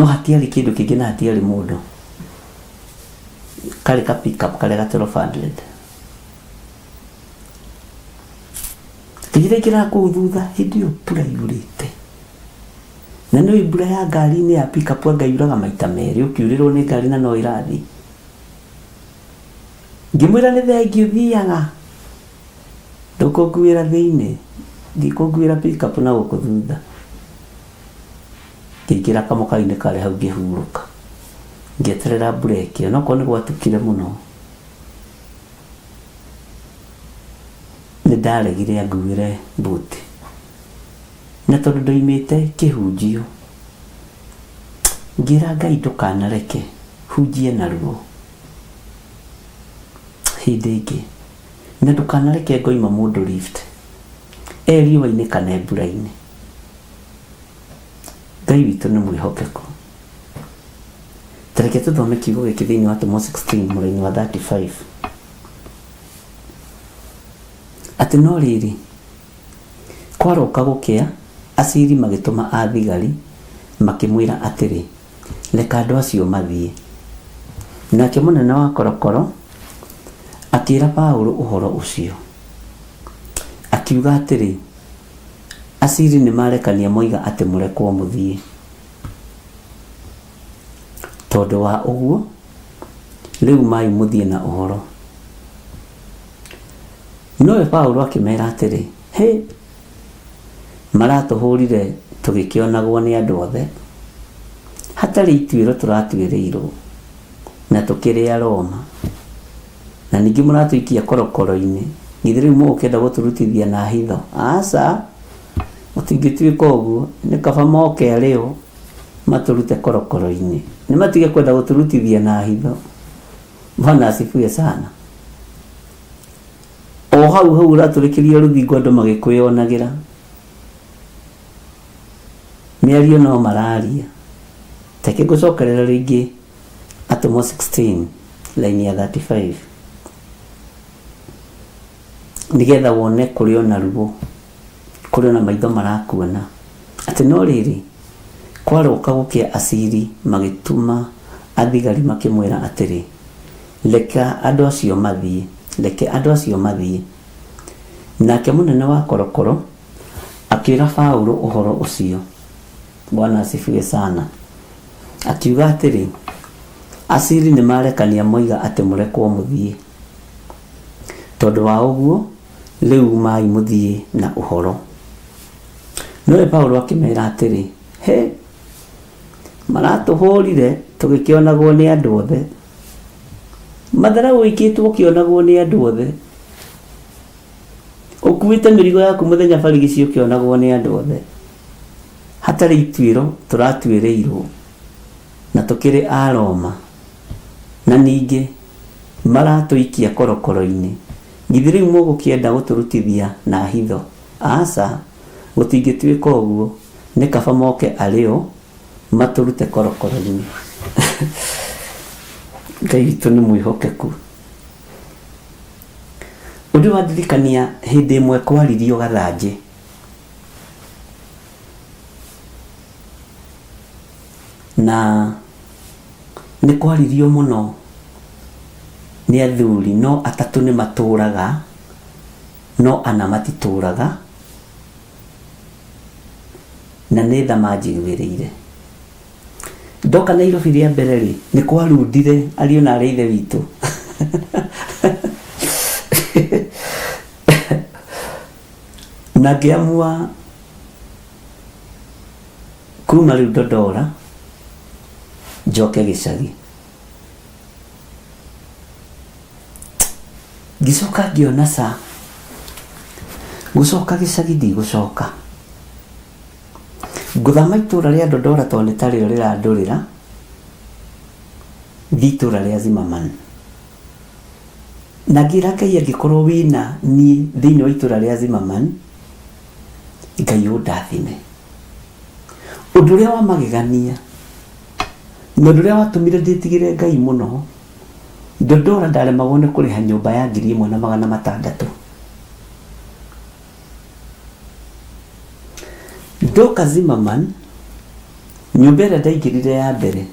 No hatiarĩ kĩndũ kĩngĩ na hatiarĩ mũndũ. Karĩ ka pick up karĩa ga 1200. Ngĩthiĩ ndaingĩra kũu thutha hĩndĩ ĩyo mbura yurĩte. Na nĩ mbura ya ngari-inĩ ya pick up anga yuraga maita merĩ ũkiurĩrwo nĩ ngari na no ĩrathiĩ. Ngĩmwĩra nĩ thengiũ thiaga. Ndũkũnguĩra thĩinĩ, ndikũnguĩra pick up na gũkũ thutha. Ngĩingĩra kamũkainĩ karĩ hau ngĩhurũka. Ngĩeterera mbura ĩkĩe onokorwo nĩ gwatukire mũno. Nĩ ndaregire anguĩre mbuti. Na tondũ ndoimĩte kĩhunjio, ngĩra Ngai ndũkanareke hunjie na ruo hĩndĩ ĩngĩ. Na ndũkanareke ngoima mũndũ lift e riũa-inĩ kana e mbura-inĩ. Ngai witũ nĩ mwĩhokeku. Ta reke tũthome kiugo gĩkĩ thĩinĩ wa Atũmwo 16 mũraini wa 35. Atĩ no rĩrĩ, kwaroka gũkĩa, aciri magĩtũma athigari makĩmwĩra atĩrĩ, Reka andũ acio mathiĩ. Nake mũnene wa korokoro akĩĩra Paũlũ ũhoro ũcio, akiuga atĩrĩ, Aciri nĩmarekania moiga atĩ mũrekwo mũthiĩ. Tondũ wa ũguo, rĩu umai mũthiĩ na ũhoro. Nowe Paũlũ akĩmera atĩrĩ, Hĩ! Maratũhũrire tũgĩkĩonagwo nĩ andũ othe, hatarĩ ituĩro tũratuĩrĩirwo, na tũkĩrĩ Aroma, na ningĩ mũratũikia korokoro-inĩ, githĩ rĩu mũgũkĩenda gũtũrutithia na hitho? Aca, gũtingĩtuĩka ũguo, nĩ kaba moke arĩ o matũrute korokoro-inĩ, nĩ matige kwenda gũtũrutithia na hitho. Bwana asifiwe sana. O hau hau ũratũrĩkĩria rũthingo andũ magĩkwĩonagĩra. Mĩario no mararia. Reke ngũcokerera rĩngĩ Atũmwo 16 line ya 35 nĩgetha wone kũrĩ ona ruo, kũrĩ ona maitho marakuona. Atĩ no rĩrĩ, kwaroka gũkĩa aciri magĩtũma athigari makĩmwĩra atĩrĩ, Reke andũ acio mathiĩ, reke andũ acio mathiĩ. Nake mũnene wa korokoro akĩĩra Paũlũ ũhoro ũcio. Bwana asifiwe sana. Akiuga atĩrĩ, Aciri nĩmarekania moiga atĩ mũrekwo mũthiĩ. Tondũ wa ũguo, rĩu umai mũthiĩ na ũhoro. Nowe Paũlũ akĩmera atĩrĩ, Hĩ! Maratũhũrire tũgĩkĩonagwo nĩ andũ othe. Matharaũ wĩkĩtwo ũkĩonagwo nĩ andũ othe. Ũkuĩte mĩrigo yaku mũthenya barigici ũkĩonagwo nĩ andũ othe. Hatarĩ ituĩro tũratuĩrĩirwo na tũkĩrĩ a Roma. Na ningĩ maratũikia korokoro-inĩ. Githĩ rĩu mũgũkĩenda gũtũrutithia na hitho? Aca, gũtingĩtuĩka ũguo, nĩ kaba moke arĩ o matũrute korokoro-inĩ. Ngai witũ nĩ mwĩhokeku. Ũndũ ũyũ wandirikania hĩndĩ ĩmwe kwaririo gathanjĩ. Na nĩ kwaririo mũno nĩ athuri no atatũ nĩ matũraga no ana matitũraga na nĩ tha manjiguĩrĩire. Ndoka Nairobi rĩa mbere rĩ, nĩ kwarundire ariũ na arĩ ithe witũ. Na ngĩamua kuma rĩu Dodora njoke gĩcagi. Ngĩcoka ngĩona ca gũcoka gĩcagi ndigũcoka. Ngũthama itũra rĩa Dodora tondũ nĩ tarĩo rĩrandũrĩra thiĩ itũra rĩa Zimmerman. Na ngĩra Ngai angĩkorwo wĩna niĩ thĩinĩ wa itũra rĩa Zimmerman, Ngai ũndathime. Ũndũ ũrĩa wa magegania na ũndũ ũrĩa watũmire ndĩtigĩre Ngai mũno, Dodora ndaremagwo nĩ kũrĩha nyũmba ya 1600. Ndoka Zimmerman, Nyũmba ĩrĩa ndaingĩrire ya mbere,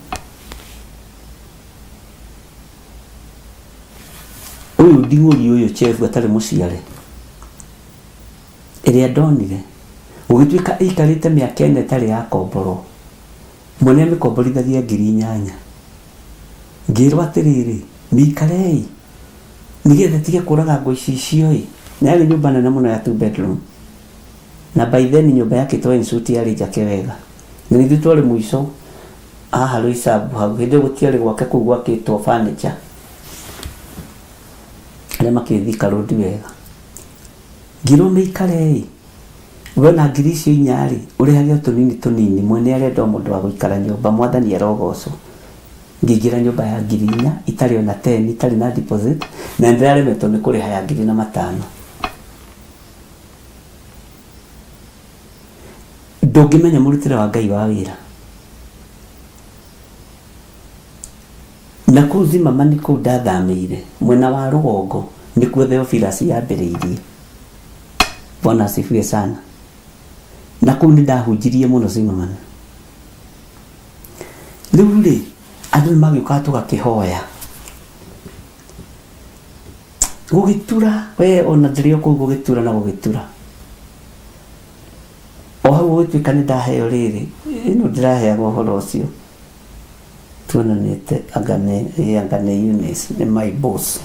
ũyũ ndigũri ũyũ chefu atarĩ mũciare, ĩrĩa ndonire gũgĩtuĩka ĩikarĩte mĩaka ĩna ĩtarĩ yakomborwo, mwene amĩkomborithagia 8,000. Ngĩrwo atĩrĩrĩ, mĩikarei nĩgetha ĩtige kũraga ngo ici icio ĩ. Na yarĩ nyũmba nene mũno ya 2 bedroom, na by then nyũmba yakĩtwo en suite yarĩ njake wega, na nithuĩ twarĩ mũico haha Roysambu hau. Hĩndĩ ĩyo gũtiarĩ gwake kũu gwakĩtwo furniture, arĩa makĩrĩ Thika Road wega. Ngĩrwo mĩikarei, wona 4,000 rĩ, ũrĩhage o tũnini tũnini, mwene arenda o mũndũ wa gũikara nyũmba, mwathani arogocwo. Ngĩingĩra nyũmba ya 4,000 itarĩ ona 10, itarĩ na deposit, na nĩndĩraremetwo nĩ kũrĩha ya 1,500. Ndũngĩmenya mũrutĩre wa Ngai wa wĩra. Na kũu Zimmerman kũu ndathamĩire mwena wa rũgongo nĩkuo Theophilus yambĩrĩirie. Bwana asifiwe sana. Na kũu nĩndahunjirie mũno Zimmerman. Rĩu rĩ, andũ nĩmagĩũkaga tũgakĩhoya. Gũgĩtura, we ona ndĩrĩ o kũu gũgĩtura na gũgĩtura. O hau gũgĩtuĩka nĩ ndaheo rĩrĩ, ĩno ndĩraheagwo ũhoro ũcio. Tuonanĩte anga nĩ anga nĩ Eunice, nĩ my boss.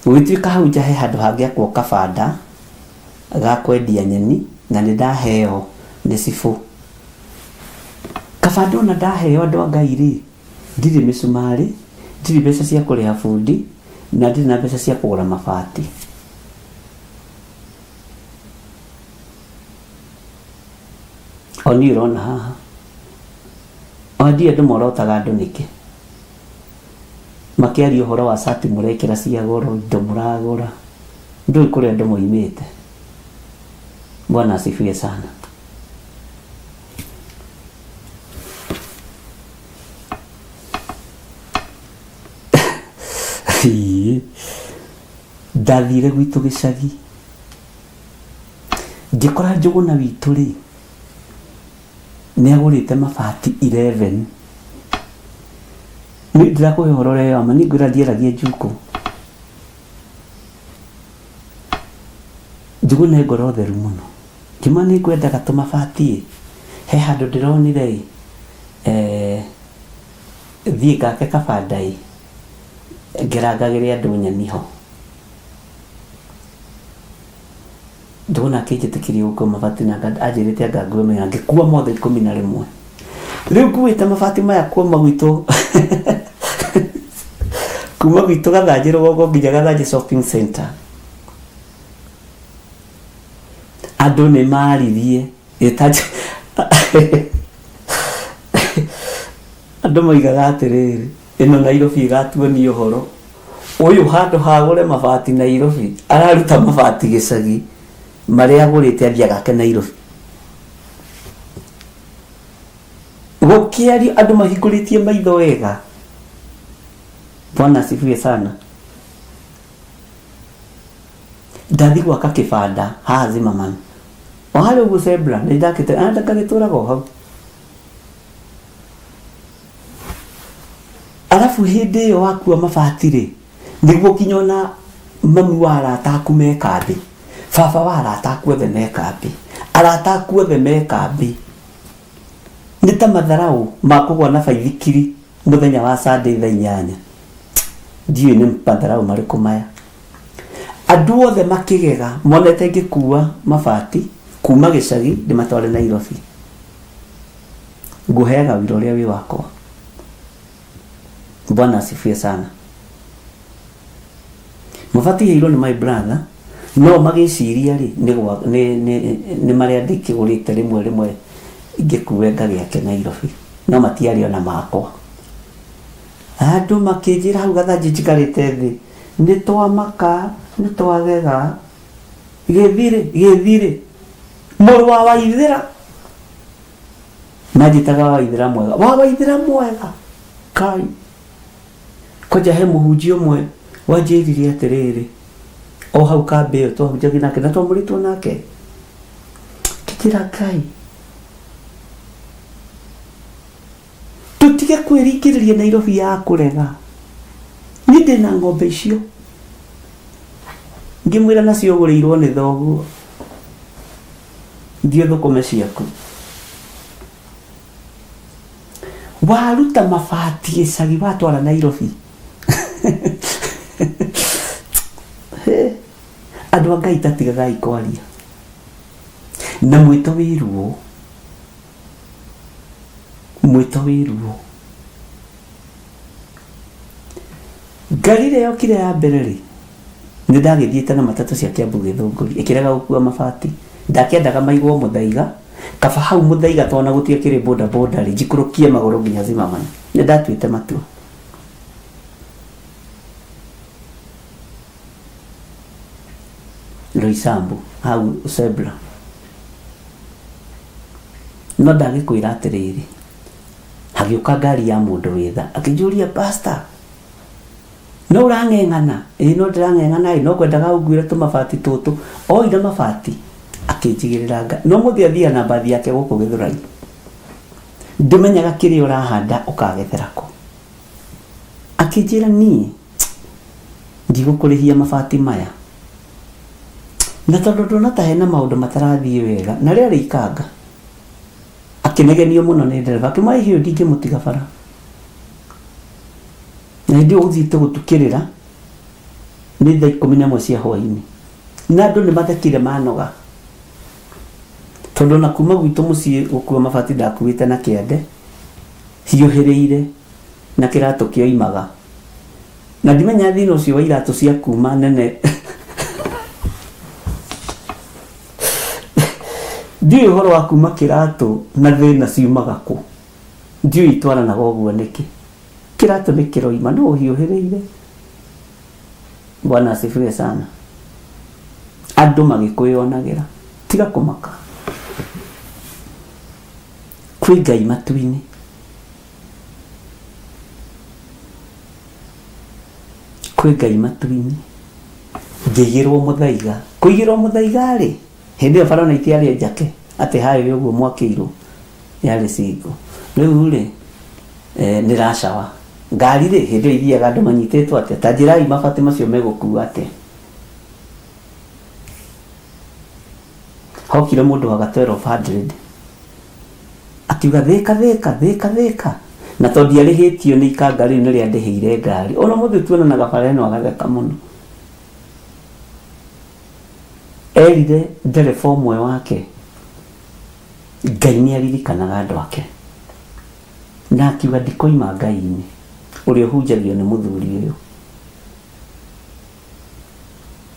Gũgĩtuĩka hau nja he handũ hangĩakwo kabanda ga kwendia nyeni na nĩ ndaheo nĩ cibũ. Kabanda ona ndaheo andũ a Ngai rĩ, ndirĩ mĩcumarĩ, ndirĩ mbeca cia kũrĩha bundi, na ndirĩ na mbeca cia kũgũra mabati. O niĩ ũrona haha. O ndiũĩ andũ morotaga andũ nĩkĩ. Makĩaria ũhoro wa cati mũrekĩra cia goro, indo mũragũra. Ndũĩ kũrĩa andũ moimĩte. Bwana asifiwe sana. Ndathire gwitũ gĩcagi, ngĩkora Njũgũna witũ rĩ, nĩ agũrĩte mabati 11. Niĩ ndĩrakũhe ũhoro ũrĩa wa ma, niĩ ngwĩra ndiaragia njukũ. Njũgũna e ngoro theru mũno. Ngĩmwĩra nĩ ngwendaga tũmabati ĩ, he handũ ndĩronire ĩ, thiĩ ngake kabanda ĩ, ngerangagĩre andũ nyeni ho. Njũgũna akĩnjĩtĩkĩria gũkua mabati na anjĩrĩte anga ngue maya, ngĩkua mothe 11. Rĩu nguĩte mabati maya kuma gwitũ kuma gwitũ Gathanjĩ rũgongo nginya Gathanjĩ shopping center. Andũ nĩ maririe andũ moigaga atĩrĩrĩ, ĩno Nairobi ĩgatuonia ũhoro ũyũ, handũ hagũre mabati Nairobi araruta mabati gĩcagi marĩa agũrĩte athiĩ agake Nairobi. Gũkĩario andũ mahingũrĩtie maitho wega. Bwana asifiwe sana. Ndathi gwaka kĩbanda haha Zimmerman, o harĩa ũguo Zebra, nĩ ndakĩte ngagĩtũraga o hau. Arabu hĩndĩ ĩyo wakua mabati rĩ, nĩguo nginya ona mami wa arata aku me kambĩ, baba wa arata aku othe me kambĩ, arata aku othe me kambĩ. Nĩ ta matharau ma kũgwa na baithikiri mũthenya wa Sunday thaa 8. Ndiũĩ nĩ matharau marĩkũ maya. Andũ othe makĩgega monete ngĩkua mabati kuma gĩcagi ndĩmatware Nairobi. Ngũheaga wĩra ũrĩa wĩ wakwa. Bwana asifiwe sana. Mabati heirwo nĩ my brother, no magĩciria rĩ, nĩ marĩa ndĩkĩgũrĩte rĩmwe rĩmwe ngĩkue ngagĩake Nairobi, no matiarĩ ona makwa. Andũ makĩnjĩra hau Gathanjĩ njikarĩte thĩ, nĩ twamaka, nĩ twagega, gĩthirĩ, gĩthirĩ, mũrũ wa Waithĩra. Manjĩtaga Waithĩra mwega, wa Waithĩra mwega, Kai. Kwanja he mũhunjia ũmwe wanjĩrire atĩrĩrĩ, o hau kambĩ ĩyo twahunjagia nake na twamũrĩtwo nake. Ngĩnjĩra Ngai, Ũtige kwĩringĩrĩria Nairobi ya kũrega. Niĩ ndĩna ng'ombe icio. Ngĩmwĩra nacio ũgũrĩirwo nĩ thoguo. Thiĩ ũthũkũme ciaku. Waruta mabati gĩcagi watwara Nairobi. Andũ a Ngai tatigagai kwaria. Na mwĩto wĩ ruo. Mwĩto wĩ ruo. Ngari ĩrĩa yokire ya mbere rĩ, nĩ ndagĩthiĩte na matatũ cia Kiambu Gĩthũngũri, ĩkĩrega gũkua mabati. Ndakĩendaga maigwo Mũthaiga, kaba hau Mũthaiga tondũ ona gũtiakĩrĩ boda boda rĩ, njikũrũkie magũrũ nginya Zimmerman. Nĩ ndatuĩte matua. Roysambu, hau Sebla. No ndagĩkwĩra atĩrĩrĩ, hagĩũka ngari ya mũndũ wĩ tha, akĩnjũria pastor, no ũrang'eng'ana? Ĩĩ no ndĩrang'eng'ana ĩ, no ngwendaga ũnguĩre tũmabati tũtũ. Oire mabati akĩnjigĩrĩra ngari. No mũthĩ athiaga na mbathi yake gũkũ Gĩthũrai. Ndũmenyaga kĩrĩa ũrahanda ũkagethera kũ. Akĩnjĩra niĩ ndigũkũrĩhia mabati maya. Na tondũ ndona ta hena maũndũ matarathiĩ wega, na rĩarĩ ikanga. Akĩnegenio mũno nĩ ndereba, akĩmwĩra hihi ũyũ ndingĩmũtiga bara. Na hĩndĩ ĩyo gũthiĩte gũtukĩrĩra nĩ thaa 11 cia hwainĩ. Na andũ nĩ mathekire manoga. Tondũ ona kuma gwitũ mũciĩ gũkua mabati ndakuĩte na kĩande, hiũhĩrĩire na kĩratũ kĩoimaga. Na ndimenya thĩna ũcio wa iratũ cia kuma nene. Ndiũĩ ũhoro wa kuma kĩratũ na thĩna ciumaga kũ. Ndiũĩ itwaranaga ũguo nĩkĩ. Kĩratũ nĩ kĩroima no ũhiũhĩrĩire. Bwana asifiwe sana. Andũ magĩkwĩyonagĩra. Tiga kũmaka. Kwĩ Ngai matu-inĩ. Kwĩ Ngai matu-inĩ. Ngĩigĩrwo mũthaiga. Kũigĩrwo mũthaiga rĩ, hĩndĩ ĩyo bara ona itiarĩ njake atĩ highway ũguo mwakĩirwo yarĩ single. Rĩu rĩ, nĩ racawa. Ngari rĩ, hĩndĩ ĩyo ithiaga andũ manyitĩtwo atĩa? Ta njĩrai mabati macio megũkua atĩa? Hokire mũndũ wa 1200 akiuga thĩka thĩka thĩka thĩka na tondũ ndiarĩhĩtio nĩ ikanga rĩu nĩ rĩandĩhĩire ngari ona mũthĩ tuonanaga bara ĩno agatheka mũno erire ndereba ũmwe wake Ngai nĩ aririkanaga andũ ake na akiuga ndikoima Ngai-inĩ ũrĩa ũhunjagio nĩ mũthuri ũyũ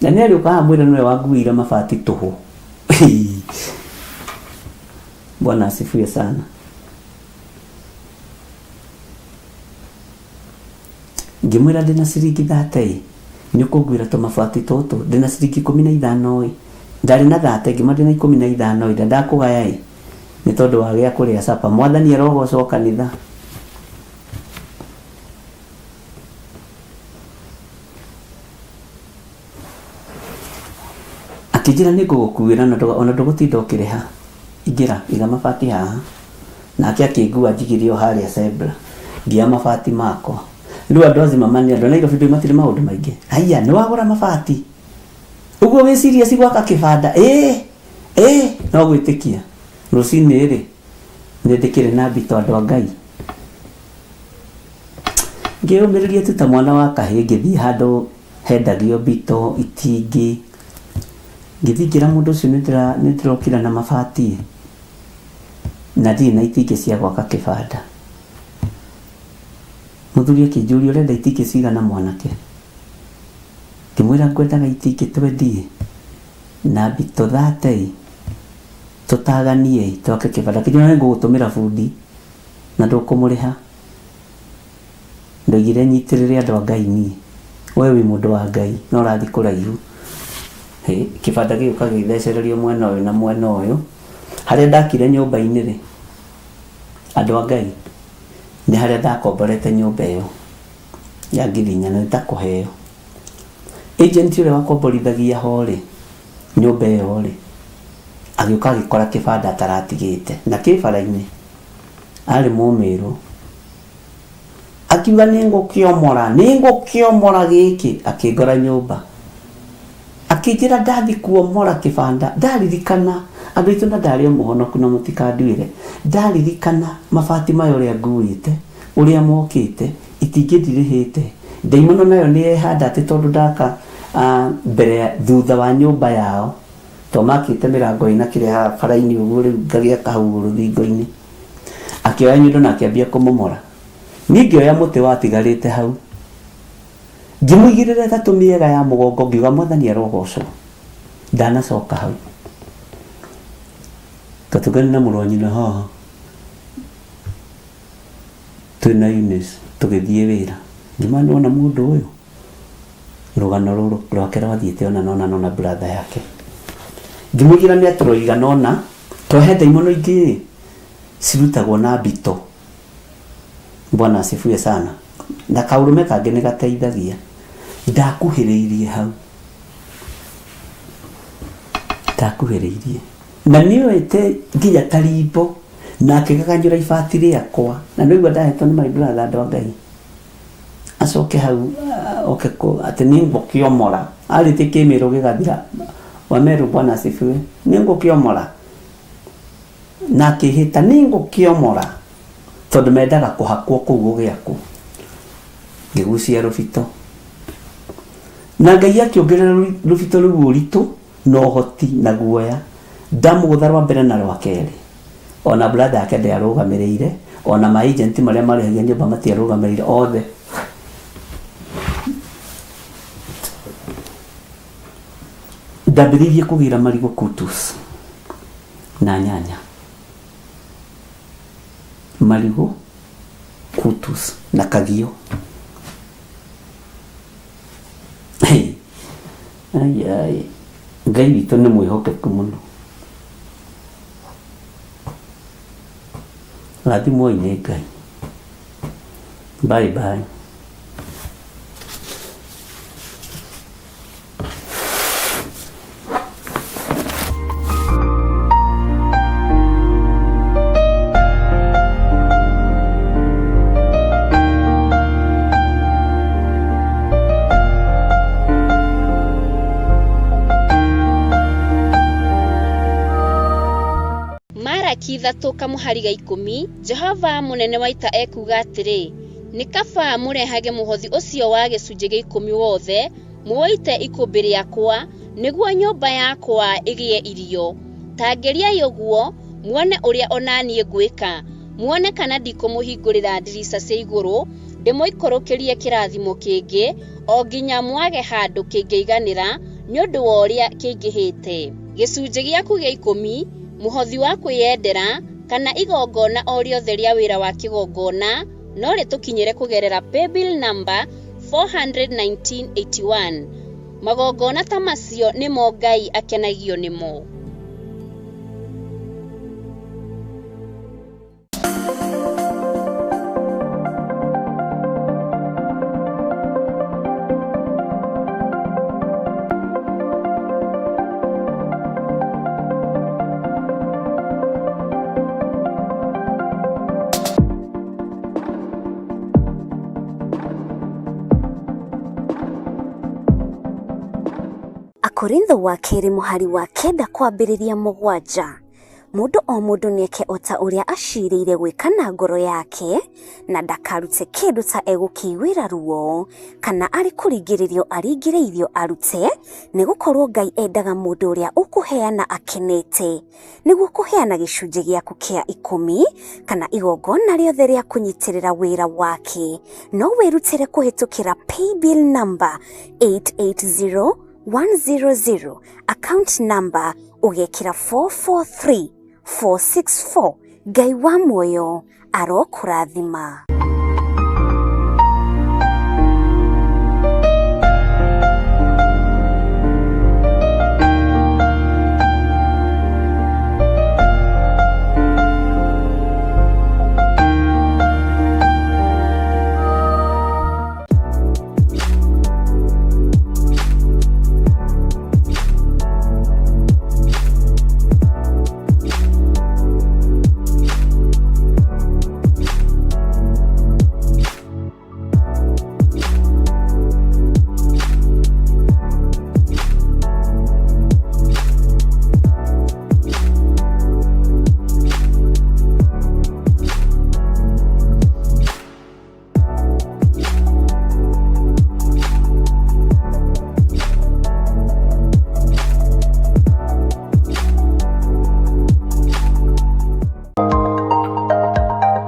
na nĩ arĩũka haha mwĩre nĩwe wanguĩire mabati tũhũ. Bwana asifiwe sana. Ngĩmwĩra ndĩna ciringi 30 ĩ nĩ ũkũnguĩra tũmabati tũtũ ndĩna ciringi 15 ĩ ndarĩ na 30 ngĩmwĩra ndĩna 15 ĩ ndandakũgaya ĩ nĩ tondũ wa gĩa kũrĩa capa mwathani arogocwo kanitha. Akĩnjĩra nĩ ngũgũkuĩra na ona ndũgũtinda ũkĩrĩha ingĩra iga mabati haha nake akĩngua njigĩre o harĩa Sebla ngĩoya mabati makwa rĩu andũ a Zimmerman andũ a Nairobi ndũĩ matirĩ maũndũ maingĩ haiya nĩ wagũra mabati ũguo wĩ serious gwaka kĩbanda ĩĩ ĩĩ no gwĩtĩkia rũcinĩ rĩ nĩ ndĩkĩrĩ na mbito andũ a Ngai ngĩyũmĩrĩria tu ta mwana wa kahĩĩ ngĩthiĩ handũ hendagio mbito itingĩ ngĩthiĩ ngĩra mũndũ ũcio nĩ ndĩrokire na mabati na ndirĩ na itingĩ cia gwaka kĩbanda mũthuri akĩnjũria ũrenda itingĩ cigana mwanake ngĩmwĩra ngwendaga itingĩ twendie na mbito 30 tũtaganie twake kĩbanda akĩnjĩra nĩ ngũgũtũmĩra bundi na ndũkũmũrĩha ndoigire nyitĩrĩre andũ a Ngai niĩ we wĩ mũndũ wa Ngai no ũrathiĩ kũraihu kĩbanda gĩgĩũka gĩgĩthecererio mwena ũyũ na mwena ũyũ harĩa ndakire nyũmba-inĩ rĩ andũ a Ngai nĩ harĩa ndakomborete nyũmba ĩyo ya 4,000 nĩ ta kũheo agent ũrĩa wakomborithagia ho rĩ nyũmba ĩyo rĩ agĩũka agĩkora kĩbanda ataratigĩte na kĩ bara-inĩ arĩ mũmĩrũ Akiuga nĩ ngũkĩomora, nĩ ngũkĩomora gĩkĩ, akĩngora nyũmba. Akĩnjĩra ndathi kuomora kĩbanda, ndaririkana andũ aitũ na ndarĩ o mũhonoku na mũtikanduĩre. Ndaririkana mabati maya ũrĩa nguĩte, ũrĩa mokĩte, itingĩ ndirĩhĩte. Ndaimono nayo nĩ yehanda atĩ tondũ ndaka mbere thutha wa nyũmba yao, to makĩte mĩrango ĩna kĩrĩa haha bara-inĩ ũguo rĩu ngagĩaka hau ũguo rũthingo-inĩ. Akĩoya nyundo na akĩambia kũmomora. Niĩ ngĩoya mũtĩ watigarĩte hau, ngĩmũigĩrĩra ĩtatũ mĩega ya mũgongo ngiuga Mwathani arogocwo. Ndanacoka hau. Twatũngani na mũrũ wa nyina haha twĩna Eunice tũgĩthiĩ wĩra. Ngĩmwĩra nĩwona mũndũ ũyũ? Rũgano rũrũ rwake rwathiĩte ona nona nona brother yake. Ngĩmũigĩra mĩatũro ĩigana ũna, tondũ he ndaimono ingĩ cirutagwo na mbito. Bwana asifiwe sana. Na kaũrũme kangĩ nĩ gateithagia. Ndakuhĩrĩirie hau. Ndakuhĩrĩirie. Na nĩoete nginya tarimbo na akĩgaganyũra ibati rĩakwa. Na nĩwaigua ndahetwo nĩ my brother andũ a Ngai. Acoke hau oke atĩ nĩ ngũkĩomora. Arĩtie kĩmĩrũ gĩgathira. Wameru Bwana asifiwe. Nĩ ngũkĩomora. Na akĩhĩta nĩ ngũkĩomora. Tondũ mendaga kũhakwo kũu gũgĩakwo. Ngĩgucia rũbito. Na Ngai akĩongerera rũbito rũu ũritũ na ũhoti na guoya. Ndamũgũtha rwa mbere na rwa kerĩ. Ona brother yake ndĩarũgamĩrĩire, ona ma agent marĩa marĩhagia nyũmba matiarũgamĩrĩire othe. Ndambĩrĩirie kũgĩra marigũ kutus na nyanya. Marigũ, kutus na kagio. Hey. Ai ai. Ngai witũ nĩ mwĩhokeku mũno. Rathimwoi nĩ Ngai. Bye bye. Maraki ithatũ kamũhari ga ikũmi, Jehova mũnene wa ita ekuuga atĩrĩ, Nĩ kaba mũrehage mũhothi ũcio wa gĩcunjĩ gĩa ikũmi wothe, mũũite ikũmbĩ rĩakwa, nĩguo nyũmba yakwa ĩgĩe irio. Ta ngeriai ũguo, muone ũrĩa o na niĩ ngwĩka, muone kana ndikũmũhingũrĩra ndirica cia igũrũ, ndĩmũikũrũkĩrie kĩrathimo kĩngĩ, o nginya mwage handũ kĩngĩiganĩra nĩ ũndũ wa ũrĩa kĩingĩhĩte. Gĩcunjĩ gĩaku gĩa ikũmi, mũhothi wa kwĩyendera, kana igongona o rĩothe rĩa wĩra wa kĩgongona, no rĩtũkinyĩre kũgerera paybill number 41981. Magongona ta macio nĩmo Ngai akenagio nĩmo. Akorintho wa kerĩ mũhari wa kenda kwambĩrĩria mũgwanja. Mũndũ o mũndũ nĩeke o ta ũrĩa acirĩire gwĩka na ngoro yake, na ndakarute kĩndũ ta egũkĩiguĩra ruo, kana arĩ kũringĩrĩrio aringĩrĩirio arute, nĩgũkorwo Ngai endaga mũndũ ũrĩa ũkũheana akenete. Nĩguo kũheana gĩcunjĩ gĩaku kĩa ikũmi, kana igongona rĩothe rĩa kũnyitĩrĩra wĩra wake, no wĩrutĩre kũhĩtũkĩra paybill number 880100, account number ũgekĩra 443464. Ngai wa muoyo arokũrathima.